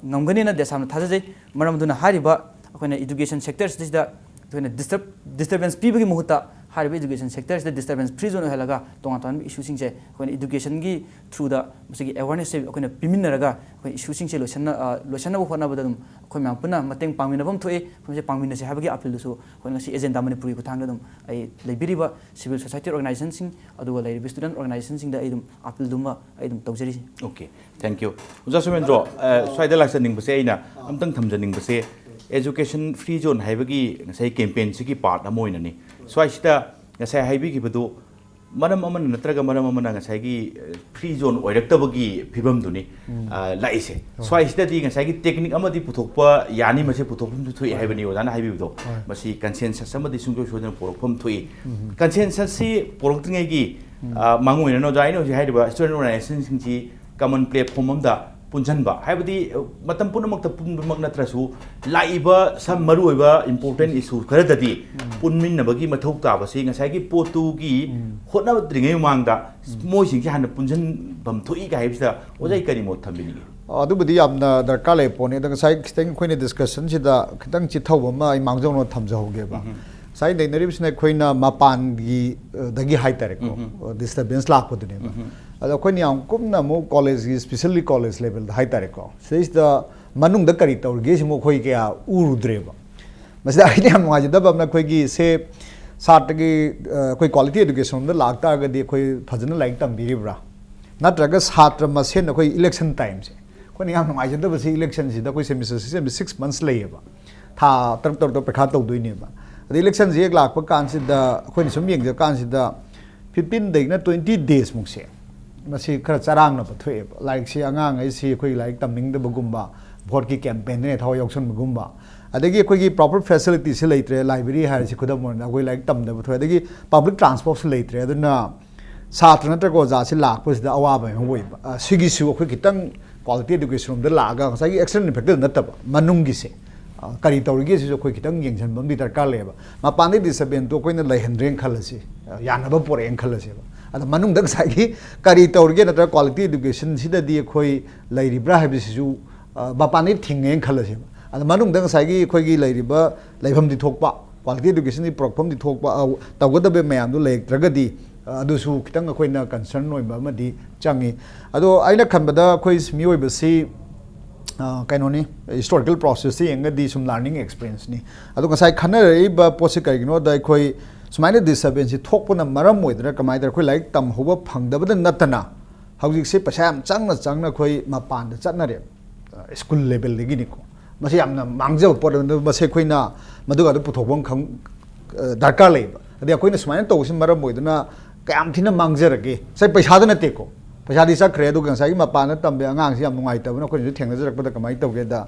ꯉꯝꯒꯅꯦꯅ ꯗꯦꯁꯥꯝꯅ ꯊꯥꯖꯖꯩ꯫ ꯃꯔꯝ ꯑꯗꯨꯅ ꯍꯥꯏꯔꯤꯕ ꯑꯩꯈꯣꯏꯅ ꯏꯗꯨꯀꯦꯁꯟ ꯁꯦꯛꯇꯔꯁꯤꯗ ꯑꯩꯈꯣꯏꯅ ꯗꯤꯁꯇꯔꯕ ꯗꯤꯁꯇꯔꯕꯦꯟꯁ ꯄꯤꯕꯒꯤ ꯃꯍꯨꯠꯇ ꯍꯥꯏꯔꯤꯕ ꯏꯗꯨꯀꯦꯁꯟ ꯁꯦꯛꯇꯔꯁꯤꯗ ꯗꯤꯁꯇꯔꯕꯦꯟꯁ ꯐ꯭ꯔꯤ ꯖꯣꯟ ꯑꯣꯏꯍꯜꯂꯒ ꯇꯣꯉꯥꯟ ꯇꯣꯉꯥꯟꯕ ꯏꯁꯨꯁꯤꯡꯁꯦ ꯑꯩꯈꯣꯏꯅ ꯏꯗꯨꯀꯦꯁꯟꯒꯤ ꯊ꯭ꯔꯨꯗ ꯃꯁꯤꯒꯤ ꯑꯦꯋꯥꯔꯅꯦꯁꯁꯦ ꯑꯩꯈꯣꯏꯅ ꯄꯤꯃꯤꯟꯅꯔꯒ ꯑꯩꯈꯣꯏ ꯏꯁꯨꯁꯤꯡꯁꯦ ꯂꯣꯏꯁꯟꯅ-, ꯑ, ꯂꯣꯏꯁꯟꯅꯕ ꯍꯣꯠꯅꯕꯗ ꯑꯗꯨꯝ ꯑꯩꯈꯣꯏ ꯃꯌꯥꯝ ꯄꯨꯟꯅ ꯃꯇꯦꯡ ꯄꯥꯡꯃꯤꯟꯅꯕ ꯑꯃ ꯊꯣꯛꯑꯦ꯫ ꯑꯩꯈꯣꯏꯁꯦ ꯄꯥꯡꯃꯤꯟꯅꯁꯦ ꯍꯥꯏꯕꯒꯤ ꯑꯄꯤꯜꯗꯨꯁꯨ ꯑꯩꯈꯣꯏꯅ ꯉꯁꯤ ꯑꯦꯖꯦꯟꯗꯥ ꯃꯅꯤꯄꯨꯔꯒꯤ ꯈꯨꯠꯊꯥꯡꯗ ꯑꯗꯨꯝ ꯑꯩ ꯂꯩꯕꯤꯔꯤꯕ ꯁꯤꯚꯤꯜ ꯁꯣꯁꯥꯏꯇꯤ ꯑꯣꯔꯒꯅꯥꯏꯖꯦꯁꯟꯁꯤꯡ ꯑꯗꯨꯒ ꯂꯩꯔꯤꯕ ꯁ꯭ꯇꯨꯗꯦꯟ ꯑꯣꯔꯒꯅꯥꯏꯖꯦꯁꯟꯁꯤꯡꯗ ꯑꯩ ꯑꯗꯨꯝ ꯑꯄꯤꯜꯗꯨꯃ ꯑꯩ ꯑꯗꯨꯝ ꯇꯧꯖꯔꯤꯁꯦ꯫ Okay, thank you. ꯑꯣꯖꯥ ꯁꯣꯃꯦꯟꯗ꯭ꯔꯣ, ꯑ, ꯁ꯭ꯋꯥꯏꯗ ꯂꯥꯛꯆꯅꯤꯡꯕꯁꯦ, ꯑꯩꯅ ꯑꯝꯇꯪ ꯊꯝꯖꯅꯤꯡꯕꯁꯦ, education free zone ꯍꯥꯏꯕꯒꯤ ꯉꯁꯥꯏ ꯀꯦꯝꯄꯦꯟꯁꯤꯒꯤ ꯄꯥꯔꯠ ꯑꯃ ꯑꯣꯏꯅꯅꯤ꯫ ꯁ꯭ꯋꯥꯏꯁꯤꯗ ꯉꯁꯥꯏ ꯍꯥꯏꯕꯤꯈꯤꯕꯗꯨ ꯃꯔꯝ ꯑꯃꯅ ꯅꯠꯇ꯭ꯔꯒ ꯃꯔꯝ ꯑꯃꯅ ꯉꯁꯥꯏꯒꯤ, ꯑ, ꯐ꯭ꯔꯤ ꯖꯣꯟ ꯑꯣꯏꯔꯛꯇꯕꯒꯤ ꯐꯤꯕꯝꯗꯨꯅꯤ, ꯑ, ꯂꯥꯛꯏꯁꯦ꯫ ꯁ꯭ꯋꯥꯏꯁꯤꯗꯗꯤ ꯉꯁꯥꯏꯒꯤ ꯇꯦꯛꯅꯤꯛ ꯑꯃꯗꯤ ꯄꯨꯊꯣꯛꯄ ꯌꯥꯅꯤ, ꯃꯁꯤ ꯄꯨꯊꯣꯛꯐꯝꯁꯨ ꯊꯣꯛꯏ ꯍꯥꯏꯕꯅꯤ ꯑꯣꯖꯥꯅ ꯍꯥꯏꯕꯤꯕꯗꯣ꯫ ꯃꯁꯤ ꯀꯟꯁꯦꯟꯁꯁ ꯑꯃꯗꯤ ꯁꯨꯡꯁꯣꯏ ꯁꯣꯏꯗꯅ ꯄꯨꯔꯛꯐꯝ ꯊꯣꯛꯏ꯫ ꯀꯟꯁꯦꯟꯁꯁꯁꯤ ꯄꯨꯔꯛꯇ꯭ꯔꯤꯉꯩꯒꯤ, ꯑ, ꯃꯥꯡꯑꯣꯏꯅꯅ ꯑꯣꯖꯥ, ꯑꯩꯅ ꯍꯧꯖꯤꯛ ꯍꯥꯏꯔꯤꯕ ꯁ꯭ꯇꯨꯗꯦꯟ ꯑꯣꯔꯒꯅꯥꯏꯖꯦꯁꯟꯁꯤꯡꯁꯤ ꯀꯃꯟ ꯄ꯭ꯂꯦꯠꯐꯣꯝ ꯑꯃꯗ ꯄꯨꯟꯁꯤꯟꯕ, ꯍꯥꯏꯕꯗꯤ, ꯑ, ꯃꯇꯝ ꯄꯨꯝꯅꯃꯛꯇ ꯄꯨꯟꯕꯃꯛ ꯅꯠꯇ꯭ꯔꯁꯨ, ꯂꯥꯛꯏꯕ ꯁꯝ ꯃꯔꯨꯑꯣꯏꯕ ꯏꯝꯄꯣꯔꯇꯦꯟ ꯏꯁꯨ ꯈꯔꯗꯗꯤ ꯄꯨꯟꯃꯤꯟꯅꯕꯒꯤ ꯃꯊꯧ ꯇꯥꯕꯁꯤ ꯉꯁꯥꯏꯒꯤ ꯄꯣꯠꯇꯨꯒꯤ ꯍꯣꯠꯅꯗ꯭ꯔꯤꯉꯩ ꯃꯃꯥꯡꯗ ꯃꯣꯏꯁꯤꯡꯁꯦ ꯍꯥꯟꯅ ꯄꯨꯟꯁꯤꯟꯐꯝ ꯊꯣꯛꯏ ꯀꯥꯏ ꯍꯥꯏꯕꯁꯤꯗ ꯑꯣꯖꯥ, ꯑꯩ ꯀꯔꯤ ꯃꯣꯠ ꯊꯝꯕꯤꯅꯤꯡꯉꯤ? ꯑꯗꯨꯕꯨꯗꯤ ꯌꯥꯝꯅ ꯗꯔꯀꯥꯔ ꯂꯩꯕ ꯄꯣꯠꯅꯤ꯫ ꯑꯗꯣ ꯉꯁꯥꯏ ꯈꯤꯇꯪ ꯑꯩꯈꯣꯏꯅ ꯗꯤꯁꯀꯁꯟꯁꯤꯗ ꯈꯤꯇꯪ ꯆꯤꯊꯍꯧꯕ ꯑꯃ ꯑꯩ ꯃꯥꯡꯖꯧꯅꯅ ꯊꯝꯖꯍꯧꯒꯦꯕ꯫ ꯉꯁꯥꯏ ꯅꯩꯅꯔꯤꯕꯁꯤꯅ ꯑꯩꯈꯣꯏꯅ ꯃꯄꯥꯟꯒꯤ, ꯑ, ꯗꯒꯤ ꯍꯥꯏꯇꯥꯔꯦꯀꯣ, ꯗꯤꯁꯇꯔꯕꯦꯟꯁ ꯂꯥꯛꯄꯗꯨꯅꯦꯕ꯫ ꯑꯗꯣ ꯑꯩꯈꯣꯏꯅ ꯌꯥꯝ ꯀꯨꯞꯅ ꯑꯃꯨꯛ ꯀꯣꯂꯦꯖꯀꯤ, ꯁ꯭ꯄꯦꯁꯦꯜꯂꯤ ꯀꯣꯂꯦꯖ ꯂꯦꯚꯦꯜꯗ ꯍꯥꯏꯇꯥꯔꯦꯀꯣ, ꯁꯤꯗꯩꯁꯤꯗ ꯃꯅꯨꯡꯗ ꯀꯔꯤ ꯇꯧꯔꯤꯒꯦ ꯁꯤꯃꯨꯛ ꯑꯩꯈꯣꯏ ꯀꯌꯥ ꯎꯔꯨꯗ꯭ꯔꯦꯕ꯫ ꯃꯁꯤꯗ ꯑꯩꯅ ꯌꯥꯝ ꯅꯨꯡꯉꯥꯏꯖꯗꯕ ꯑꯃꯅ, ꯑꯩꯈꯣꯏꯒꯤ ꯁꯦ ꯁꯥꯇ꯭ꯔꯒꯤ, ꯑ, ꯑꯩꯈꯣꯏ ꯀ꯭ꯋꯥꯂꯤꯇꯤ ꯑꯦꯗꯨꯀꯦꯁꯟ ꯔꯣꯝꯗ ꯂꯥꯛꯇꯥꯔꯒꯗꯤ ꯑꯩꯈꯣꯏ ꯐꯖꯅ ꯂꯥꯏꯔꯤꯛ ꯇꯝꯕꯤꯔꯤꯕ꯭ꯔꯥ? ꯅꯠꯇ꯭ꯔꯒ ꯁꯥꯇ꯭ꯔ ꯃꯁꯦꯟ ꯑꯩꯈꯣꯏ ꯏꯂꯦꯛꯁꯟ ꯇꯥꯏꯝꯁꯦ, ꯑꯩꯈꯣꯏꯅ ꯌꯥꯝ ꯅꯨꯡꯉꯥꯏꯖꯗꯕꯁꯤ ꯏꯂꯦꯛꯁꯟꯁꯤꯗ ꯑꯩꯈꯣꯏ ꯁꯦꯃꯤꯁꯇꯔ ꯁꯤꯛꯁ ꯁꯤꯛꯁ ꯃꯟꯁ ꯂꯩꯌꯦꯕ, ꯊꯥ ꯇꯔꯨꯛ ꯇꯔꯨꯛꯇ ꯄꯩꯈꯥ ꯇꯧꯗꯣꯏꯅꯦꯕ꯫ ꯑꯗ ꯏꯂꯦꯛꯁꯟꯁꯤ ꯍꯦꯛ ꯂꯥꯛꯄ ꯀꯥꯟꯁꯤꯗ ꯑꯩꯈꯣꯏꯅ ꯁꯨꯝ ꯌꯦꯡꯖ ꯀꯥꯟꯁꯤꯗ ꯐꯤꯐꯇꯤꯟꯗꯒꯤꯅ ꯇ꯭ꯋꯦꯟꯇꯤ ꯗꯦꯖꯃꯨꯛꯁꯦ ꯃꯁꯤ ꯈꯔ ꯆꯔꯥꯡꯅꯕ ꯊꯣꯛꯑꯦꯕ꯫ ꯂꯥꯏꯔꯤꯛꯁꯤ ꯑꯉꯥꯡꯈꯩꯁꯤ ꯑꯩꯈꯣꯏ ꯂꯥꯏꯔꯤꯛ ꯇꯝꯅꯤꯡꯗꯕꯒꯨꯝꯕ, ꯚꯣꯠꯀꯤ ꯀꯦꯝꯄꯦꯟꯗꯅ ꯊꯋꯥꯏ ꯌꯥꯎꯁꯟꯕꯒꯨꯝꯕ, ꯑꯗꯒꯤ ꯑꯩꯈꯣꯏꯒꯤ ꯄ꯭ꯔꯣꯄꯔ ꯐꯦꯁꯤꯂꯤꯇꯤꯁꯤ ꯂꯩꯇ꯭ꯔꯦ꯫ ꯂꯥꯏꯕ꯭ꯔꯦꯔꯤ ꯍꯥꯏꯔꯤꯁꯤ ꯈꯨꯗꯝ ꯑꯣꯏꯅ ꯑꯩꯈꯣꯏ ꯂꯥꯏꯔꯤꯛ ꯇꯝꯗꯕ ꯊꯣꯛꯑꯦ, ꯑꯗꯒꯤ ꯄꯕ꯭ꯂꯤꯛ ꯇ꯭ꯔꯥꯟꯁꯄꯣꯔꯠꯁꯨ ꯂꯩꯇ꯭ꯔꯦ꯫ ꯑꯗꯨꯅ ꯁꯥꯇ꯭ꯔ ꯅꯠꯇ꯭ꯔꯒ ꯑꯣꯖꯥꯁꯤ ꯂꯥꯛꯄꯁꯤꯗ ꯑꯋꯥꯕ ꯑꯃ ꯑꯣꯏꯕ꯫ ꯑ, ꯁꯤꯒꯤꯁꯨ ꯑꯩꯈꯣꯏ ꯈꯤꯇꯪ ꯀ꯭ꯋꯥꯂꯤꯇꯤ ꯑꯦꯗꯨꯀꯦꯁꯟ ꯔꯣꯝꯗ ꯂꯥꯛꯑꯒ ꯉꯁꯥꯏꯒꯤ ꯑꯦꯛꯁꯇꯔꯅꯦꯜ ꯐꯦꯛꯇꯔ ꯅꯠꯇꯕ, ꯃꯅꯨꯡꯒꯤꯁꯦ, ꯑ, ꯀꯔꯤ ꯇꯧꯔꯤꯒꯦ ꯁꯤꯁꯨ ꯑꯩꯈꯣꯏ ꯈꯤꯇꯪ ꯌꯦꯡꯁꯤꯟꯕ ꯑꯃꯗꯤ ꯗꯔꯀꯥꯔ ꯂꯩꯌꯦꯕ꯫ ꯃꯄꯥꯟꯗꯩ ꯗꯤꯁꯇꯔꯕꯦꯟꯁꯇꯣ ꯑꯩꯈꯣꯏꯅ ꯂꯩꯍꯟꯗ꯭ꯔꯦꯅ ꯈꯜꯂꯁꯤ, ꯑ, ꯌꯥꯅꯕ ꯄꯣꯔꯛꯑꯦꯅ ꯈꯜꯂꯁꯦꯕ꯫ ꯑꯗ ꯃꯅꯨꯡꯗ ꯉꯁꯥꯏꯒꯤ ꯀꯔꯤ ꯇꯧꯔꯤꯒꯦ ꯅꯠꯇ꯭ꯔꯒ ꯀ꯭ꯋꯥꯂꯤꯇꯤ ꯑꯦꯗꯨꯀꯦꯁꯟꯁꯤꯗꯗꯤ ꯑꯩꯈꯣꯏ ꯂꯩꯔꯤꯕ꯭ꯔꯥ ꯍꯥꯏꯕꯁꯤꯁꯨ, ꯑ, ꯃꯄꯥꯟꯗꯩ ꯊꯤꯡꯉꯦꯅ ꯈꯜꯂꯁꯦꯕ꯫ ꯑꯗ ꯃꯅꯨꯡꯗ ꯉꯁꯥꯏꯒꯤ ꯑꯩꯈꯣꯏꯒꯤ ꯂꯩꯔꯤꯕ ꯂꯩꯐꯝꯗꯤ ꯊꯣꯛꯄ, ꯀ꯭ꯋꯥꯂꯤꯇꯤ ꯑꯦꯗꯨꯀꯦꯁꯟꯒꯤ ꯄꯨꯔꯛꯐꯝꯗꯤ ꯊꯣꯛꯄ, ꯑ, ꯇꯧꯒꯗꯕ ꯃꯌꯥꯝꯗꯨ ꯂꯩꯔꯛꯇ꯭ꯔꯒꯗꯤ, ꯑ, ꯑꯗꯨꯁꯨ ꯈꯤꯇꯪ ꯑꯩꯈꯣꯏꯅ ꯀꯟꯁꯔꯟ ꯑꯣꯏꯕ ꯑꯃꯗꯤ ꯆꯪꯉꯤ꯫ ꯑꯗꯣ ꯑꯩꯅ ꯈꯟꯕꯗ ꯑꯩꯈꯣꯏ ꯃꯤꯑꯣꯏꯕꯁꯤ, ꯑ, ꯀꯩꯅꯣꯅꯤ, ꯍꯤꯁꯇꯣꯔꯤꯀꯦꯜ ꯄ꯭ꯔꯣꯁꯦꯁꯇ ꯌꯦꯡꯉꯒꯗꯤ ꯁꯨꯝ ꯂꯔꯅꯤꯡ ꯑꯦꯛꯁꯄꯤꯔꯤꯌꯦꯟꯁꯅꯤ꯫ ꯑꯗꯣ ꯉꯁꯥꯏ ꯈꯟꯅꯔꯛꯏꯕ ꯄꯣꯠꯁꯤ ꯀꯔꯤꯒꯤꯅꯣꯗ, ꯑꯩꯈꯣꯏ ꯁꯨꯃꯥꯏꯅ ꯗꯤꯁꯇꯔꯕꯦꯟꯁꯁꯤ ꯊꯣꯛꯄꯅ ꯃꯔꯝ ꯑꯣꯏꯗꯅ ꯀꯃꯥꯏꯅ ꯇꯧꯔꯦ, ꯑꯩꯈꯣꯏ ꯂꯥꯏꯔꯤꯛ ꯇꯝꯍꯧꯕ ꯐꯪꯗꯕꯗ ꯅꯠꯇꯅ ꯍꯧꯖꯤꯛꯁꯦ ꯄꯩꯁꯥ ꯌꯥꯝ ꯆꯪꯅ ꯆꯪꯅ ꯑꯩꯈꯣꯏ ꯃꯄꯥꯟꯗ ꯆꯠꯅꯔꯦ, ꯑ, ꯁ꯭ꯀꯨꯜ ꯂꯦꯚꯦꯜꯗꯒꯤꯅꯤꯀꯣ꯫ ꯃꯁꯤ ꯌꯥꯝꯅ ꯃꯥꯡꯖꯕ ꯄꯣꯠ ꯑꯃ, ꯃꯁꯤ ꯑꯩꯈꯣꯏꯅ ꯃꯗꯨꯒꯗꯣ ꯄꯨꯊꯣꯛꯄ ꯑꯃ ꯈꯪ-, ꯑ, ꯗꯔꯀꯥꯔ ꯂꯩꯌꯦꯕ꯫ ꯑꯗꯩ ꯑꯩꯈꯣꯏꯅ ꯁꯨꯃꯥꯏꯅ ꯇꯧꯕꯁꯤꯅ ꯃꯔꯝ ꯑꯣꯏꯗꯨꯅ ꯀꯌꯥꯝ ꯊꯤꯅ ꯃꯥꯡꯖꯔꯒꯦ? ꯉꯁꯥꯏ ꯄꯩꯁꯥꯗ ꯅꯠꯇꯦꯀꯣ, ꯄꯩꯁꯥꯗꯤ ꯆꯠꯈ꯭ꯔꯦ, ꯑꯗꯨꯒ ꯉꯁꯥꯏꯒꯤ ꯃꯄꯥꯟꯗ ꯇꯝꯕ ꯑꯉꯥꯡꯁꯤ ꯌꯥꯝ ꯅꯨꯡꯉꯥꯏꯇꯕꯅ ꯑꯩꯈꯣꯏꯅꯁꯨ ꯊꯦꯡꯅꯖꯔꯛꯄꯗ ꯀꯃꯥꯏꯅ ꯇꯧꯒꯦꯗ,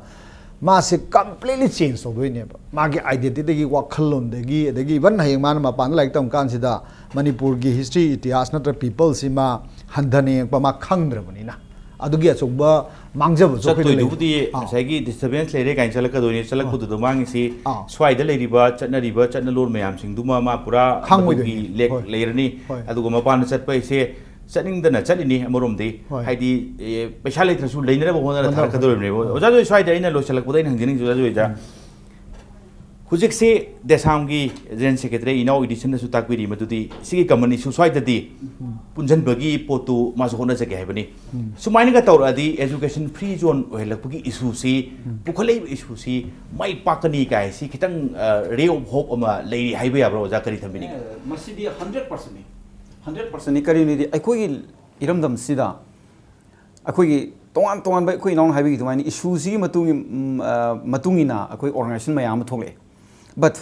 ꯃꯥꯁꯦ ꯀꯝꯄ꯭ꯂꯤꯠꯂꯤ ꯆꯦꯟꯖ ꯇꯧꯗꯣꯏꯅꯦꯕ꯫ ꯃꯥꯒꯤ ꯑꯥꯏꯗꯦꯟꯇꯤꯇꯤꯗꯒꯤ, ꯋꯥꯈꯜꯂꯣꯟꯗꯒꯤ, ꯑꯗꯒꯤ ꯏꯚꯟ ꯍꯌꯦꯡ ꯃꯥꯅ ꯃꯄꯥꯟꯗ ꯂꯥꯏꯔꯤꯛ ꯇꯝ ꯀꯥꯟꯁꯤꯗ ꯃꯅꯤꯄꯨꯔꯒꯤ ꯍꯤꯁꯇ꯭ꯔꯤ, ꯏꯇꯤꯍꯥꯁ ꯅꯠꯇ꯭ꯔ ꯄꯤꯄꯜꯁꯤ ꯃꯥ ꯍꯟꯊꯅ ꯌꯦꯡꯉꯛꯄ ꯃꯥ ꯈꯪꯗ꯭ꯔꯕꯅꯤꯅ, ꯑꯗꯨꯒꯤ ꯑꯆꯧꯕ ꯃꯥꯡꯖꯕꯁꯨ ꯑꯩꯈꯣꯏꯗ ꯂꯩ꯫ ꯆꯠꯇꯣꯏꯗꯨꯕꯨꯗꯤ ꯑꯥ꯫ ꯉꯁꯥꯏꯒꯤ ꯗꯤꯁꯇꯔꯕꯦꯟꯁ ꯂꯩꯔꯦ ꯀꯥꯏꯅ ꯆꯠꯂꯛꯀꯗꯣꯏꯅꯤ꯫ ꯆꯠꯂꯛꯄꯗꯨꯗ ꯃꯥꯒꯤꯁꯤ ꯑꯥ꯫ ꯁ꯭ꯋꯥꯏꯗ ꯂꯩꯔꯤꯕ ꯆꯠꯅꯔꯤꯕ ꯆꯠꯅꯂꯣꯟ ꯃꯌꯥꯝꯁꯤꯡꯗꯨꯃ ꯃꯥ ꯄꯨꯔꯥ ꯈꯪꯉꯣꯏꯗꯣꯏꯅꯤ꯫ ꯃꯗꯨꯒꯤ ꯂꯦꯛ ꯍꯣꯏ꯫ ꯂꯩꯔꯅꯤ꯫ ꯍꯣꯏ꯫ ꯑꯗꯨꯒ ꯃꯄꯥꯟꯗ ꯆꯠꯄ ꯍꯥꯏꯁꯦ ꯆꯠꯅꯤꯡꯗꯅ ꯆꯠꯂꯤꯅꯤ ꯑꯃꯔꯣꯝꯗꯤ꯫ ꯍꯣꯏ꯫ ꯍꯥꯏꯗꯤ, ꯑꯦ, ꯄꯩꯁꯥ ꯂꯩꯇ꯭ꯔꯁꯨ ꯂꯩꯅꯅꯕ ꯍꯣꯠꯅꯔ ꯍꯣꯠꯅꯕ ꯊꯥꯔꯛꯀꯗꯧꯔꯤꯕꯅꯦꯕ꯫ ꯍꯣꯏ꯫ ꯑꯣꯖꯥ ꯖꯣꯏ, ꯁ꯭ꯋꯥꯏꯗ ꯑꯩꯅ ꯂꯣꯏꯁꯤꯜꯂꯛꯄꯗ ꯑꯩꯅ ꯍꯪꯖꯅꯤꯡꯉꯤꯁꯦ, ꯑꯣꯖꯥ ꯖꯣꯏꯗ, ꯎꯝ꯫ ꯍꯧꯖꯤꯛꯁꯤ ꯗꯦꯁꯥꯝꯒꯤ ꯖꯦꯅꯔꯦꯜ ꯁꯦꯀ꯭ꯔꯦꯇꯔꯤ ꯏꯅꯥꯎ ꯏꯗꯤꯁꯟꯅꯁꯨ ꯇꯥꯛꯄꯤꯔꯤ ꯃꯗꯨꯗꯤ ꯁꯤꯒꯤ ꯀꯃꯟ ꯏꯁꯨ ꯁ꯭ꯋꯥꯏꯗꯗꯤ ꯎꯝ꯫ ꯄꯨꯟꯁꯤꯟꯕꯒꯤ ꯄꯣꯠꯇꯨ ꯃꯥꯁꯨ ꯍꯣꯠꯅꯖꯒꯦ ꯍꯥꯏꯕꯅꯤ꯫ ꯎꯝ꯫ ꯁꯨꯃꯥꯏꯅꯒ ꯇꯧꯔꯛꯑꯗꯤ ꯑꯦꯖꯨꯀꯦꯁꯟ ꯐ꯭ꯔꯤ ꯖꯣꯟ ꯑꯣꯏꯍꯜꯂꯛꯄꯒꯤ ꯏꯁꯨꯁꯤ, ꯎꯝ꯫ ꯄꯨꯈꯠꯂꯛꯏꯕ ꯏꯁꯨꯁꯤ ꯃꯥꯏ ꯄꯥꯛꯀꯅꯤ ꯀꯥꯏꯁꯤ ꯈꯤꯇꯪ, ꯑ, ray of hope ꯑꯃ ꯂꯩꯔꯤ ꯍꯥꯏꯕ ꯌꯥꯕ꯭ꯔꯥ ꯑꯣꯖꯥ? ꯀꯔꯤ ꯊꯝꯕꯤꯅꯤꯡꯉꯤ? ꯑꯦ, ꯃꯁꯤꯗꯤ ꯍꯟꯗ꯭ꯔꯦꯠ ꯄꯥꯔꯁꯦꯟꯅꯤ꯫ ꯍꯟꯗ꯭ꯔꯦꯠ ꯄꯥꯔꯁꯦꯟꯅꯤ꯫ ꯀꯔꯤꯅꯣꯗꯤ ꯑꯩꯈꯣꯏꯒꯤ ꯏꯔꯝꯗꯝꯁꯤꯗ ꯑꯩꯈꯣꯏꯒꯤ ꯇꯣꯉꯥꯟ ꯇꯣꯉꯥꯟꯕ, ꯑꯩꯈꯣꯏ ꯏꯅꯥꯎꯅ ꯍꯥꯏꯕꯤꯈꯤ ꯑꯗꯨꯃꯥꯏꯅ, ꯏꯁꯨꯁꯤꯒꯤ ꯃꯇꯨꯡ ꯏꯟ-, ꯎꯝ, ꯑ, ꯃꯇꯨꯡ ꯏꯟꯅ ꯑꯩꯈꯣꯏ ꯑꯣꯔꯒꯅꯥꯏꯖꯦꯁꯟ ꯃꯌꯥꯝ ꯑꯃ ꯊꯣꯛꯂꯛꯑꯦ꯫ But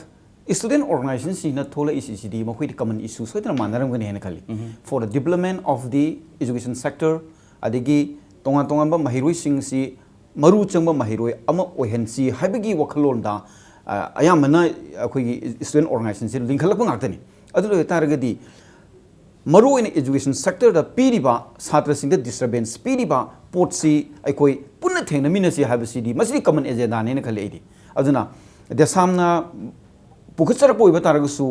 student organizationꯁꯤꯡꯅ ꯊꯣꯛꯂꯛꯏꯁꯤꯗꯤ ꯃꯈꯣꯏꯗꯤ ꯀꯃꯟ ꯏꯁꯨ ꯁꯣꯏꯗꯅ ꯃꯥꯟꯅꯔꯝꯒꯅꯤ ꯍꯥꯏꯅ ꯈꯜꯂꯤ꯫ ꯎꯝ꯫ For the development of the education sector, ꯑꯗꯒꯤ ꯇꯣꯉꯥꯟ ꯇꯣꯉꯥꯟꯕ ꯃꯍꯩꯔꯣꯏꯁꯤꯡꯁꯤ ꯃꯔꯨ ꯆꯪꯕ ꯃꯍꯩꯔꯣꯏ ꯑꯃ ꯑꯣꯏꯍꯟꯁꯤ ꯍꯥꯏꯕꯒꯤ ꯋꯥꯈꯜꯂꯣꯟꯗ, ꯑ, ꯑꯌꯥꯝꯕꯅ ꯑꯩꯈꯣꯏꯒꯤ student organizationꯁꯤ ꯂꯤꯡꯈꯠꯂꯛꯄ ꯉꯥꯛꯇꯅꯤ꯫ ꯑꯗꯨ ꯑꯣꯏ ꯇꯥꯔꯒꯗꯤ ꯃꯔꯨꯑꯣꯏꯅ education sectorꯗ ꯄꯤꯔꯤꯕ, ꯁꯥꯇ꯭ꯔꯁꯤꯡꯗ disturbance ꯄꯤꯔꯤꯕ ꯄꯣꯠꯁꯤ ꯑꯩꯈꯣꯏ ꯄꯨꯟꯅ ꯊꯦꯡꯅꯃꯤꯟꯅꯁꯤ ꯍꯥꯏꯕꯁꯤꯗꯤ ꯃꯁꯤꯗꯤ common agendaꯅꯦꯅ ꯈꯜꯂꯤ ꯑꯩꯗꯤ꯫ ꯑꯗꯨꯅ ꯗꯦꯁꯥꯝꯅ ꯄꯨꯈꯠꯆꯔꯛꯄ ꯑꯣꯏꯕ ꯇꯥꯔꯒꯁꯨ,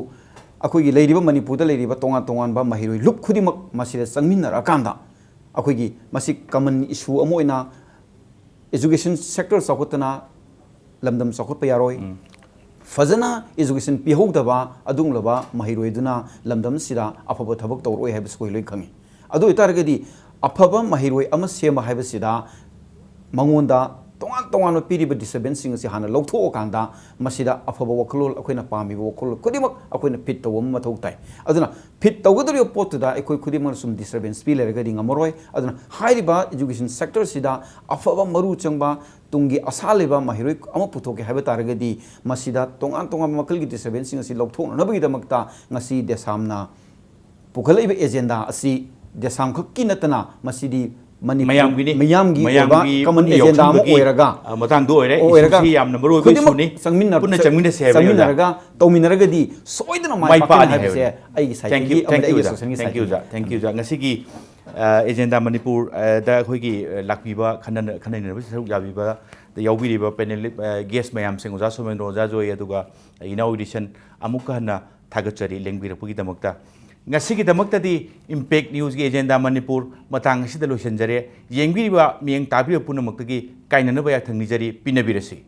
ꯑꯩꯈꯣꯏꯒꯤ ꯂꯩꯔꯤꯕ ꯃꯅꯤꯄꯨꯔꯗ ꯂꯩꯔꯤꯕ ꯇꯣꯉꯥꯟ ꯇꯣꯉꯥꯟꯕ ꯃꯍꯩꯔꯣꯏ ꯂꯨꯞ ꯈꯨꯗꯤꯡꯃꯛ ꯃꯁꯤꯗ ꯆꯪꯃꯤꯟꯅꯔꯛꯑꯀꯥꯟꯗ, ꯑꯩꯈꯣꯏꯒꯤ ꯃꯁꯤ common issue ꯑꯃ ꯑꯣꯏꯅ education sector ꯆꯥꯎꯈꯠꯇꯅ ꯂꯝꯗꯝ ꯆꯥꯎꯈꯠꯄ ꯌꯥꯔꯣꯏ꯫ ꯎꯝ꯫ ꯐꯖꯅ education ꯄꯤꯍꯧꯗꯕ ꯑꯗꯨꯒꯨꯝꯂꯕ ꯃꯍꯩꯔꯣꯏꯗꯨꯅ ꯂꯝꯗꯝꯁꯤꯗ ꯑꯐꯕ ꯊꯕꯛ ꯇꯧꯔꯛꯑꯣꯏ ꯍꯥꯏꯕꯁꯤ ꯑꯩꯈꯣꯏ ꯂꯣꯏ ꯈꯪꯉꯤ꯫ ꯑꯗꯨ ꯑꯣꯏꯇꯥꯔꯒꯗꯤ ꯑꯐꯕ ꯃꯍꯩꯔꯣꯏ ꯑꯃ ꯁꯦꯝꯕ ꯍꯥꯏꯕꯁꯤꯗ ꯃꯉꯣꯟꯗ ꯇꯣꯉꯥꯟ ꯇꯣꯉꯥꯟꯕ ꯄꯤꯔꯤꯕ disturbanceꯁꯤꯡ ꯑꯁꯤ ꯍꯥꯟꯅ ꯂꯧꯊꯣꯛꯑꯀꯥꯟꯗ ꯃꯁꯤꯗ ꯑꯐꯕ ꯋꯥꯈꯜꯂꯣꯟ, ꯑꯩꯈꯣꯏꯅ ꯄꯥꯝꯃꯤꯕ ꯋꯥꯈꯜꯂꯣꯟ ꯈꯨꯗꯤꯡꯃꯛ ꯑꯩꯈꯣꯏꯅ fit ꯇꯧꯕ ꯑꯃ ꯃꯊꯧ ꯇꯥꯏ꯫ ꯑꯗꯨꯅ fit ꯇꯧꯒꯗꯧꯔꯤꯕ ꯄꯣꯠꯇꯨꯗ ꯑꯩꯈꯣꯏ ꯈꯨꯗꯤꯡꯃꯛꯅ ꯁꯨꯝ disturbance ꯄꯤ ꯂꯩꯔꯒꯗꯤ ꯉꯝꯃꯔꯣꯏ꯫ ꯑꯗꯨꯅ ꯍꯥꯏꯔꯤꯕ education sectorꯁꯤꯗ ꯑꯐꯕ ꯃꯔꯨ ꯆꯪꯕ ꯇꯨꯡꯒꯤ ꯑꯁꯥ ꯂꯩꯕ ꯃꯍꯩꯔꯣꯏ ꯑꯃ ꯄꯨꯊꯣꯛꯀꯦ ꯍꯥꯏꯕ ꯇꯥꯔꯒꯗꯤ ꯃꯁꯤꯗ ꯇꯣꯉꯥꯟ ꯇꯣꯉꯥꯟꯕ ꯃꯈꯜꯒꯤ disturbanceꯁꯤꯡ ꯑꯁꯤ ꯂꯧꯊꯣꯛꯅꯅꯕꯒꯤꯗꯃꯛꯇ ꯉꯁꯤ ꯗꯦꯁꯥꯝꯅ ꯄꯨꯈꯠꯂꯛꯏꯕ agenda ꯑꯁꯤ ꯗꯦꯁꯥꯝ ꯈꯛꯀꯤ ꯅꯠꯇꯅ ꯃꯁꯤꯗꯤ ꯃꯅꯤꯄꯨꯔ ꯃꯌꯥꯝꯒꯤꯅꯤ꯫ ꯃꯤꯌꯥꯝꯒꯤ ꯑꯣꯏꯕ ꯃꯌꯥꯝꯒꯤ common ꯄꯨꯟꯅ agenda ꯑꯃ ꯌꯥꯎꯁꯪꯕꯒꯤ, ꯑꯣꯏꯔꯒ, ꯑ, ꯃꯇꯥꯡꯗ ꯑꯣꯏꯔꯦ꯫ ꯑꯣꯏꯔꯒ ꯏꯁꯨꯁꯤ ꯌꯥꯝꯅ ꯃꯔꯨ ꯑꯣꯏꯕ ꯈꯨꯗꯤꯡꯃꯛ issue ꯅꯤ꯫ ꯆꯪꯃꯤꯟꯅ-, ꯄꯨꯟꯅ ꯆꯪꯃꯤꯟꯅꯁꯦ ꯍꯥꯏꯕ ꯆꯪꯃꯤꯟꯅꯔꯒ ꯇꯧꯃꯤꯟꯅꯔꯒꯗꯤ ꯁꯣꯏꯗꯅ ꯃꯥꯏ ꯃꯥꯏ ꯄꯥꯛꯀꯅꯤ ꯄꯥꯛꯀꯅꯤ ꯍꯥꯏꯕꯁꯦ ꯍꯥꯏꯕꯅꯤ꯫ ꯑꯩꯒꯤ Thank you, sideꯇꯒꯤ ꯑꯃꯗꯤ thank you, ꯑꯩꯒꯤ ꯑꯣꯖꯥ꯫ Associationꯒꯤ Thank you, sideꯇꯒꯤ ꯑꯣꯖꯥ꯫ Thank you, ꯑꯣꯖꯥ꯫ ꯉꯁꯤꯒꯤ, ꯑ, agenda ꯃꯅꯤꯄꯨꯔꯗ ꯑꯩꯈꯣꯏꯒꯤ, ꯑ, ꯂꯥꯛꯄꯤꯕ, ꯈꯟꯅ-, ꯈꯟꯅ ꯅꯩꯅꯕꯁꯤꯗ ꯁꯔꯨꯛ ꯌꯥꯕꯤꯕ, ꯌꯥꯎꯕꯤꯔꯤꯕ panel, ꯑ, guest ꯃꯌꯥꯝꯁꯤꯡ, ꯑꯣꯖꯥ ꯁꯣꯃꯦꯟꯗ꯭ꯔꯣ, ꯑꯣꯖꯥ ꯖꯣꯏ, ꯑꯗꯨꯒ ꯏꯅꯥꯎ ꯔꯤꯁꯟ, ꯑꯃꯨꯛꯀ ꯍꯟꯅ ꯊꯥꯒꯠꯆꯔꯤ ꯂꯦꯡꯕꯤꯔꯛꯄꯒꯤꯗꯃꯛꯇ꯫ ꯉꯁꯤꯒꯤꯗꯃꯛꯇꯗꯤ Impact Newsꯀꯤ agenda ꯃꯅꯤꯄꯨꯔ ꯃꯇꯥꯡ ꯑꯁꯤꯗ ꯂꯣꯏꯁꯤꯟꯖꯔꯦ꯫ ꯌꯦꯡꯕꯤꯔꯤꯕ ꯃꯤꯠꯌꯦꯡ ꯇꯥꯕꯤꯔꯤꯕ ꯄꯨꯝꯅꯃꯛꯇꯒꯤ ꯀꯥꯏꯅꯅꯕ ꯌꯥꯊꯪ ꯅꯤꯖꯔꯤ꯫ ꯄꯤꯅꯕꯤꯔꯁꯤ꯫